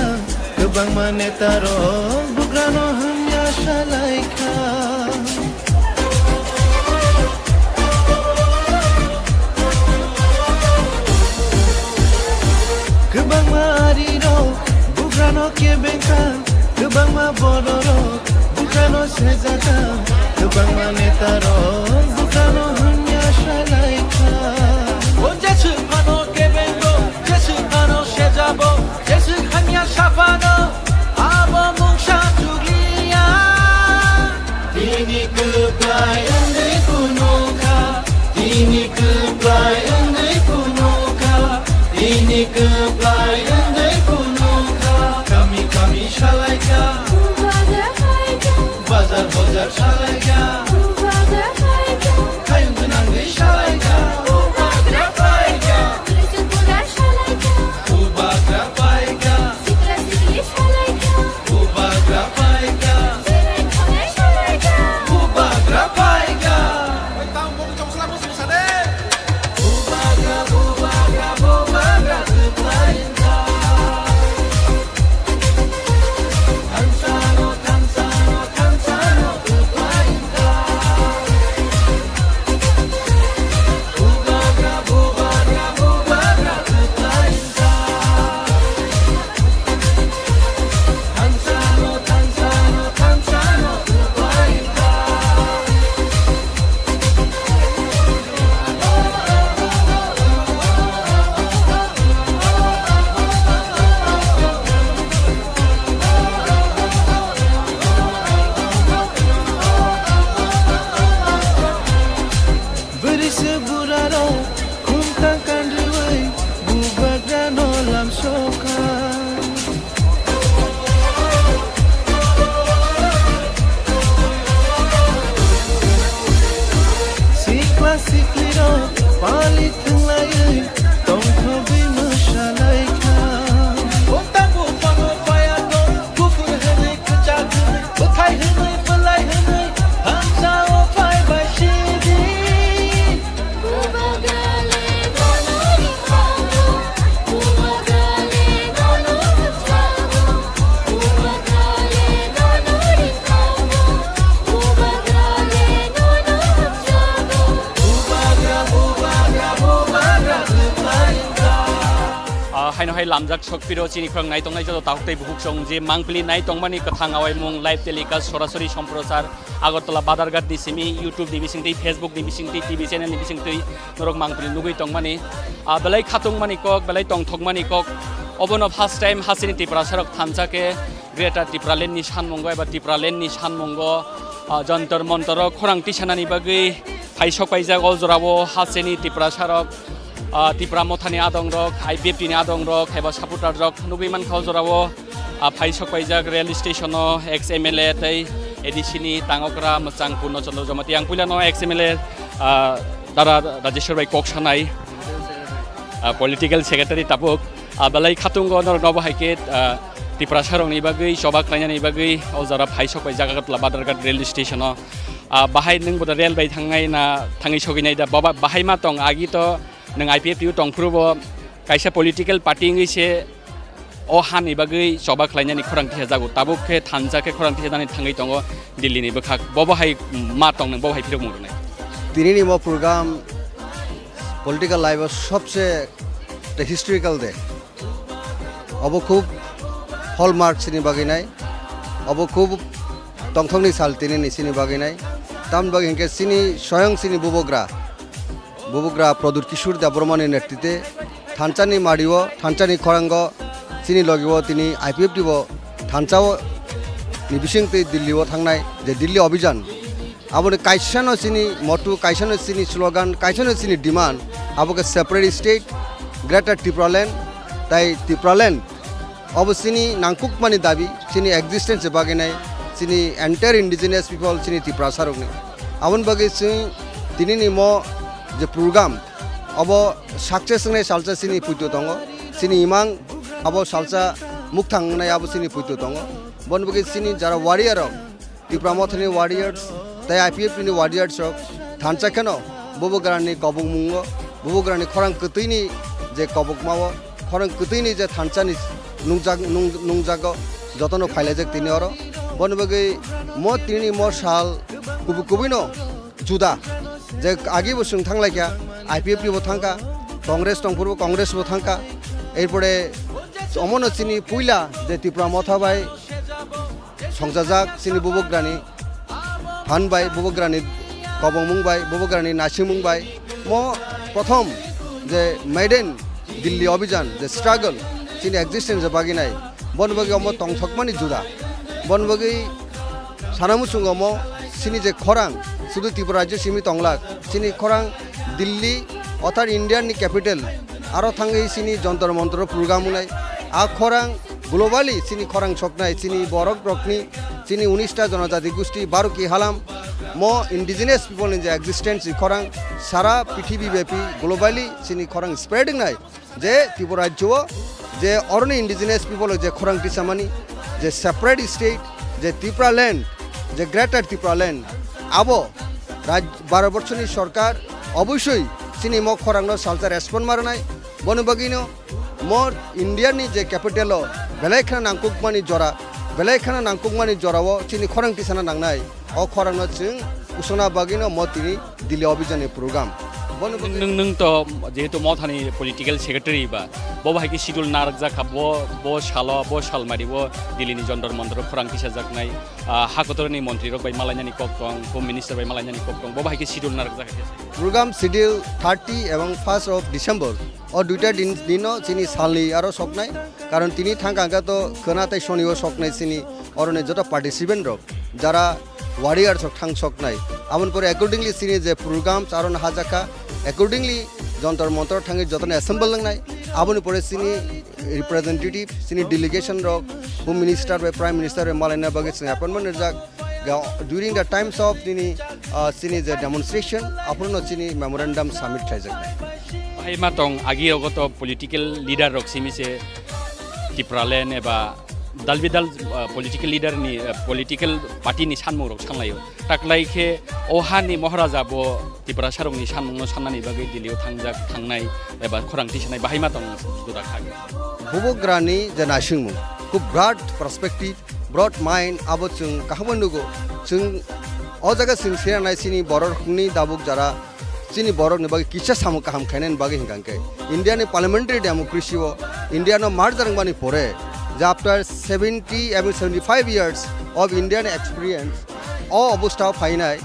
kwbangma neta rok bugrano hamya salai kha. Kwbangma ari rok bugrano kebeng kha, kwbangma borok rok bugrano sejak kha, kwbangma neta rok bugrano hamya salai kha. O jeswk phano kebeng bo, jeswk phano sejabo, jeswk hamya saphano abo mungsa chukliya. Tini kwplai wngwi phunukha, tini kwplai wngwi phunukha, tini kwplai wngwi phunukha. Kami kami salaikha, bazar bazar salaikha, hayung gwnangwi salaikha. Bubagra paikha. Sikla sikli salaikha. Bubagra paikha. Berai thangnai salaikha. Bubagra paikha. Bubagra, bubagra, bubagra kwplai wngkha. Thansano, thansano, thansano kwplai wngkha. Malik thwnglaiwi tongthogwi mwsalaikha. O tabuk bono paya tong, kuphur hwnwi kwchak hwnwi, bwthai hwnwi bwlai hwnwi, hamsa o phai bai sidi. Ah, haino hai lamjak sokphiro chini khorang nai tongnai joto takhuk tei bukhuk chong je mangpili nai tongmani kwthang awaimung live telecast sorasori somprochar Agartala Badharghat ni simi YouTube ni bisingtwi, Facebook ni bisingtwi, T V channel ni bisingtwi norok mangpili nugwi tongmani. Ah, belai khatungmani kok, belai tongthokmani kok. Obono first time hasteni Tiprasa rok thansa khe Greater Tipraland ni sanmungo eba Tipraland ni sanmungo, ah, Jantar Mantar o khorang tisanani bagwi phaisok paijak o jorao hasteni Tiprasa rok, ah, Tipra Mothani adong rok, I P F T ni adong rok, eba supporter rok nugwi mankha o jorao, ah, phaisok paijak rail station o ex M L A tei A D C ni tangokra mwchang Purno Chandra Jamatia. Ang puilano ex M L A, ah, Dara Rajeshwar bai kok sanai, ah, political secretary tabuk. Ah, belai khatungo norokno bo hai khe, ah, Tiprasa rokni bagwi choba khlainani bagwi o jora phaisok bai jaga Agartala Badharghat rail station o. Ah, bahai nwng bo da rail bai thangnai na thangwi sogwi nai da? Baba, bahai ma tong, agi to nwng I P F T o tong phuru bo kaisa political party wngwi se o hani bagwi choba khlainani khorang tisajago. Tabuk khe thansa khe khorang tisanani thangwi tongo Delhi ni bwkhak. Bo bo hai ma tong nwng bo bo hai phirok mung rwnai. Tini ni mo program political life o sobse historical day. Obo khub hallmark chini bagwi nai, obo khub tongthokni sal tini ni chini bagwi nai. Tamni bagwi hinkhe chini soyong chini bubagra, bubagra Pradyut Kishore Debbarma ni netrite thansa ni mari o, thansa ni khorang o chini logi o tini I P F T bo thansa o ni bising twi Delhi o thangnai, je Delhi Abhijan. Aboni kaisano chini motto, kaisano chini slogan, kaisano chini demand, abo khe separate state, Greater Tipraland, tai Tipraland. Abo chini nangkukmani dabi, chini existence bagwi nai, chini entire indigenous people, chini Tiprasa rokni. Aboni bagwi chwng tini ni mo je program, abo success wngnai salsa chini puito tongo, chini imang abo salsa mukthang wngnai abo chini puito tongo. Boni bagwi chini jara warrior rok, Tipra Mothani warriors tei I P F T ni warriors rok thansa kheno bubagrani kobokmungo, bubagrani khorang kwtwini je kobokmao, khorang kwtwini je thansani nungjak-, nung-, nungjago, jotono phailaijak tini oro. Boni bagwi mo tini mo sal kubui kubuino juda, je agi bo chwng thanglaikha, I P F T bo thangkha, Congress tongphuru Congress bo thangkha, erpore omono chini puila je Tipra Motha bai songjajak chini bubagrani phan bai, bubagrani kobongmung bai, bubagrani naisingmung bai, mo prothom je maiden Delhi Abhijan je struggle chini existence bagwi nai, boni bagwi omo tongthokmani juda, boni bagwi sana muchungo omo chini je khorang sudu Tripura rajyo simi tonglak, chini khorang Delhi othar India ni capital aro thangwi chini Jantar Mantar program wngnai, a khorang globally chini khorang soknai, chini borok rokni, chini unista jonojati gusti Baruki halam mo indigenous people ni je existence ni khorang sara prithibi bepi globally chini khorang spread wngnai, je Tripura rajyo o je oroni indigenous people je khorang tisamani, je separate state, je Tripura land, je Greater Tripura land, abo raj-, Bharat borshoni sorkar oboisoi chini mo khorangno salsa respond ma rwnai, boni bagwino mo India ni je capital o belai kheno nangkukmani jora, belai kheno nangkukmani jora o chini khorang tisana nangnai. O khorangno chwng usona bagwino mo tini Delhi Abhijan ni program. Bono bagwi nwng, nwng to jehetu Mothani political secretary ba, bo bahai khe schedule narwkjak kha, bo, bo salo, bo salmari o Delhi ni Jantar Mantar o khorang tisajaknai, ah, ha kotorni montri rok bai malainani kok tong, Home Minister bai malainani kok tong, bo bahai khe schedule narwkjak kha. Program schedule thirty ebong first of December. O duita din, dino chini salni aro soknai, karon tini thangka hwnkhe to khwna tei soni o soknai chini oroni joto participant rok, jara warriors rok thang soknai. Aboni pore accordingly chini je programs aro no hajakha, accordingly Jantar Mantar thangwi jotono assemble wngnai. Aboni pore chini representative, chini delegation rok, Home Minister bai Prime Minister bai malaina bagwi chwng appointment rijak. Ga-, during the times of nini, ah, chini je demonstration, aphuru no chini memorandum submit khlaijak. Bahai ma tong agi rogo to political leader rok simi se Tipraland eba dal bidal, ah, political leader ni, ah, political party ni sanmung rok sanlaio. Taklai khe o hani Maharaja bo Tiprasa rok ni sanmung no sannani bagwi Delhi o thangjak thangnai eba khorang tisanai bahai ma tong jora kha. Bubagrani je naisingmung, khub broad perspective, broad mind, abo chwng kaham nugo. Chwng o jaga chwng sinanai chini borok ni tabuk jara chini borok ni bagwi kisa samung kaham khainani bagwi hingka khe India ni parliamentary democracy o India no merge rwngmani pore je after seventy, I mean, seventy five years of Indian experience o obostha o phainai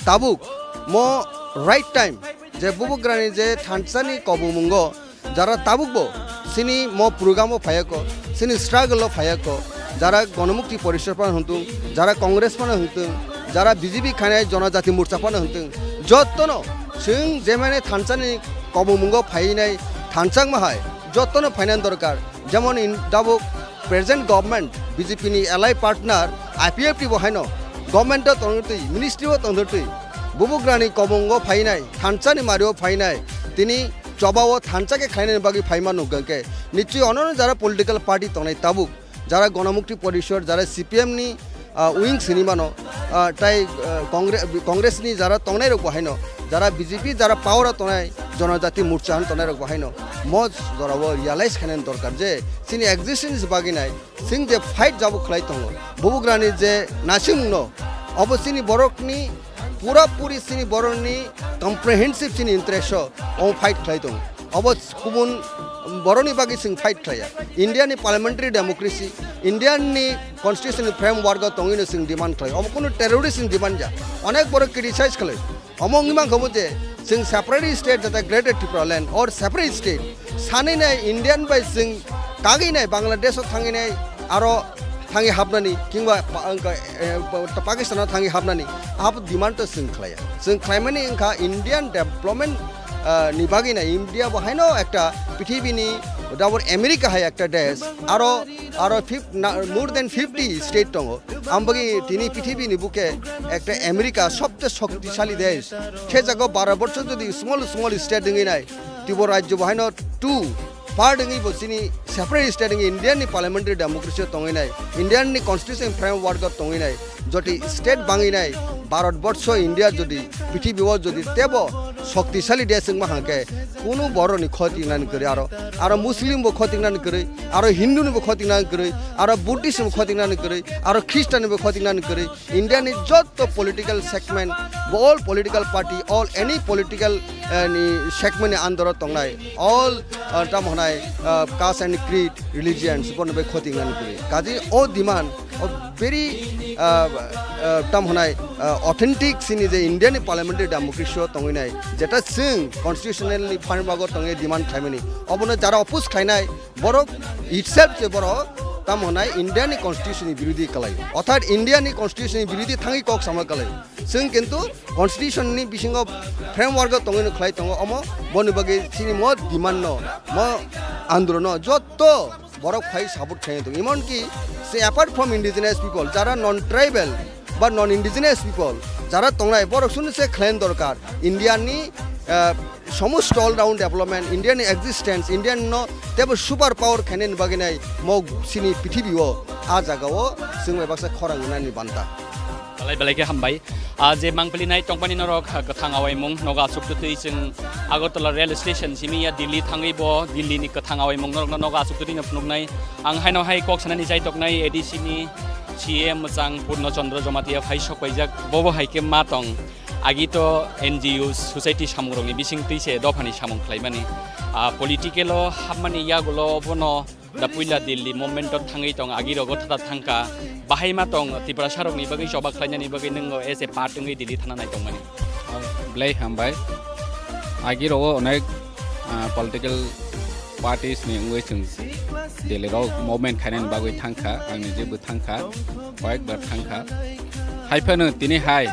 tabuk mo right time je bubagrani je thansa ni kobumungo jara tabukbo chini mo program o phaiya ko, chini struggle o phaiya ko, jara Ganamukti Porishad phano hwntung, jara Congress phano hwntung, jara B J P khainai Jonojati Morcha phano hwntung, jottono chwng jemani thansani kobumungo phainai thansa wngma hai jottono phainani dorkar. Jemon in tabuk present government B J P ni ally partner I P F T bo haino government o tongtwi, ministry o tongtwi, bubagrani kobumungo phainai, thansani mario phainai, tini chobao thansa khe khlainani bagwi phaima nukha khe, nichoi ono jara political party tongnai tabuk, jara Ganamukti Porishad, jara C P M ni, ah, wing sini mano, ah, tai, ah, Congre-, Congress ni jara tongnai rok bo haino, jara B J P, jara power o tongnai, Jonojati Morcha hwn tongnai rok bo haino, mo jorao realize khainani dorkar je chini existence bagwi nai, chwng je fight jabo khlai tongo, bubagrani je naisingmung no, obo chini borokni pura puri chini borokni comprehensive chini interest o omo fight khlai tongo. Obo kubun borokni bagwi chwng fight khlaiya. India ni parliamentary democracy, India ni constitution ni framework o tongwino chwng demand khlai. Omo kunu terrorist ni demand ya. Onek borok criticize khlai. Omo wngwi mankha bo je chwng separate state jata Greater Tipraland or separate state sanwi nai Indian bai chwng kagwi nai Bangladesh o thangwi nai aro thangwi hapnani kingba pa-, wngkha, eh, pa-, Pakistan o thangwi hapnani abo demand to chwng khlaiya. Chwng khlaimani wngkha Indian development, ah, ni bagwi nai India bo haino ekta pithibini double America hai ekta desh aro, aro fif-, na-, more than fifty state tongo. Ambagwi tini pithibini buke ekta America sobte shoktisali desh. Khe jago baro borso jodi small small state wngwi nai, Tripura rajyo bo haino two part wngwi bo chini separate state wngwi Indian ni parliamentary democracy o tongwi nai, Indian ni constitution framework o tongwi nai, jodi state bangwi nai, Bharat borso India jodi pithibi o jodi tebo shoktisali desh wngma hangkhe kunu borok ni khoti nani kwrwi aro, aro Muslim bo khoti nani kwrwi, aro Hindu ni bo khoti nani kwrwi, aro Buddhist ni bo khoti nani kwrwi, aro Christian ni bo khoti nani kwrwi, India ni jotto political segment, all political party, all any political, eh, ni segment ni under o tongnai, all, eh, tamo hwnai, eh, caste and creed, religions, bono bai khoti nani kwrwi. Kaji o demand, o very, eh, eh, tamo hwnai, eh, authentic chini je India ni parliamentary democracy o tongwi nai, jeta chwng constitutional ni framework o tongwi demand khlaimani. Obono jara oppose khlainai, borok itself je borok tamo hwnai India ni constitution ni birodhi kalai. Orthat India ni constitution ni birodhi thangwi kok sama kalai. Chwng kintu constitution ni bisingo framework o tongwi no khlai tongo omo, boni bagwi chini mo demand no, mo andolon no jotto borok phai support khlai tong. Emon ki se apart from indigenous people, jara non tribal ba non indigenous people, jara tongnai borok sunu se khlaina dorkar. India ni, ah, somosto all round development, India ni existence, India no tebo super power khainani bagwi nai mo sini pithibi o, a jaga o chwng bai baksa khorang wngnani banta. Belai belai khe hambai. Ah, je mangpili nai tongmani norok, ah, kwthang awaimung nogo aswk twtwi chwng Agartala rail station simi ya Delhi thangwi bo Delhi ni kwthang awaimung norok no nogo aswk twtwi no phunuknai. Ang haino hai kok sanani chai toknai A D C ni C M mwchang Purno Chandra Jamatia phai sok paijak, bobo hai khe ma tong. Agi to N G O society samungrokni bising twi se dophani samung khlaimani. Ah, political o hapmani yagulo bono da puila Delhi movement o thangwi tong, agi rogo thata thangkha. Bahai ma tong Tiprasa rokni bagwi choba khlainani bagwi nwng as a part wngwi Delhi thana nai tongmani. Belai hambai. Agi rogo onek, ah, political parties ni wngwi chwng Delhi rok movement khainani bagwi thangkha, ang nijebo thangkha, koyekbar thangkha. Hai phano tini hai,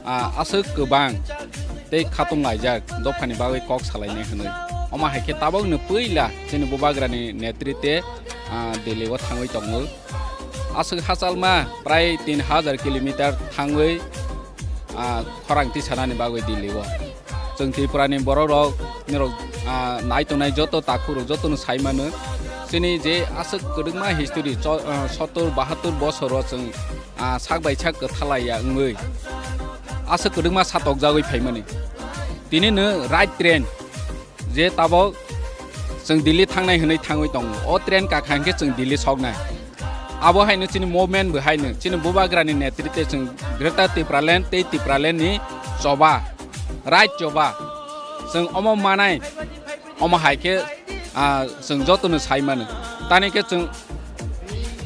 ah, aswk kwbang tei khatung laijak dophani bagwi kok salainai hwnwi. Omo hai khe tabukno puila chini bubagrani netrite, ah, Delhi o thangwi tongo. aswk hachalma prai tin hazar kilometer thangwi, ah, khorang tisanani bagwi Delhi o. Chwng Tripura ni borok rok, nirok, ah, nai tongnai joto takhuk rok joto no sai mano. Chini je aswk kwdwkma history, cho-, ah, sottor bahattor bosor o chwng, ah, sak bai sak kwthalai ya wngwi aswk kwdwkma satokjagwi phaimani. Tini no right train, je tabok chwng Delhi thangnai hwnwi thangwi tongo. O train kakha hinkhe chwng Delhi soknai. Abo haino chini movement bo haino chini Bubagrani netritwe chwng Greater Tipraland tei Tipraland ni choba, right choba. Chwng omo manai, omo hai khe, ah, chwng jotono sai mano. Tani khe chwng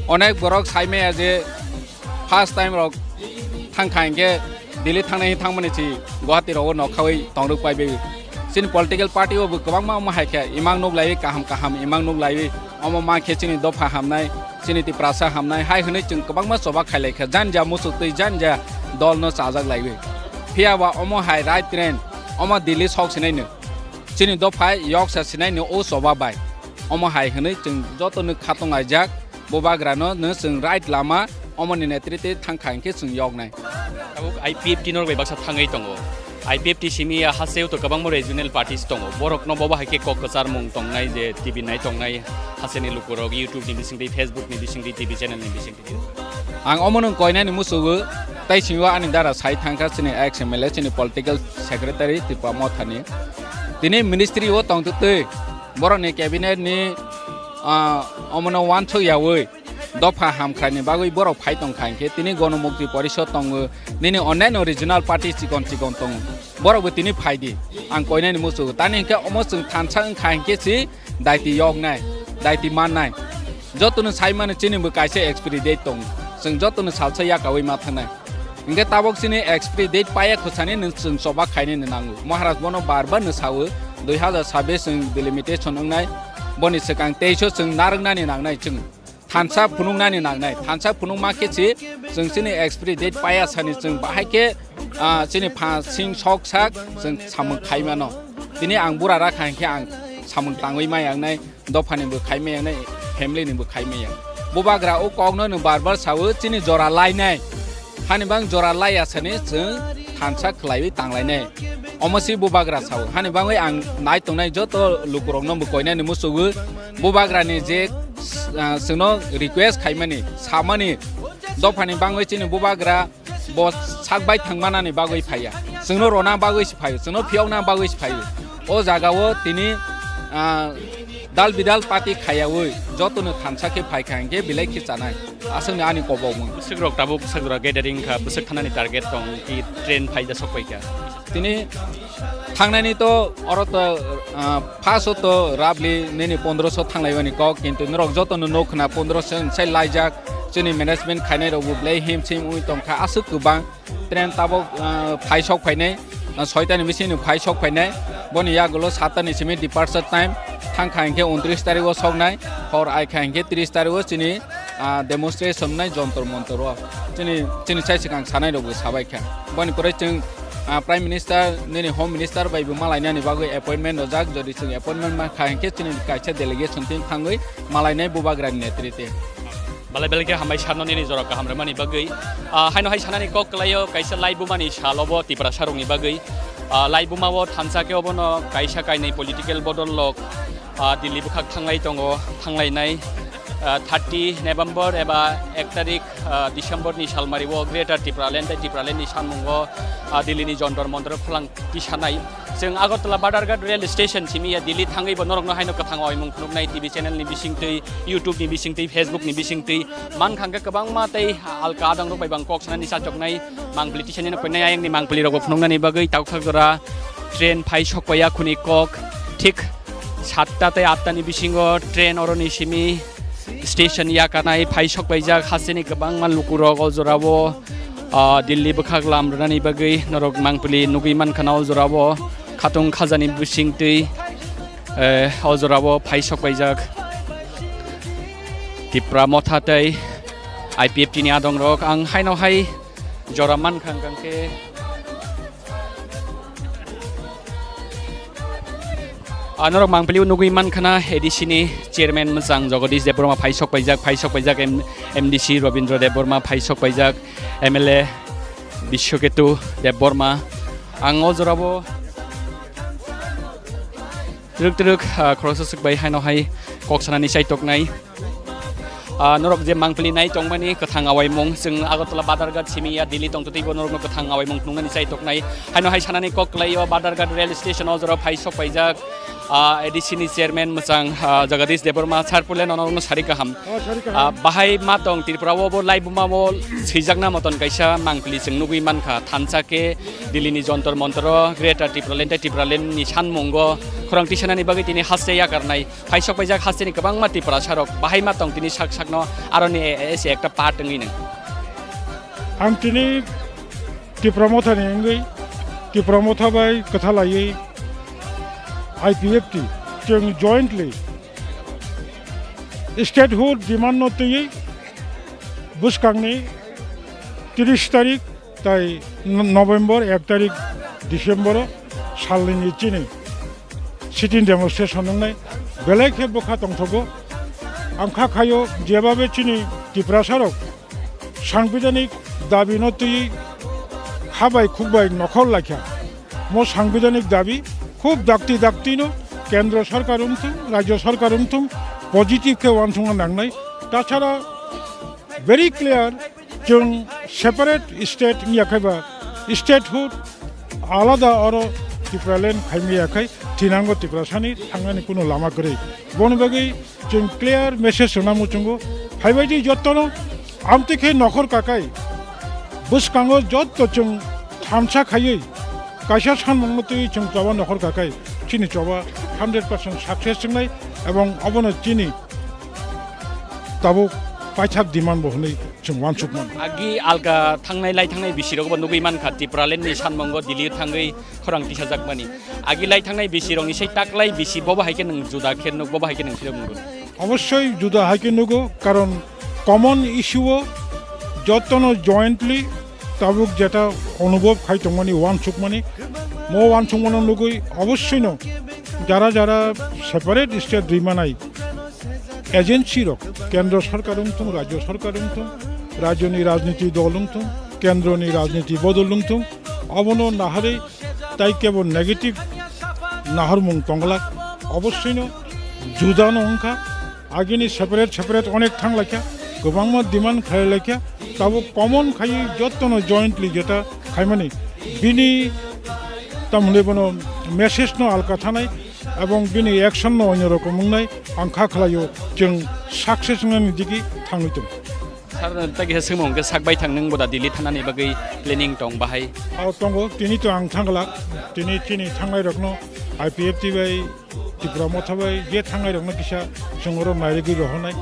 onek borok sai maya je first time rok thang kha hinkhe Delhi thangnai thangmani si Guwahati rogo nokhawi tongrok paibai. Chini political party o bo kwbangma omo hai khe imang nuk laiwi kaham kaham imang nuk laiwi omo ma khe chini dopha hamnai, chini Tiprasa hamnai hai hwnwi chwng kwbangma choba khailai kha janja muchuk twi janja dol no chajak laiwi. Phiya ba omo hai right train omo Delhi sok sinai no chini dopha yoksa sinai no o choba bai omo hai hwnwi chwng joto no khatong aijak. Bubagrano no chwng right lama omoni netritwi thang kha hinkhe chwng yoknai. Tabuk I P F T norok bai baksa thangwi tongo. I P F T simi ya hasteo to kwbangma regional parties tongo. Borokno bobo hai khe kok kwcharmung tongnai je T V nai tongnai, hasteni lukurok YouTube ni bisingtwi, Facebook ni bisingtwi, T V channel ni bisingtwi. Ang omono koinani musugo, tei singo ani dara sai thangkha chini ex M L A, chini political secretary Tipra Mothani. Tini ministry o tongtwtwi borokni cabinet ni, ah, omono uansuk yaui dopha hamkrai ni bagwi borok phai tong kha hinkhe tini Gonomukti Porishod tongo, nini onnaino regional party chikon chikon tongo, borok bo tini phai di, ang koinani muchungo. Tani hinkhe omo chwng thansa wng kha hinkhe si daiti yoknai, daiti mannai. Jotono sai mano chini bo kaisa expiry date tongo, chwng jotono salsa yakaui ma thangnai. Hinkhe tabok chini expiry date paiya khosani nwng chwng choba khainani nango. Maharaj bono bar bar no sao, dui hazar sabbish chwng delimitation wngnai, boni swkang teis o chwng narwknani nangnai chwng. Thansa phunuknani nangnai, thansa phunukma khe si chwng chini expiry date paiya sani chwng bahai khe, ah, chini pha sing sok sak chwng samung khai mano. Tini ang bura rakha hinkhe ang samung tangwi maya wngnai, dophani bo khai maya wngnai, family ni bo khai maya. Bubagra o kokno no bar bar sao chini jora lainai. Hani bang jora laiya sani chwng thansa khwlaiwi tanglainai. Omo si Bubagra sao. Hani bangwi ang nai tongnai joto lukurokno bo koinani musugo. Bubagrani je, ah, chwngno request khaimani, samani, dophani bangwi chini Bubagra bo sak bai thangmanani bagwi phaiya. Chwngno rona bagwi se phaio, chwngno phiyokna bagwi se phaio. O jagao tini, ah, dal bidal party khayaui jotono thansa khe phaikha hinkhe belai khe chanai. Aswkni ani kobokmung. Bwswk rok tabuk bwswk rok gathering kha, bwswk thanani target tong, ki train phaida sok paikha. Tini thangnani to oro to, ah, first o to roughly nini pondroso thanglaibani kok, kintu norok jotono nuk khna pondroso sai laijak, chini management khainai rok bo belai him sim ui tongkha aswk kwbang. Train tabok, ah, phai sok phainai, ah, soitani bisingni phai sok phainai. Boni yagulo sattani simi departure time. Thangkha hinkhe untris tarikgo soknai, hor aikha hinkhe tris tarikgo chini, ah, demonstration nai Jontor Montor o. Chini, chini sai swkang sanai rokbo sabaikha. Boni pore chwng, ah, Prime Minister, nini Home Minister bai bo malainani bagwi appointment rojak. Jodi chwng appointment mankha hinkhe chini kaisa delegation team thangwi malainai Bubagrani netrite. Belai belai khe hambai sano nini jora kaham rwmani bagwi. Ah, haino hai sanani kok kwlaio kaisa laibumani salobo Tiprasa rokni bagwi. Ah, laibumao thansa khe obono kaisa kainwi political bodol lok, ah, Delhi bwkhak thanglai tongo, thanglainai, ah, thirty November eba ek tarik, ah, December ni salmari o Greater Tipraland tei Tipraland ni samung o, ah, Delhi ni Jontor Montor o phalang tisanai. Chwng Agartala Badharghat rail station simi ya Delhi thangwi bo norokno haino kwthang oimung phunuknai T V channel ni bisingtwi, YouTube ni bisingtwi, Facebook ni bisingtwi. Mankha hwnkhe kwbangma tei alka adang rok bai bang kok sanani chachoknai mangpili tisani no koinai ayang ni mangpili rok bo phunuknani bagwi takhuk jora train phai sok paiya khuni kok thik satta tei atta ni bisingo train oroni simi station yakanai phai sok paijak hasteni kwbangma lukurok o jorao, ah, Delhi bwkhak lam rwnani bagwi norok mangpili nugwi mankha na o jorao khatung khajani bisingtwi, eh, o jorao phai sok paijak Tipra Motha tei I P F T ni adongrok. Ang haino hai jora mankha hwnkhe Ah, norok mangpili o nugwi mankha na A D C ni chairman mwchang Jagadish Debbarma phai sok paijak, phai sok paijak M-, M D C Robindra Debbarma phai sok paijak, M L A Biswaketu Debbarma. Ang o jorabo twrwk twrwk, ah, khoroksa swk bai haino hai kok sanani chai toknai. Ah, norok je mangpili nai tongmani kwthang awaimung, chwng Agartala Badharghat simi ya Delhi tongtwtwi bo norokno kwthang awaimung phunuknani chai toknai. Haino hai sanani kok kwlai o Badharghat rail station o jorao phai sok paijak, ah, A D C ni chairman mwchang, ah, Jagadish Debbarma sir puila norokno sari kaham. Oh, sari kaham. Ah, bahai ma tong Tripura o bo laibuma o swijakna moton kaisa mangpili chwng nugwi mankha. Thansa khe Delhi ni Jantar Mantar o Greater Tipraland tei Tipraland ni sanmungo khorang tisanani bagwi tini haste yakarnai. Phai sok paijak hasteni kwbangma Tiprasa rok bahai ma tong tini sak sakno aroni A S A ekta part wngwi nang. Ang tini Tipra Mothani wngwi Tipra Motha bai kwtha laiwi I P F T chwng jointly statehood demand no twiwi bwskangni tris tarik tai November ek tarik December o salnini chini sitting demonstration wngnai belai khe bwkha tongthogo. Ang kha khaio jebabe chini Tiprasa rok sangbidanik dabi no twiwi kha bai khuk bai nokhor laikha. Mo sangbidanik dabi khub dakti dakti no Kendro Sarkar wngthung, Rajyo Sarkar wngthung, positive khe uansukna nangnai. Tachara very clear, chwng separate state wngya khe ba statehood alada oro Tipraland khaimaya khai thinango Tiprasani thangnani kuno lama kwrwi. Boni bagwi chwng clear message rwna muchungo. Phaibaidi jottono amtwi khe nokhor kakai bwskango jotto chwng thansa khaiwi kaisa sanmungno twiwi chwng choba nokhor kakai chini choba hundred percent success wngnai, ebong obono chini tabuk paithak demand bo hwnwi chwng uansukmano. Agi alka thangnai lai thangnai bisirokbo nugwi mankha Tipraland ni sanmungo Delhi thangwi khorang tisajakmani. Agi lai thangnai bisirokni sei taklai bisi bobo hai khe nwng juda khe nuk, bobo hai khe nwng phirok nukgo. Obossoi juda hai khe nugo, karon common issue o jotono jointly tabuk jeta onubhob khai tongmani, uansukmani, mo uansukmano nugwi obossoino jara jara separate state rwi manai agency rok, kendro sorkar wngthung, rajyo sorkar wngthung, rajyoni rajniti dol wngthung, kendroni rajniti bodol wngthung, obono naharwi tai kebo negative naharmung tongglak, obossoino judano wngkha. Agini separate separate onek thanglaikha, kwbangma demand khlailaikha, tabuk common khaiwi jottono jointly jeta khaimani, bini tamhwnwi bono message no alka thanai ebong bini action no onyo rokom wngnai ang kha khlaio, chwng success wngnani digi thangwi tongo. Sir, tagi he swngmung khe sak bai thang nwng boda Delhi thanani bagwi planning tong bahai? O tongo, tini to ang thangla, tini chini thangnai rokno I P F T bai Tipra Motha bai je thangnai rokno kisa chwng oro nairigwi rohornai.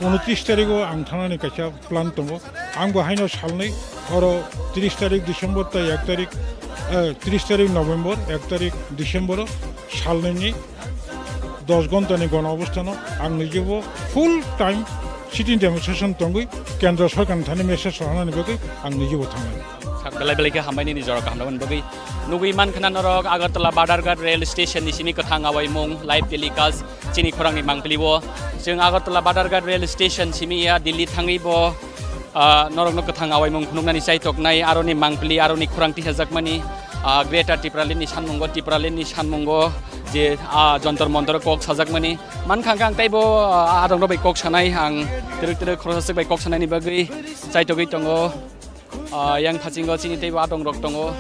Unotris tarikh o ang thangnani kaisa plan tongo. Ang bo haino salnwi oro tris tarik December tai ek tarik, eh, tris tarik November, ek tarik December o salnwini dos ghonta ni gono obostano ang nijebo full time sitting demonstration tongwi kendro sorkar ni thani message rohornani bagwi ang nijebo thangnai. Sak belai belai khe hambai nini jora kaham rwmani bagwi. Nugwi mankha na norok Agartala Badharghat rail station ni simi kwthang awaimung live telecast chini khorang ni mangpili o. Chwng Agartala Badharghat rail station simi ya Delhi thangwi bo, ah, norokno kwthang awaimung phunuknani chaitoknai, aroni mangpili, aroni khorang tisajakmani, ah, Greater Tipraland ni sanmungo, Tipraland ni sanmungo je, ah, Jantar Mantar o kok sajakmani. Mankha hwnkhe ang teibo, ah, adongrok bai kok sanai, ang twrwk twrwk khoroksa swk bai kok sanaini bagwi chaitogwi tongo. Ah, yang phasingo chini teibo adongrok tongo.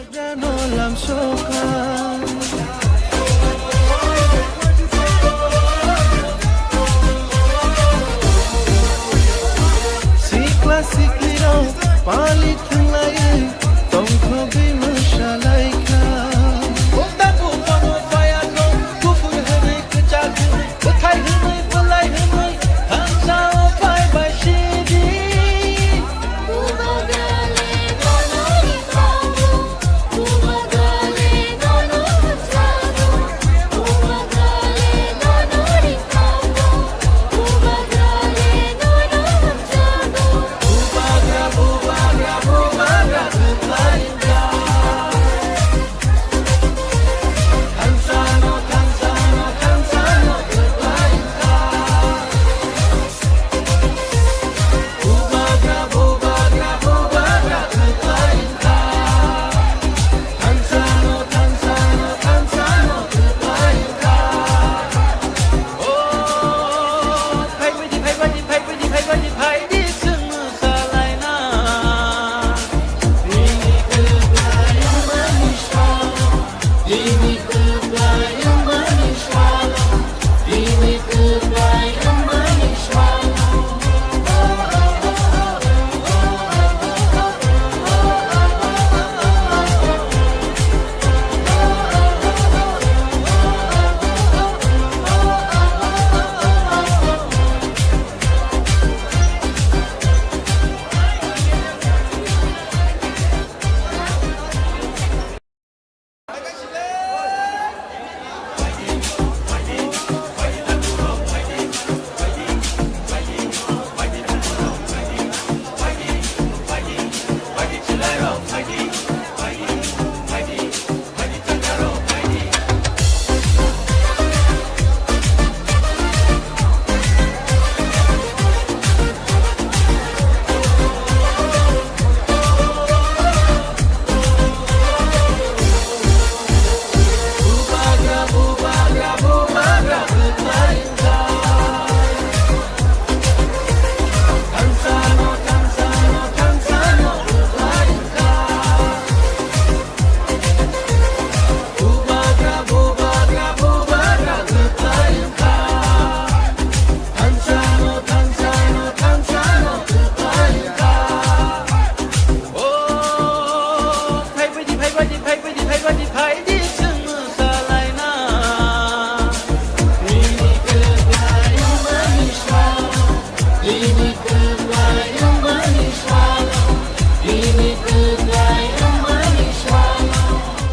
Sikla siklirok pali thwnglaiwi tongthogwi mwsalaikha. Bukta buphano phaiyano kuphur hwnwi kwchak hwnwi bwthai hwnwi bwlai hwnwi thansao phaibai sidi.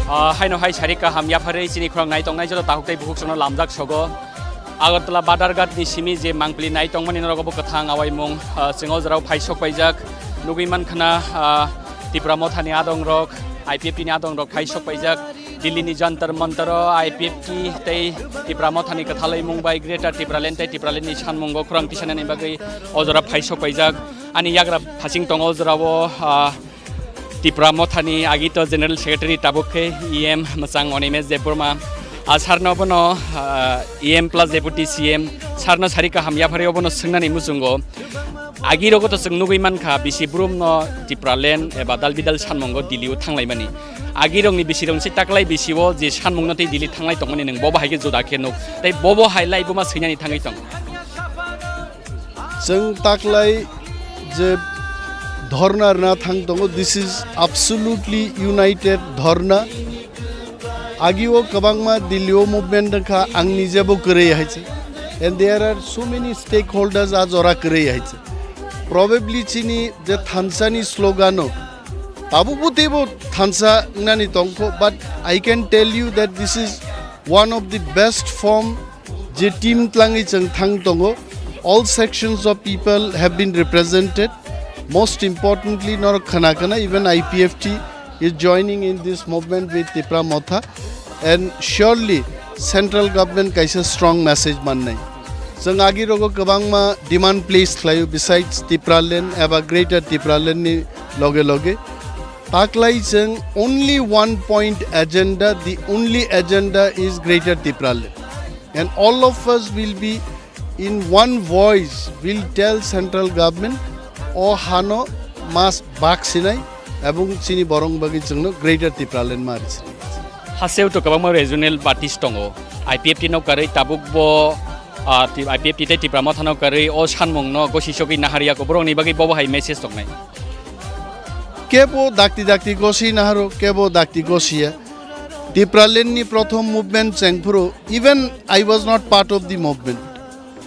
Ah, haino hai sari kaham yapharwi chini khorang nai tongnai joto takhuk tei bukhuk chwngno lamjak sogo. Agartala Badharghat ni simi je mangpili nai tongmani norok obo kwthang awaimung, ah, chwng o jorao phai sok paijak. Nugwi mankha na, ah, Tipra Motha ni adong rok, I P F T ni adong rok phai sok paijak. Delhi ni Jantar Mantar o I P F T tei Tipra Motha ni kwthalwi mung bai Greater Tipraland tei Tipraland ni sanmungo khorang tisanani bagwi o jora phai sok paijak. Ani yagra phasing tongo o jorao, ah, Tipra Mothani agito General Secretary tabuk khe E M mwchang Animesh Debbarma. A sarno bono, ah, E M plus Deputy C M sarno sari kaham yapharwi obono swngnani muchungo. Agirogo to chwng nugwi mankha bisi brumno Tipraland eba dal bidal sanmungo Delhi o thanglaimani. Agirokni bisirokni se taklai bisio je sanmungno tei Delhi thanglai tongmani nwng bobo hai khe juda khe nuk. Tei bobo hai lai buma swinani thangwi tong. Chwng taklai je dhorna rwna thang tongo, this is absolutely united dhorna. Agio kwbangma Delhi o movement wngkha, ang nijebo kwrwi hai se. And there are so many stakeholders a jora kwrwi hai se. Probably chini je thansa ni slogan o, tabukbo teibo thansa wngnani tongkho, but I can tell you that this is one of the best form je team tlangwi chwng thang tongo, all sections of people have been represented. Most importantly, norok khana khana, even I P F T is joining in this movement with Tipra Motha, and surely central government kaisa strong message mannai. Chwng agi rogo kwbangma demand place khlaio besides Tipraland eba Greater Tipraland ni loge loge. Taklai chwng only one point agenda, the only agenda is Greater Tipraland. And all of us will be in one voice will tell central government, o hano mas bak sinai ebong chini borong bagwi chwngno Greater Tipraland ma ri sinai. Haseo to kwbangma regional parties tongo. I P F T no karwi tabuk bo, ah, ti-, I P F T tei Tipra Motha no karwi o sanmung no gosi sogwi nahariya ko borok ni bagwi bobo hai message tongnai. Kebo dakti dakti gosi naharo, kebo dakti gosiya. Tipraland ni prothom movement chengphuru, even I was not part of the movement.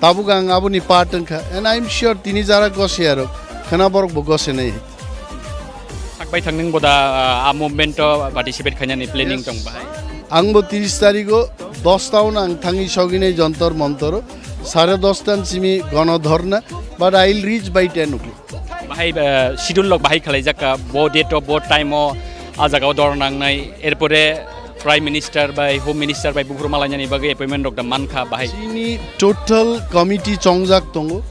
Tabuk ang aboni part wngkha, and I am sure tini jara gosiya rok khana borok bo gosinai. Sakbai thangning boda, ah, a movement o participate khainani planning tong bahai. Ang bo tris tarigo dosta o nang thangwi soginai Jontor Montor o, sare dosta ni simi gono dhorna, but I will reach by ten o'clock. Bahai, eh, schedule lok bahai khalaijak ka, bo date o, bo time o, a jaga o dor nangnai, erpore Prime Minister bai, Home Minister bai buphuru malainani bagwi appointment rok da mankha bahai. Chini total committee chongjak tongo.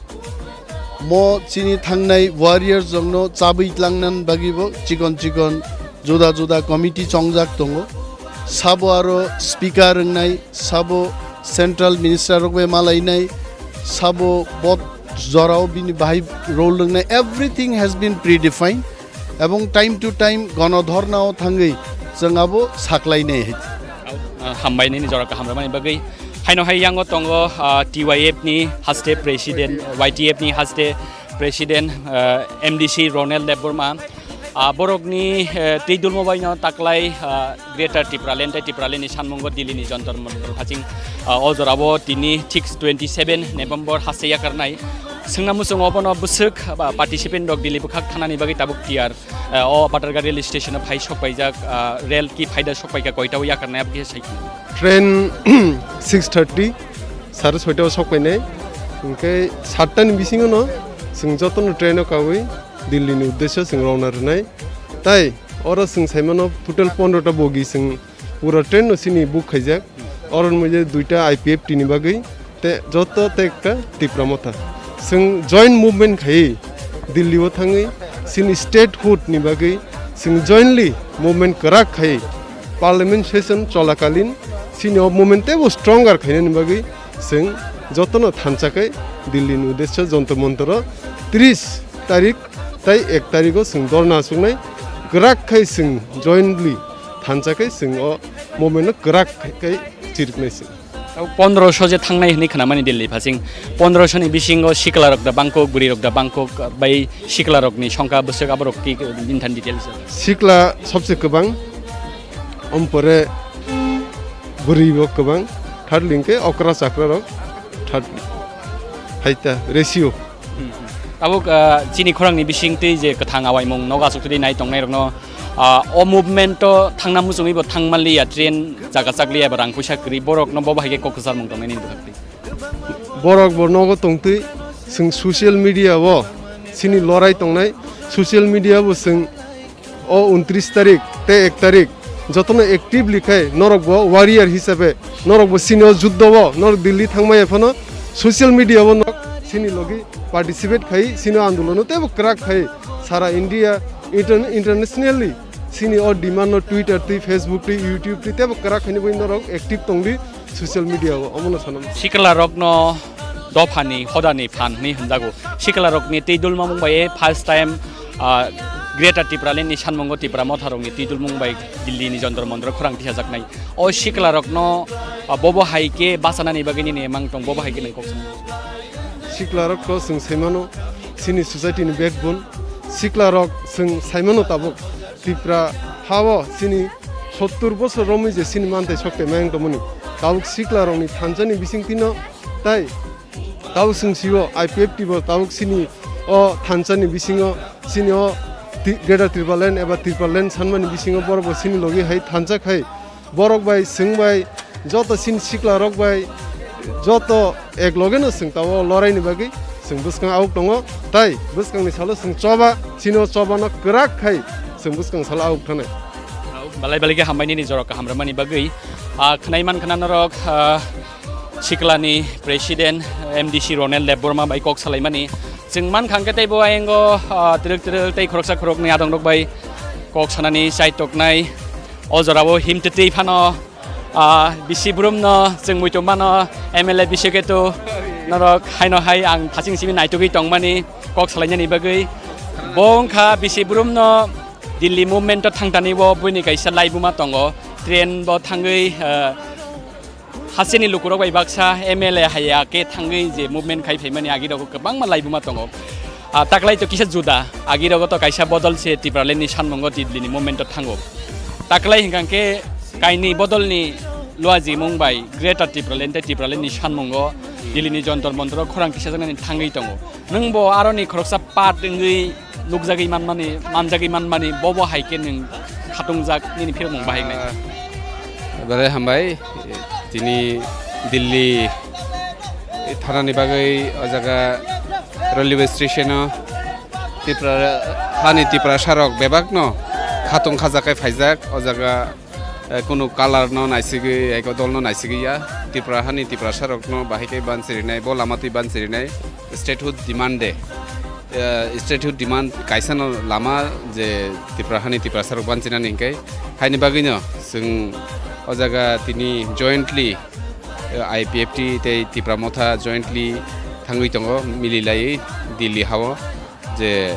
Mo chini thangnai warriors rokno chabwi tlangnan bagwi bo chikon chikon juda juda committee chongjak tongo. Sabo aro speaker wngnai, sabo central minister rok bai malainai, sabo bo jorao bini bahai role wngnai. Everything has been predefined. Ebong time to time gono dhorna o thangwi chwng abo saklainai hai. Ah, hambai nini jora kaham rwmani bagwi. Haino hai yango tongo, ah, T Y F ni haste president, Y T F ni haste president, ah, M D C Ronel Debbarma. Ah, borokni, eh, tei dulmo baino taklai, ah, Greater Tipraland tei Tipraland ni sanmungo Delhi ni Jantar Mantar haching, ah, o jorao tini thik twenty seven November haste yakarnai. Swngna muchungo bono bwswk ba participant rok Delhi bwkhak thanani bagwi tabuk tiyar. Eh, o Badharghat rail station o phai sok paijak, ah, rail ki phaida sok paikha koita o yakarnai aboni sai. Train six thirty, sare soita o sok painai. Hinkhe satta ni bisingo no chwng jotono train o kawi Delhi ni uddesyo chwng rowna rwnai. Tai Oro chwng saimano total pondro ta bogi chwng pura train no chini book khaijak. Oro mui je duita I P F T ni bagwi te joto te ekta Tipra Motha. Chwng joint movement khai Delhi o thangwi chini statehood ni bagwi chwng jointly movement kwrak khai parliament session cholakalin chini o movement tebo stronger khainani bagwi chwng jotono thansa khai Delhi ni uddesyo Jantar Mantar o tris tarik tai ek tarik o chwng dorna achuknai kwrak khai chwng jointly thansa khai chwng o movement no kwrak khai chiriknai chwng. Tabuk pondroso je thangnai hwnwi khnamani Delhi phasing, pondroso ni bisingo sikla rok da bangkok, bwrwi rok da bangkok, bai sikla rokni songkha bwswk aborok ki bini thani details. Sikla sobse kwbang, ompore bwrwi bo kwbang, third link khe okra chakra rok, third haita ratio. Tabuk, ah, chini khorangni bisingtwi je kwthang awaimung nogo achuk twi nai tongnairokno, ah, o movement o thangna muchungwi bo thangmanliya, train jaga chakliya, eba rang puisa kwrwi, borokno bo bahai khe kok kwcharmung tongnai nini bwkhaktwi. Borok bo nogo tongtwi chwng social media o chini lorai tongnai, social media bo chwng o untris tarik tei ek tarik jotono actively khai norok bo warrior hisabe norok bo chini o juddo o norok Delhi thangmaya phano social media o norok chini logi participate khai chini o andolono teibo kwrak khai sara India inter-, internationally chini o demand no Twitter twi Facebook twi YouTube twi teibo kwrak khaini bagwi norok active tongdi. Social media o omono sanam. Sikla rokno dophani hodani phan hwnwi hwnjago. Sikla rokni twi dulma mung bai first time, ah, Greater Tipraland ni sanmungo Tipra Motha rokni twi dulmung bai Delhi ni Jantar Mantar o khorang tisajaknai. O sikla rokno, ah, bobo hai khe bachanani bagwi nini emang tong, bobo hai khe nang kok song. Sikla rok to chwng saimano chini society ni backbone. Sikla rok chwng saimano tabuk Tipra ha o chini sottur bosor romwi je chini manthai sok tei mayang tongmani. Tabuk sikla rokni thansa ni bisingtwi no tai tabuk chwng sio I P F T bo tabuk chini o thansa ni bisingo chini o Ti-, Greater Tipraland eba Tipraland sanmani bisingo borok bo chini logi hai thansa khai borok bai chwng bai joto chini sikla rok bai joto ek loge no chwng tabuk lorai ni bagwi chwng bwskang auk tongo tai bwskang ni salo chwng choba chini o choba no kwrak khai chwng bwskang salo auk thanai. Balai balai khe hambai nini jorok kaham rwmani bagwi. Ah, khwnai man khna norok, ah, Sikla ni President M D C Ronel Debbarma bai kok salaimani. Chwng man khang khe teibo ayango, ah, twrwk twrwk tei khoroksa khoroknwi adong rok bai kok sanani chai toknai. O jorao him twtwi phano, ah, bisi brum no chwng muitu mano M L A bisi khe tu norok haino hai ang thaching simi naitugwi tongmani kok salainani bagwi. Bo wngkha bisi brum no Delhi movement o thangtani bo buini kaisa laibuma tongo. Train bo thangwi, ah, hasteni lukurok bai baksa M L A haya khe thangwi je movement khai phaimani agirok kwbangma laibuma tongo. Ah, taklai to kisa juda, agirogo to kaisa bodol se Tipraland ni sanmungo Delhi ni movement o thango. Taklai hwnkha khe kainwi bodolni luajimung bai Greater Tipraland tei Tipraland ni sanmungo Delhi ni Jantar Mantar o khorang tisajaknani thangwi tongo. Nwng bo aroni khoroksa part wngwi nukjagwi manmani, manjagwi manmani, bobo hai khe nwng khatungjak nini phirokmung bahai wngnai. Ah, belai hambai, tini Delhi thanani bagwi o jaga railway station o Tipra, hani Tiprasa rok bebak no khatung khajak khe phaijak o jaga. Eh, kunu colour no naisigwi, eko dol no naisigwi ya. Tipra hani Tiprasa rok no bahai khe banchirinai, bo lama twi banchirinai. Statehood demand de. Eh, statehood demand kaisa no lama je Tipra hani Tiprasa rok banchinani hinkhe. Haini bagwi no chwng o jaga tini jointly, eh, I P F T tei Tipra Motha jointly thangwi tongo, mililaiwi Delhi hao. Je,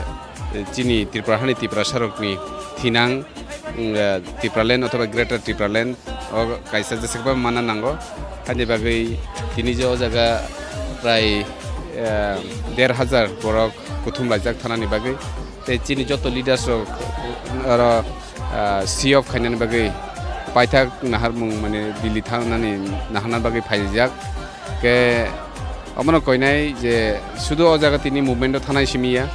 eh, chini Tripura hani Tiprasa rokni thinang, mm, eh, Tipraland othoba Greater Tipraland o kaisa jeswkba manna nango. Haini bagwi tini je o jaga prai, eh, der hajar borok kuthum laijak thanani bagwi. Tei chini joto leaders rok, mm, oro, ah, see off khainani bagwi paithak naharmung, mane Delhi thangnani naharna bagwi phaijak. Khe omono koinai je sudu o jaga tini movement o thanai simi ya,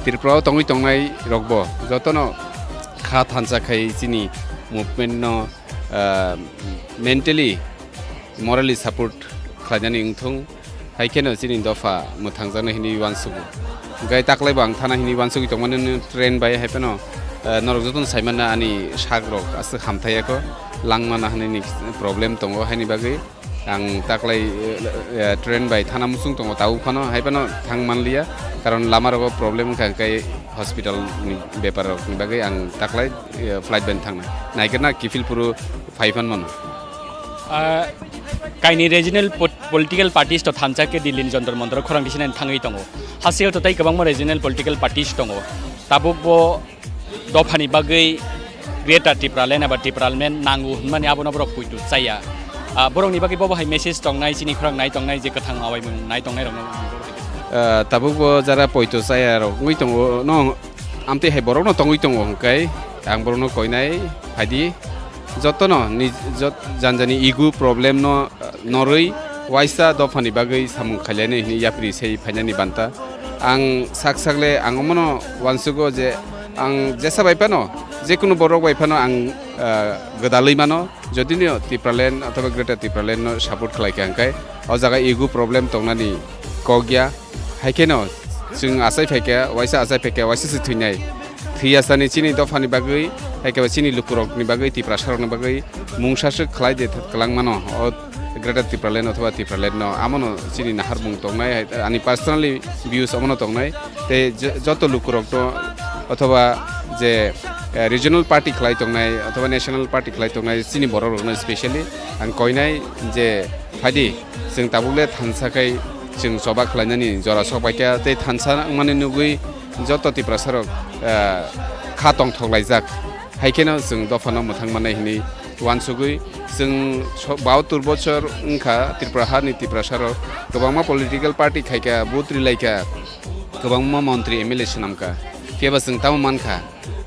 Tripura o tongwi tongnai rokbo jotono kha thansa khai chini movement no, ah, mentally, morally support khlainani wngthung, hai kheno chini dopha mwthangjaknai hinwi uansugo. Hwnkhe taklaibo ang thana hinwi uansugwi tongmani train bai hai phano Eh, norok jotono sai manna ani sak rok aswk hamthai ya kho, langmana hinwi ni problem tongo, haini bagwi ang taklai, eh, eh, train bai thana muchung tongo, tabuk phano hai phano thang manliya, karon lama rogo problem wngkha, hwnkhe hospital ni bepar rok ni bagwi ang taklai, eh, flight bai thangna. Naikhe na kiphilphuru phai phan mano. Ah, kaini regional pot-, political parties to thansa khe Delhi ni Jantar Mantar o khorang tisanani thangwi tongo. Hasteo to tei kwbangma regional political parties tongo. Tabuk bo dophani bagwi Greater Tipraland eba Tipraland nango hwnmani abono borok poito chaya. Ah, borokni bagwi bobo hai message tongnai, chini khorang nai tongnai, je kwthang awaimung nai tongnai rokno. Ah, tabuk bo jara poito chaya rok wngwi tongo, no, amtwi hai borokno tongwi tongo hwnkhe ang borokno koinai phaidi. Jotono ni jot-, janjani ego problem no, uh, norwi waisa dophani bagwi samung khailani hwnwi yapri sai phainani banta. Ang sak sakle ang omono uansugo je ang jesa bai phano, jekunu borok bai phano ang, uh, gwdalwi mano. Jodino Tipraland othoba Greater Tipraland no support khlai kha hwnkhe o jaga ego problem tongnani kok ya. Hai kheno chwng achai phaikha, waisa achai phaikha, waisa se thwinai. Thwi asani chini dophani bagwi, hai khe chini lukurokni bagwi, Tiprasarokni bagwi mungsa swk khlai de kwlangmano o Greater Tipraland othoba Tipraland no. Amono chini naharmung tongnai, hai, ani personally views omono tongnai. Tei jo-, joto lukurokno othoba je, eh, regional party khlai tongnai othoba national party khlai tongnai chini borok rokno specially ang koinai je phaidi. Chwng tabukle thansa khai chwng choba khlainani jora sok bai kha, tei thansa wngmani nugwi joto Tiprasarok, ah, kha tongthok laijak. Hai kheno chwng dophano mwthang mannai hwnwi uansugwi chwng so-, bahattor bochor wngkha Tripura hani Tiprasarok kwbangma political party khaikha, vote rilaikha, kwbangma montri M L A swnamkha. Phiyaba chwng tamo mankha,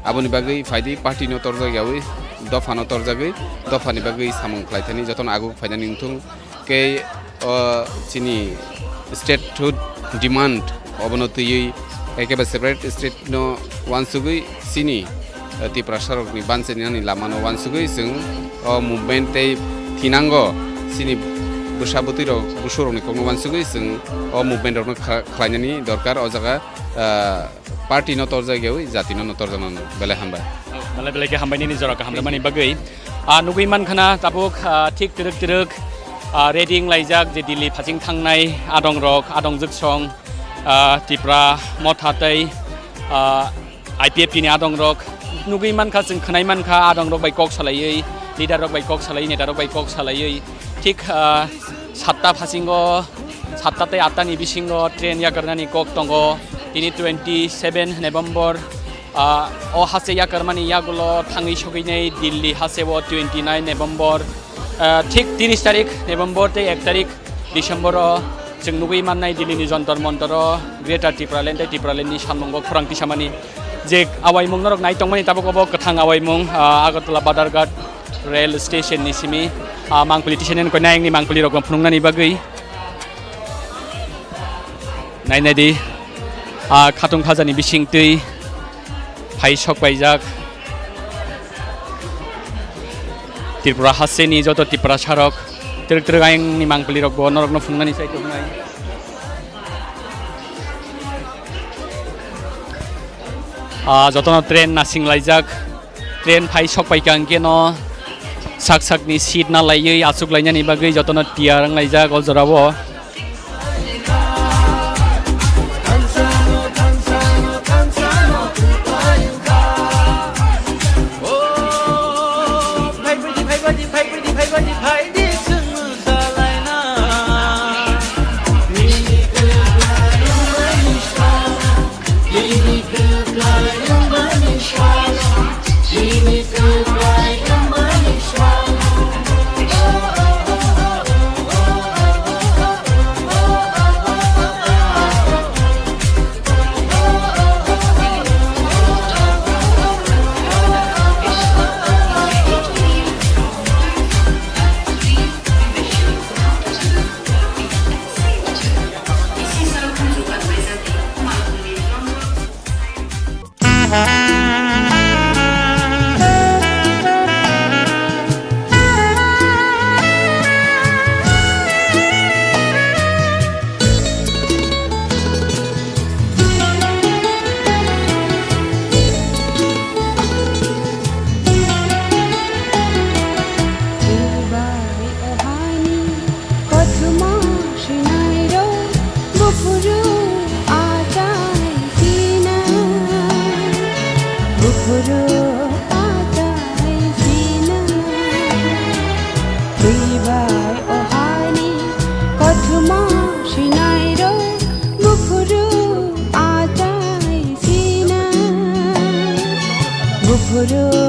aboni bagwi phaidi party no torjak yawi, dophano torjagwi, dophani bagwi samung khlaithani jotono aguk phainani wngthung. Kei o chini statehood demand obono twiwi, ekebe separate state no uansugwi chini, eh, Tiprasarokni banchainani lamano uansugwi chwng o movement tei thinango chini bwsa bwtwi rok, busurokni kokno uansugwi chwng o movement rokno kha-, khlainani dorkar o jaga, eh, party no torjak yawi jati no, no torjaknani. Belai hambai. Belai belai khe hambai nini jora kaham rwmani bagwi. Ah, nugwi mankha na tabuk, ah, thik twrwk twrwk, ah, ready wnglaijak je Delhi phasing thangnai adong rok, adong jwksong, ah, Tipra Motha tei, ah, I P F T ni adong rok. Nugwi mankha, chwng khwnai mankha adong rok bai kok salaiwi, leader rok bai kok salaiwi, neta rok bai kok salaiwi. Thik, ah, satta phasingo, satta tei atta ni bisingo train yakarnani kok tongo. Tini twenty seven November, ah, o haste yakarmani yagulo thangwi sogwinai Delhi haste o twenty nine November, ah, thik tris tarik November tei ek tarik December o chwng nugwi mannai Delhi ni Jantar Mantar o Greater Tipraland tei Tipraland ni samung o khorang tisamani je awaimung norok nai tongmani tabuk obo kwthang awaimung, ah, Agartala Badharghat rail station ni simi, ah, mangpili tisaini koi nayang ni mangpili rok phunuknani bagwi. Nai nai di, ah, khatung khajani bising twi phai sok paijak. Tripura haste ni joto Tiprasa rok twrwk twrwk ayang ni mangpili rok bo norok no phunuknani chai tongnai. Ah, jotono train nasing laijak. Train phai sok pai kha hwnkhe no sak sak ni seat na laiwi achuk lainani bagwi jotono tiyar wng laijak o jora o.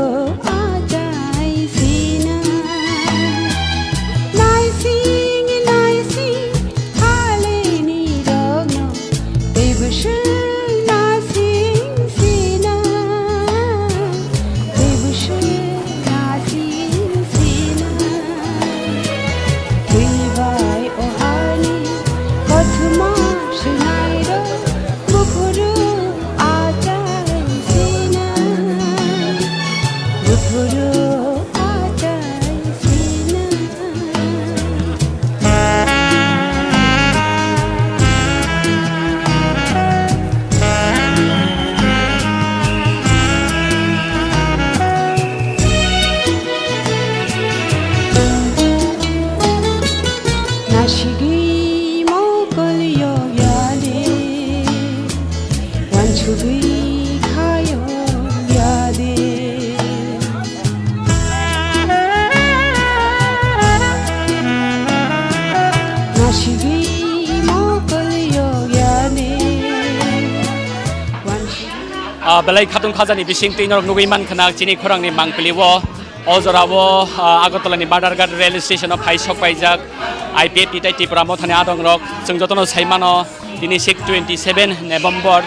Achai sina, naising naising haleni rogno, tebuswng nasing sina, tebuswng nasing sina. Twibai o hani kothoma swnairok, buphuru achai sina, buphuru achai sina. Nasigwi mokol yokya de, wansugwi kha yokya de. Nasigwi mokol yokya de, wansugwi. Ah, belai khatung khajani bising twi norok nugwi mankha na chini khorangni mangpili o. O jorao, ah, Agartala ni Badharghat rail station o phai sok paijak I P F T tei Tipra Mothani adong rok. Chwng jotono sai mano, tini six twenty seven November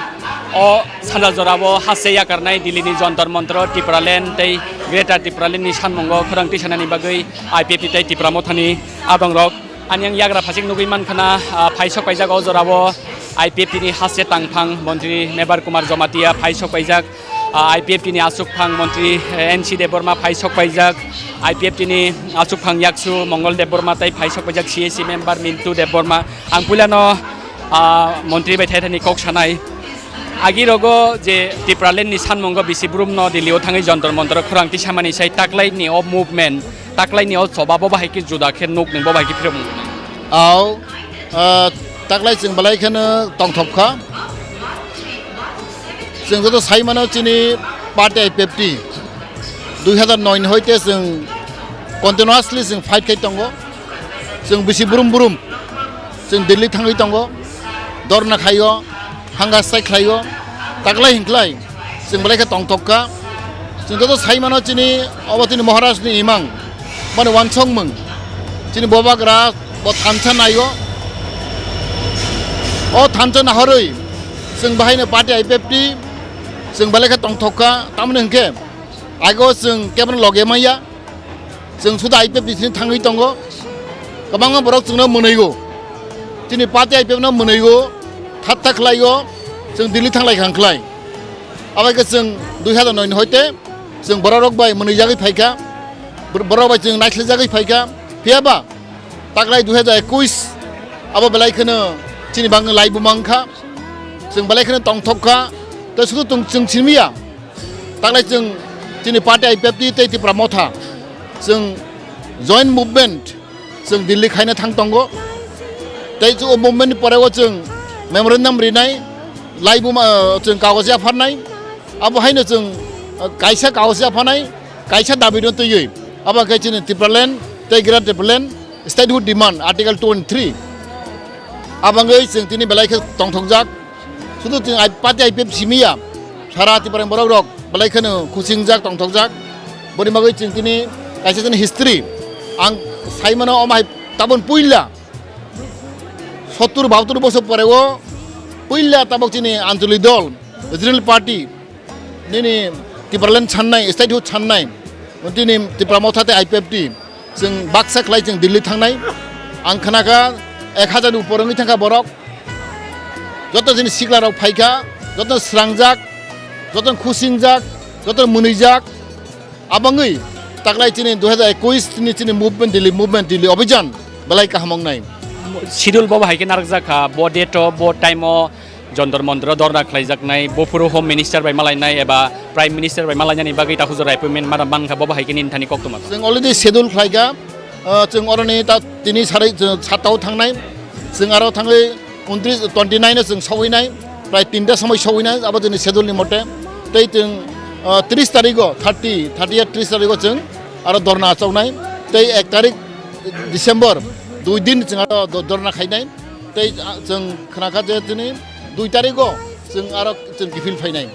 o sanja jorao haste yakarnai Delhi ni Jantar Mantar, Tipraland tei Greater Tipraland ni sanmungo khorang tisanani bagwi I P F T tei Tipra Mothani adong rok. Ani ang yagra phasik nugwi mankha na, ah, phai sok paijak o jorao I P F T ni haste tangphang montri Mebar Kumar Jamatia phai sok paijak. Ah, I P F T ni aswkphang montri, eh, N C Debbarma phai sok paijak, I P F T ni aswkphang yaksu Mongol Debbarma tei phai sok paijak C A C member Mintu Debbarma. Ang puilano, ah, montri bai thaithani kok sanai. Agi rogo je Tipraland ni sanmungo bisi brum no Delhi o thangwi Jantar Mantar o khorang tisamani sai taklai ni o movement, taklai ni o choba bo bahai khe juda khe nuk nung bo bahai khe phirok nung. Au, ah, taklai chwng belai kheno tongthok kha. Chwng joto sai mano chini party I P F T dui hazar noi ni hoite chwng continuously chwng fight khai tongo. Chwng bisi brum brum chwng Delhi thangwi tongo, dorna khaio, hanga strike khlaio, taklai hinklai chwng belai khe tongthok kha. Chwng joto sai mano chini obo chini Maharaj ni imang, mani wansokmung, chini bobagra bo thansa naio. O thansa nahorwi chwng bahaino party I P F T chwng belai khe tongthok kha, tamoni hwnkhe ago chwng kebono loge manya. Chwng suda I P F T sini thangwi tongo. Kwbangma borok chwngno mwnwigo. Chini party I P F no mwnwigo, thatha khlaigo, chwng Delhi thanglai khang khlai. Abai khe chwng dui hazar noi ni hoite chwng borok rok bai mwnwijagwi phaikha. Bor-, borok bai chwng naislijagwi phaikha. Phiya ba taklai dui hazar ekush abo belai kheno chini bagwi lai buma wngkha. Chwng belai kheno tongthok kha. Tei sudu chwng, chwng simiya. Taklai chwng chini party I P F T tei Tipra Motha chwng joint movement chwng Delhi khaina thang tongo. Tei chwng o movement ni pore o chwng memorandum rinai, laibuma, chwng kagoj yapharnai. Abo haino chwng, uh, kaisa kagoj yapharnai, kaisa dabi no twiwi. Abo khe chini Tipraland tei Greater Tipraland statehood demand Article twenty-three. Abangwi chwng tini belai khe tongthokjak. Sudu chwng I-, party I P F simiya, sara Tiprani borok rok belai kheno khusingjak, tongthokjak. Boni bagwi chwng tini kaisa chini history ang saimano, omo hai tabon puila sottur bahattur bosor pore o puila tabok chini Anchalik dol, Regional Party, nini Tipraland sannai, statehood sannai, tini Tipra Motha tei I P F T. Chwng baksa khlai chwng Delhi thangnai. Ang khnakha ek hazar ni upor wngwi thangkha borok. Joto chini sikla rok phaikha, joto srangjak, joto khusingjak, joto mwnwijak. Abangwi taklai chini dui hazar ekush ni chini movement Delhi, movement Delhi Abhijan belai kaham wngnai. Schedule bo hai khe narwkjak kha, bo date o, bo time o Jantar Mantar o dhorna khlaijaknai, buphuru Home Minister bai malainai eba Prime Minister bai malainani bagwi takhuk jora appointment mara mankha, bobo hai khe nini thani koktwma. Chwng already schedule khlaikha, ah, chwng oroni ta tini sarai, chwng satta o thangnai, chwng aro thangwi untris, twenty nine o chwng sogwinai, prai tinta somoi sogwinai, abo chwngni schedule ni mote. Tei chwng, ah, tris tarigo, thirty, thirty eight tris tarigo chwng aro dhorna achoknai, tei ek tarik December dui din chwng aro dho-, dhorna khainai. Tei, ah, chwng khnakha je chini dui tarigo chwng aro chwng kiphil phainai.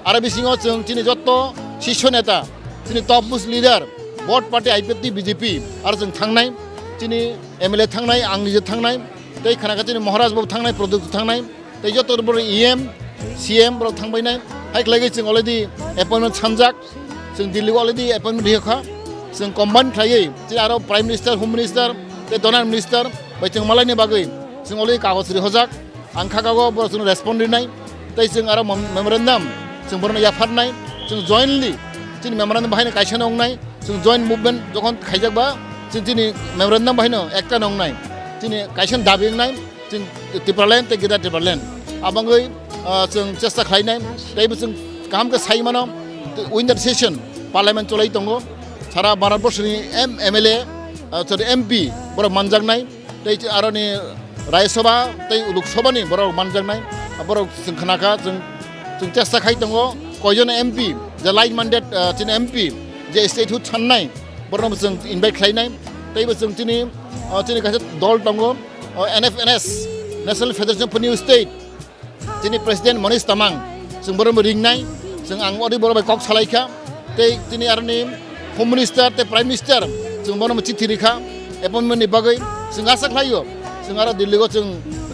Aro bisingo chwng chini jotto sisyo neta, chini top most leader, both party I P F T, B J P, aro chwng thangnai, chini M L A thangnai, ang nije thangnai, tei khana kha chini Maharaj bo thangnai, Pradyot thangnai, tei joto borok E M, C M borok thangbainai, hai khlaiwi chwng already appointment sanjak, chwng Delhi o already appointment rihokha, chwng combine khlaiwi chini aro Prime Minister, Home Minister, tei Donor Minister bai chwng malaini bagwi chwng already kagoj rihojak. Ang kha kago borok chwngno respond rinai, tei chwng aro mem-, memorandum chwng borokno yapharnai, chwng jointly chini memorandum bahaino kaisa no wngnai, chwng joint movement jokhon khaijak ba chwng chini memorandum bahaino ekta no wngnai, chini kaisa no dabi wngnai, chwng Tipraland tei Greater Tipraland. Abangwi, ah, chwng chesta khlainai, teibo chwng kaham khe sai mano, winter session parliament cholai tongo, sara Bharat borsoni M-, M L A, ah, sorry, M P borok manjaknai, tei aroni Rajya Sabha tei Lok Sabha ni borok manjaknai, borok chwng khna kha, chwng, chwng chesta khai tongo, koijon M P, je like minded, ah, chini M P, je statehood sannai, borokno chwng invite khlainai, teibo chwng chini, ah, chini kaisa dol tongo, ah, N F N S, National Federation of New State, chini President Manish Tamang, chwng bono ringnai, chwng ang ori borok bai kok salai kha, tei chini aroni Home Minister tei Prime Minister, chwng bono chithi rikha, appointment ni bagwi, chwng asa khlaio, chwng aro Delhi o chwng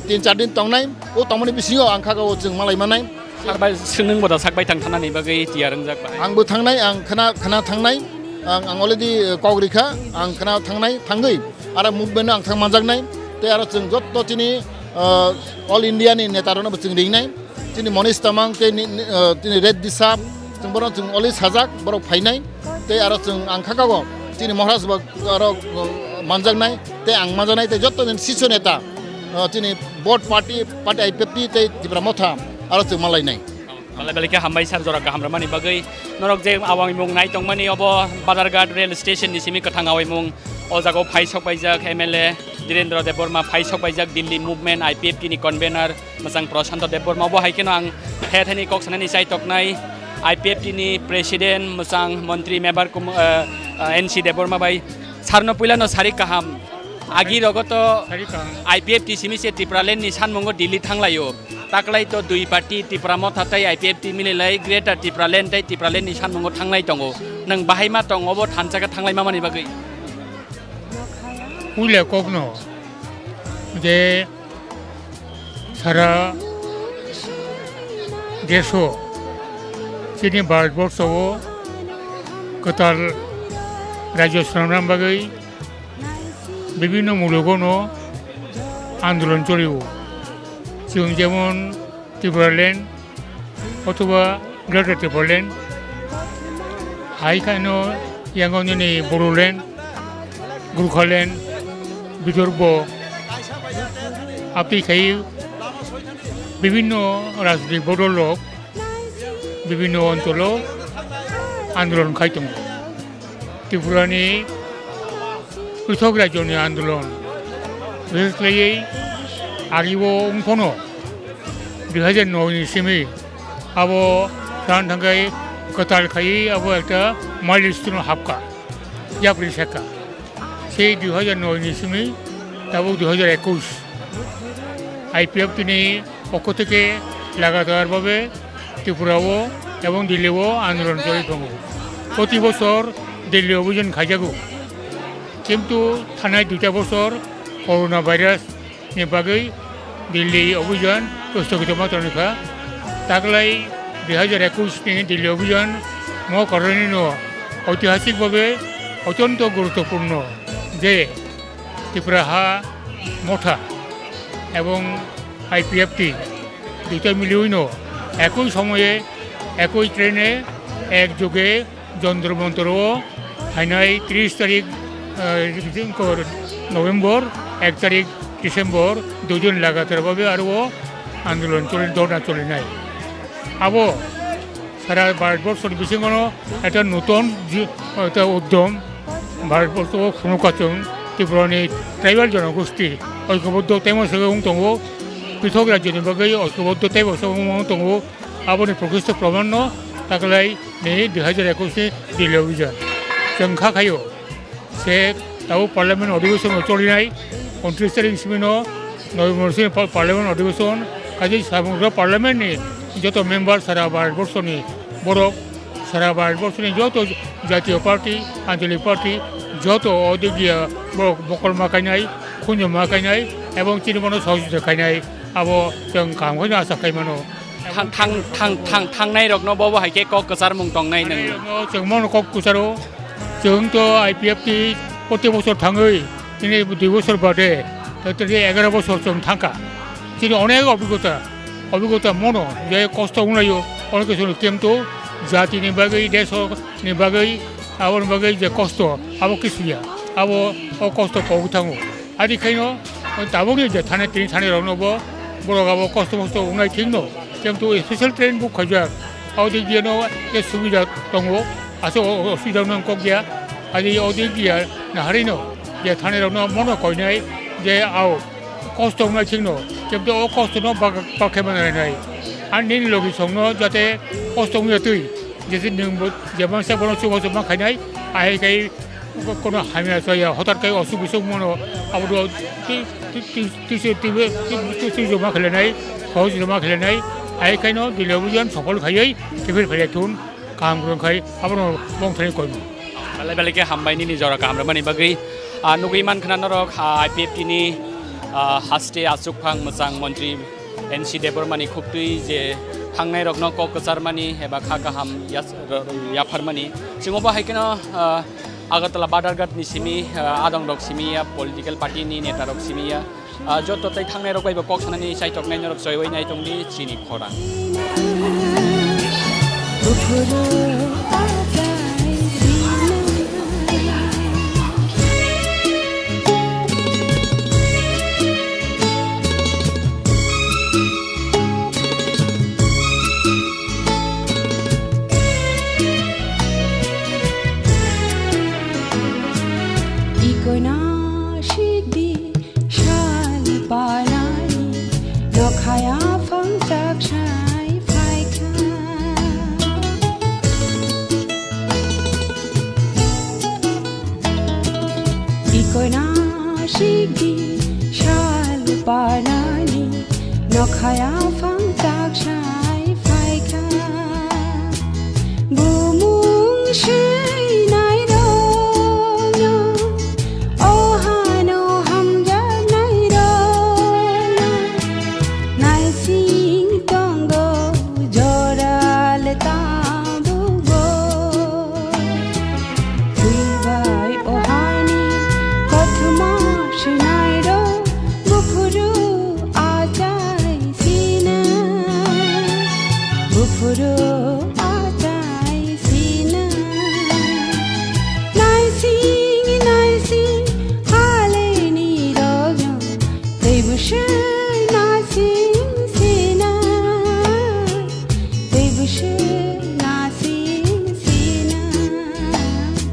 tin char din tongnai, o tongmani bisingo ang kha o chwng malai manai. Sar bai swngwng bo da sak bai thang thanani bagwi tiyar wngjak bai. Ang bo thangnai, ang khna, khna thangnai, ang, ang already, eh, kok rikha, ang khna thangnai, thangwi. Aro movement no ang thang manjaknai, tei aro chwng jotto chini, ah, All India ni neta rokno bo chwng ringnai, chini Manish Tamang tei ni, ni, ah, chini Reddy Sap, chwng borok chwng already sajak, borok phainai, tei aro chwng ang kha kago chini Maharaj bo aro, ah, manjaknai, tei ang manjaknai, tei jotto chini siso neta, ah, chini both party, party I P F T tei Tipra Motha aro chwng malainai. Belai belai khe hambai sir, jora kaham rwmani bagwi. Norok je awang imung nai tongmani obo Badharghat rail station ni simi kwthang awimung. O jaga o phai sok paijak M L A Dhirendra Debbarma, phai sok paijak Delhi movement I P F T ni convener mwchang Prashanto Debbarma. Obo hai kheno ang the thani kok sanani chai toknai I P F T ni president mwchang montri member kum-, eh, eh, N C Debbarma bai. Sir no puila no sari kaham. Agi rogo to sari kaham. I P F T simi se Tipraland ni sanmungo Delhi thanglaio. Taklai to dui party Tipra Motha tei I P F T mililai Greater Tipraland tei Tipraland ni sanmungo thanglai tongo. Nwng bahai ma tong obo thansa khe thanglai mamani bagwi? Puila kokno je sara deso chini Bharatborsho o kwtal rajyo swnamna bagwi bibinno mulogono andolon cholio. Chwng jemon Tipraland othoba Greater Tipraland, hai kheno yango nini Bodoland, Gorkhaland, Vidarbha, aphi khai bibinno rajnitik bodol rok bibinno oncholo andolon khai tongo. Tripurani pwithok rajyoni andolon, bises khlaiwi agi o wngphano dui hajar noi ni simi abo san thangkhai kwtal khaiwi abo ekta milestone hapkha, yapri sakha. Sei dui hajar noi ni simi tabuk dui hajar ekush I P F T ni পক্ষ থেকে লাগাতারভাবে ত্রিপুরাও এবং দিল্লিও আন্দোলন চলে tongo. প্রতি বছর দিল্লি অভিযান খাইজাগো, কিন্তু থানায় দুইটা বছর corona virus ni bagwi Delhi অভিযান স্থগিত মাত্র nikha. Taklai dui hajar ekush ni Delhi অভিযান mo karonino ঐতিহাসিকভাবে অত্যন্ত গুরুত্বপূর্ণ যে ত্রিপুরা হা মথা এবং আইপিএফটি দুইটা মিলিয়েইনো একই সময়ে একই ট্রেনে একযোগে যন্ত্র মন্ত্র ও থাইনাই ত্রিশ তারিখ, আহ, দিনকর নভেম্বর, এক তারিখ ডিসেম্বর, দুদিন লাগাতারভাবে আরও আন্দোলন চলে, ধর্ণা চলে নাই। আবো সারা ভারতবর্ষর বিশিঙ্গনো একটা নতুন জি-, একটা উদ্যম, ভারতবর্ষ ও সুনুকাচন, ত্রিপুরানি ট্রাইবাল জনগোষ্ঠী ঐক্যবদ্ধ তেমন সঙ্গে হুম তঙ্গো, পৃথক রাজ্যনি বাকি ঐক্যবদ্ধ তেমন সঙ্গে হুম তঙ্গো, আবনি প্রকৃষ্ট প্রমাণ ন, তাকলাই ni dui hajar ekush ni Delhi অভিযান। Chwng kha khaio, se tabo parliament অধিবেশন o cholinai, ঊনত্রিশ তারিখ simi no, November simi pa-, parliament অধিবেশন, kaje samudra parliament ni joto member sara Bharatvarsha ni borok Sara Bharat borso ni joto jatiyo party, anchalik party, joto o dik dia borok mokol ma kainai, khunju ma kainai, ebong chini bono sohojogita kainai, abo chwng kaham khe asa khai mano. Thang, thang, thang, thang, thangnai rokno bobo hai khe kok kwchar mung tongnai nwng. Thangnairokno chwng mono kok kwcharo, chwng to I P F T proti bosor thangwi, chini dui bosor bade, to tini egaro bosor chwng thangkha. Chini onek obhigota, obhigota mono, je kosto wnglaio, onek kisu kemto, jatini bagwi, desoni bagwi, aboni bagwi je kosto, abo kisuya, abo o kosto kogwi thango. Adi khaino, tabukni je thane tini thane rokno bo, borok abo kosto mosto wngnai thikno, kemto special train book khaijak, abo dik diano je subida tongo, aswk o, o, osubida wngkok ya, adi o dik dia naharino, je thane rokno mono koinai, je ao, kosto wngnai thikno, kemto o kostono bak-, bakhe manai nai. Ani nini logi songno jate kosto wngya twi, jese nwng bo, je mangsa bono chubachu ma khainai, ahai khai ko-, kono hamya chaya, hotat khai osuk bisuk mono, abo do twi, twi, twi, twi, twi, twi, twi, twi, twi, ma khainai, sohoj ma khainai, ahai khaino dilo bujan sofol khaiwi, kifir phaiya thun. Kaham kwrwng khai abono bongthani koimu. Belai belai khe hambai nini jora kaham rwmani bagwi. Ah, nugwi mankha norok, ah, I P F T ni, ah, haste achukphang mwchang montri N C Debbarma ni khuktwi je thangnai rokno kok kwcharmani eba kha kaham yas-, r-, r-, yapharmani. Chwng obo hai kheno, ah, Agartala Badharghat ni simi, ah, adong rok simi ya, political party ni neta rok simi ya. Ah, joto tei thangnai rok bai bo kok sanani chaitok nai norok choi oi nai tong di chini khorang. Ikono sikdi. Sal panani nokhaya phangchak sai phaikha. Ikono sikdi sal panani nokhaya phangchak sai phaikha. Bumung swinai rokno, o hano hamjaknai rokno, naising tongo joral tabukbo. Twibai o hani kothoma swinai rok, buphuru achai sina, buphuru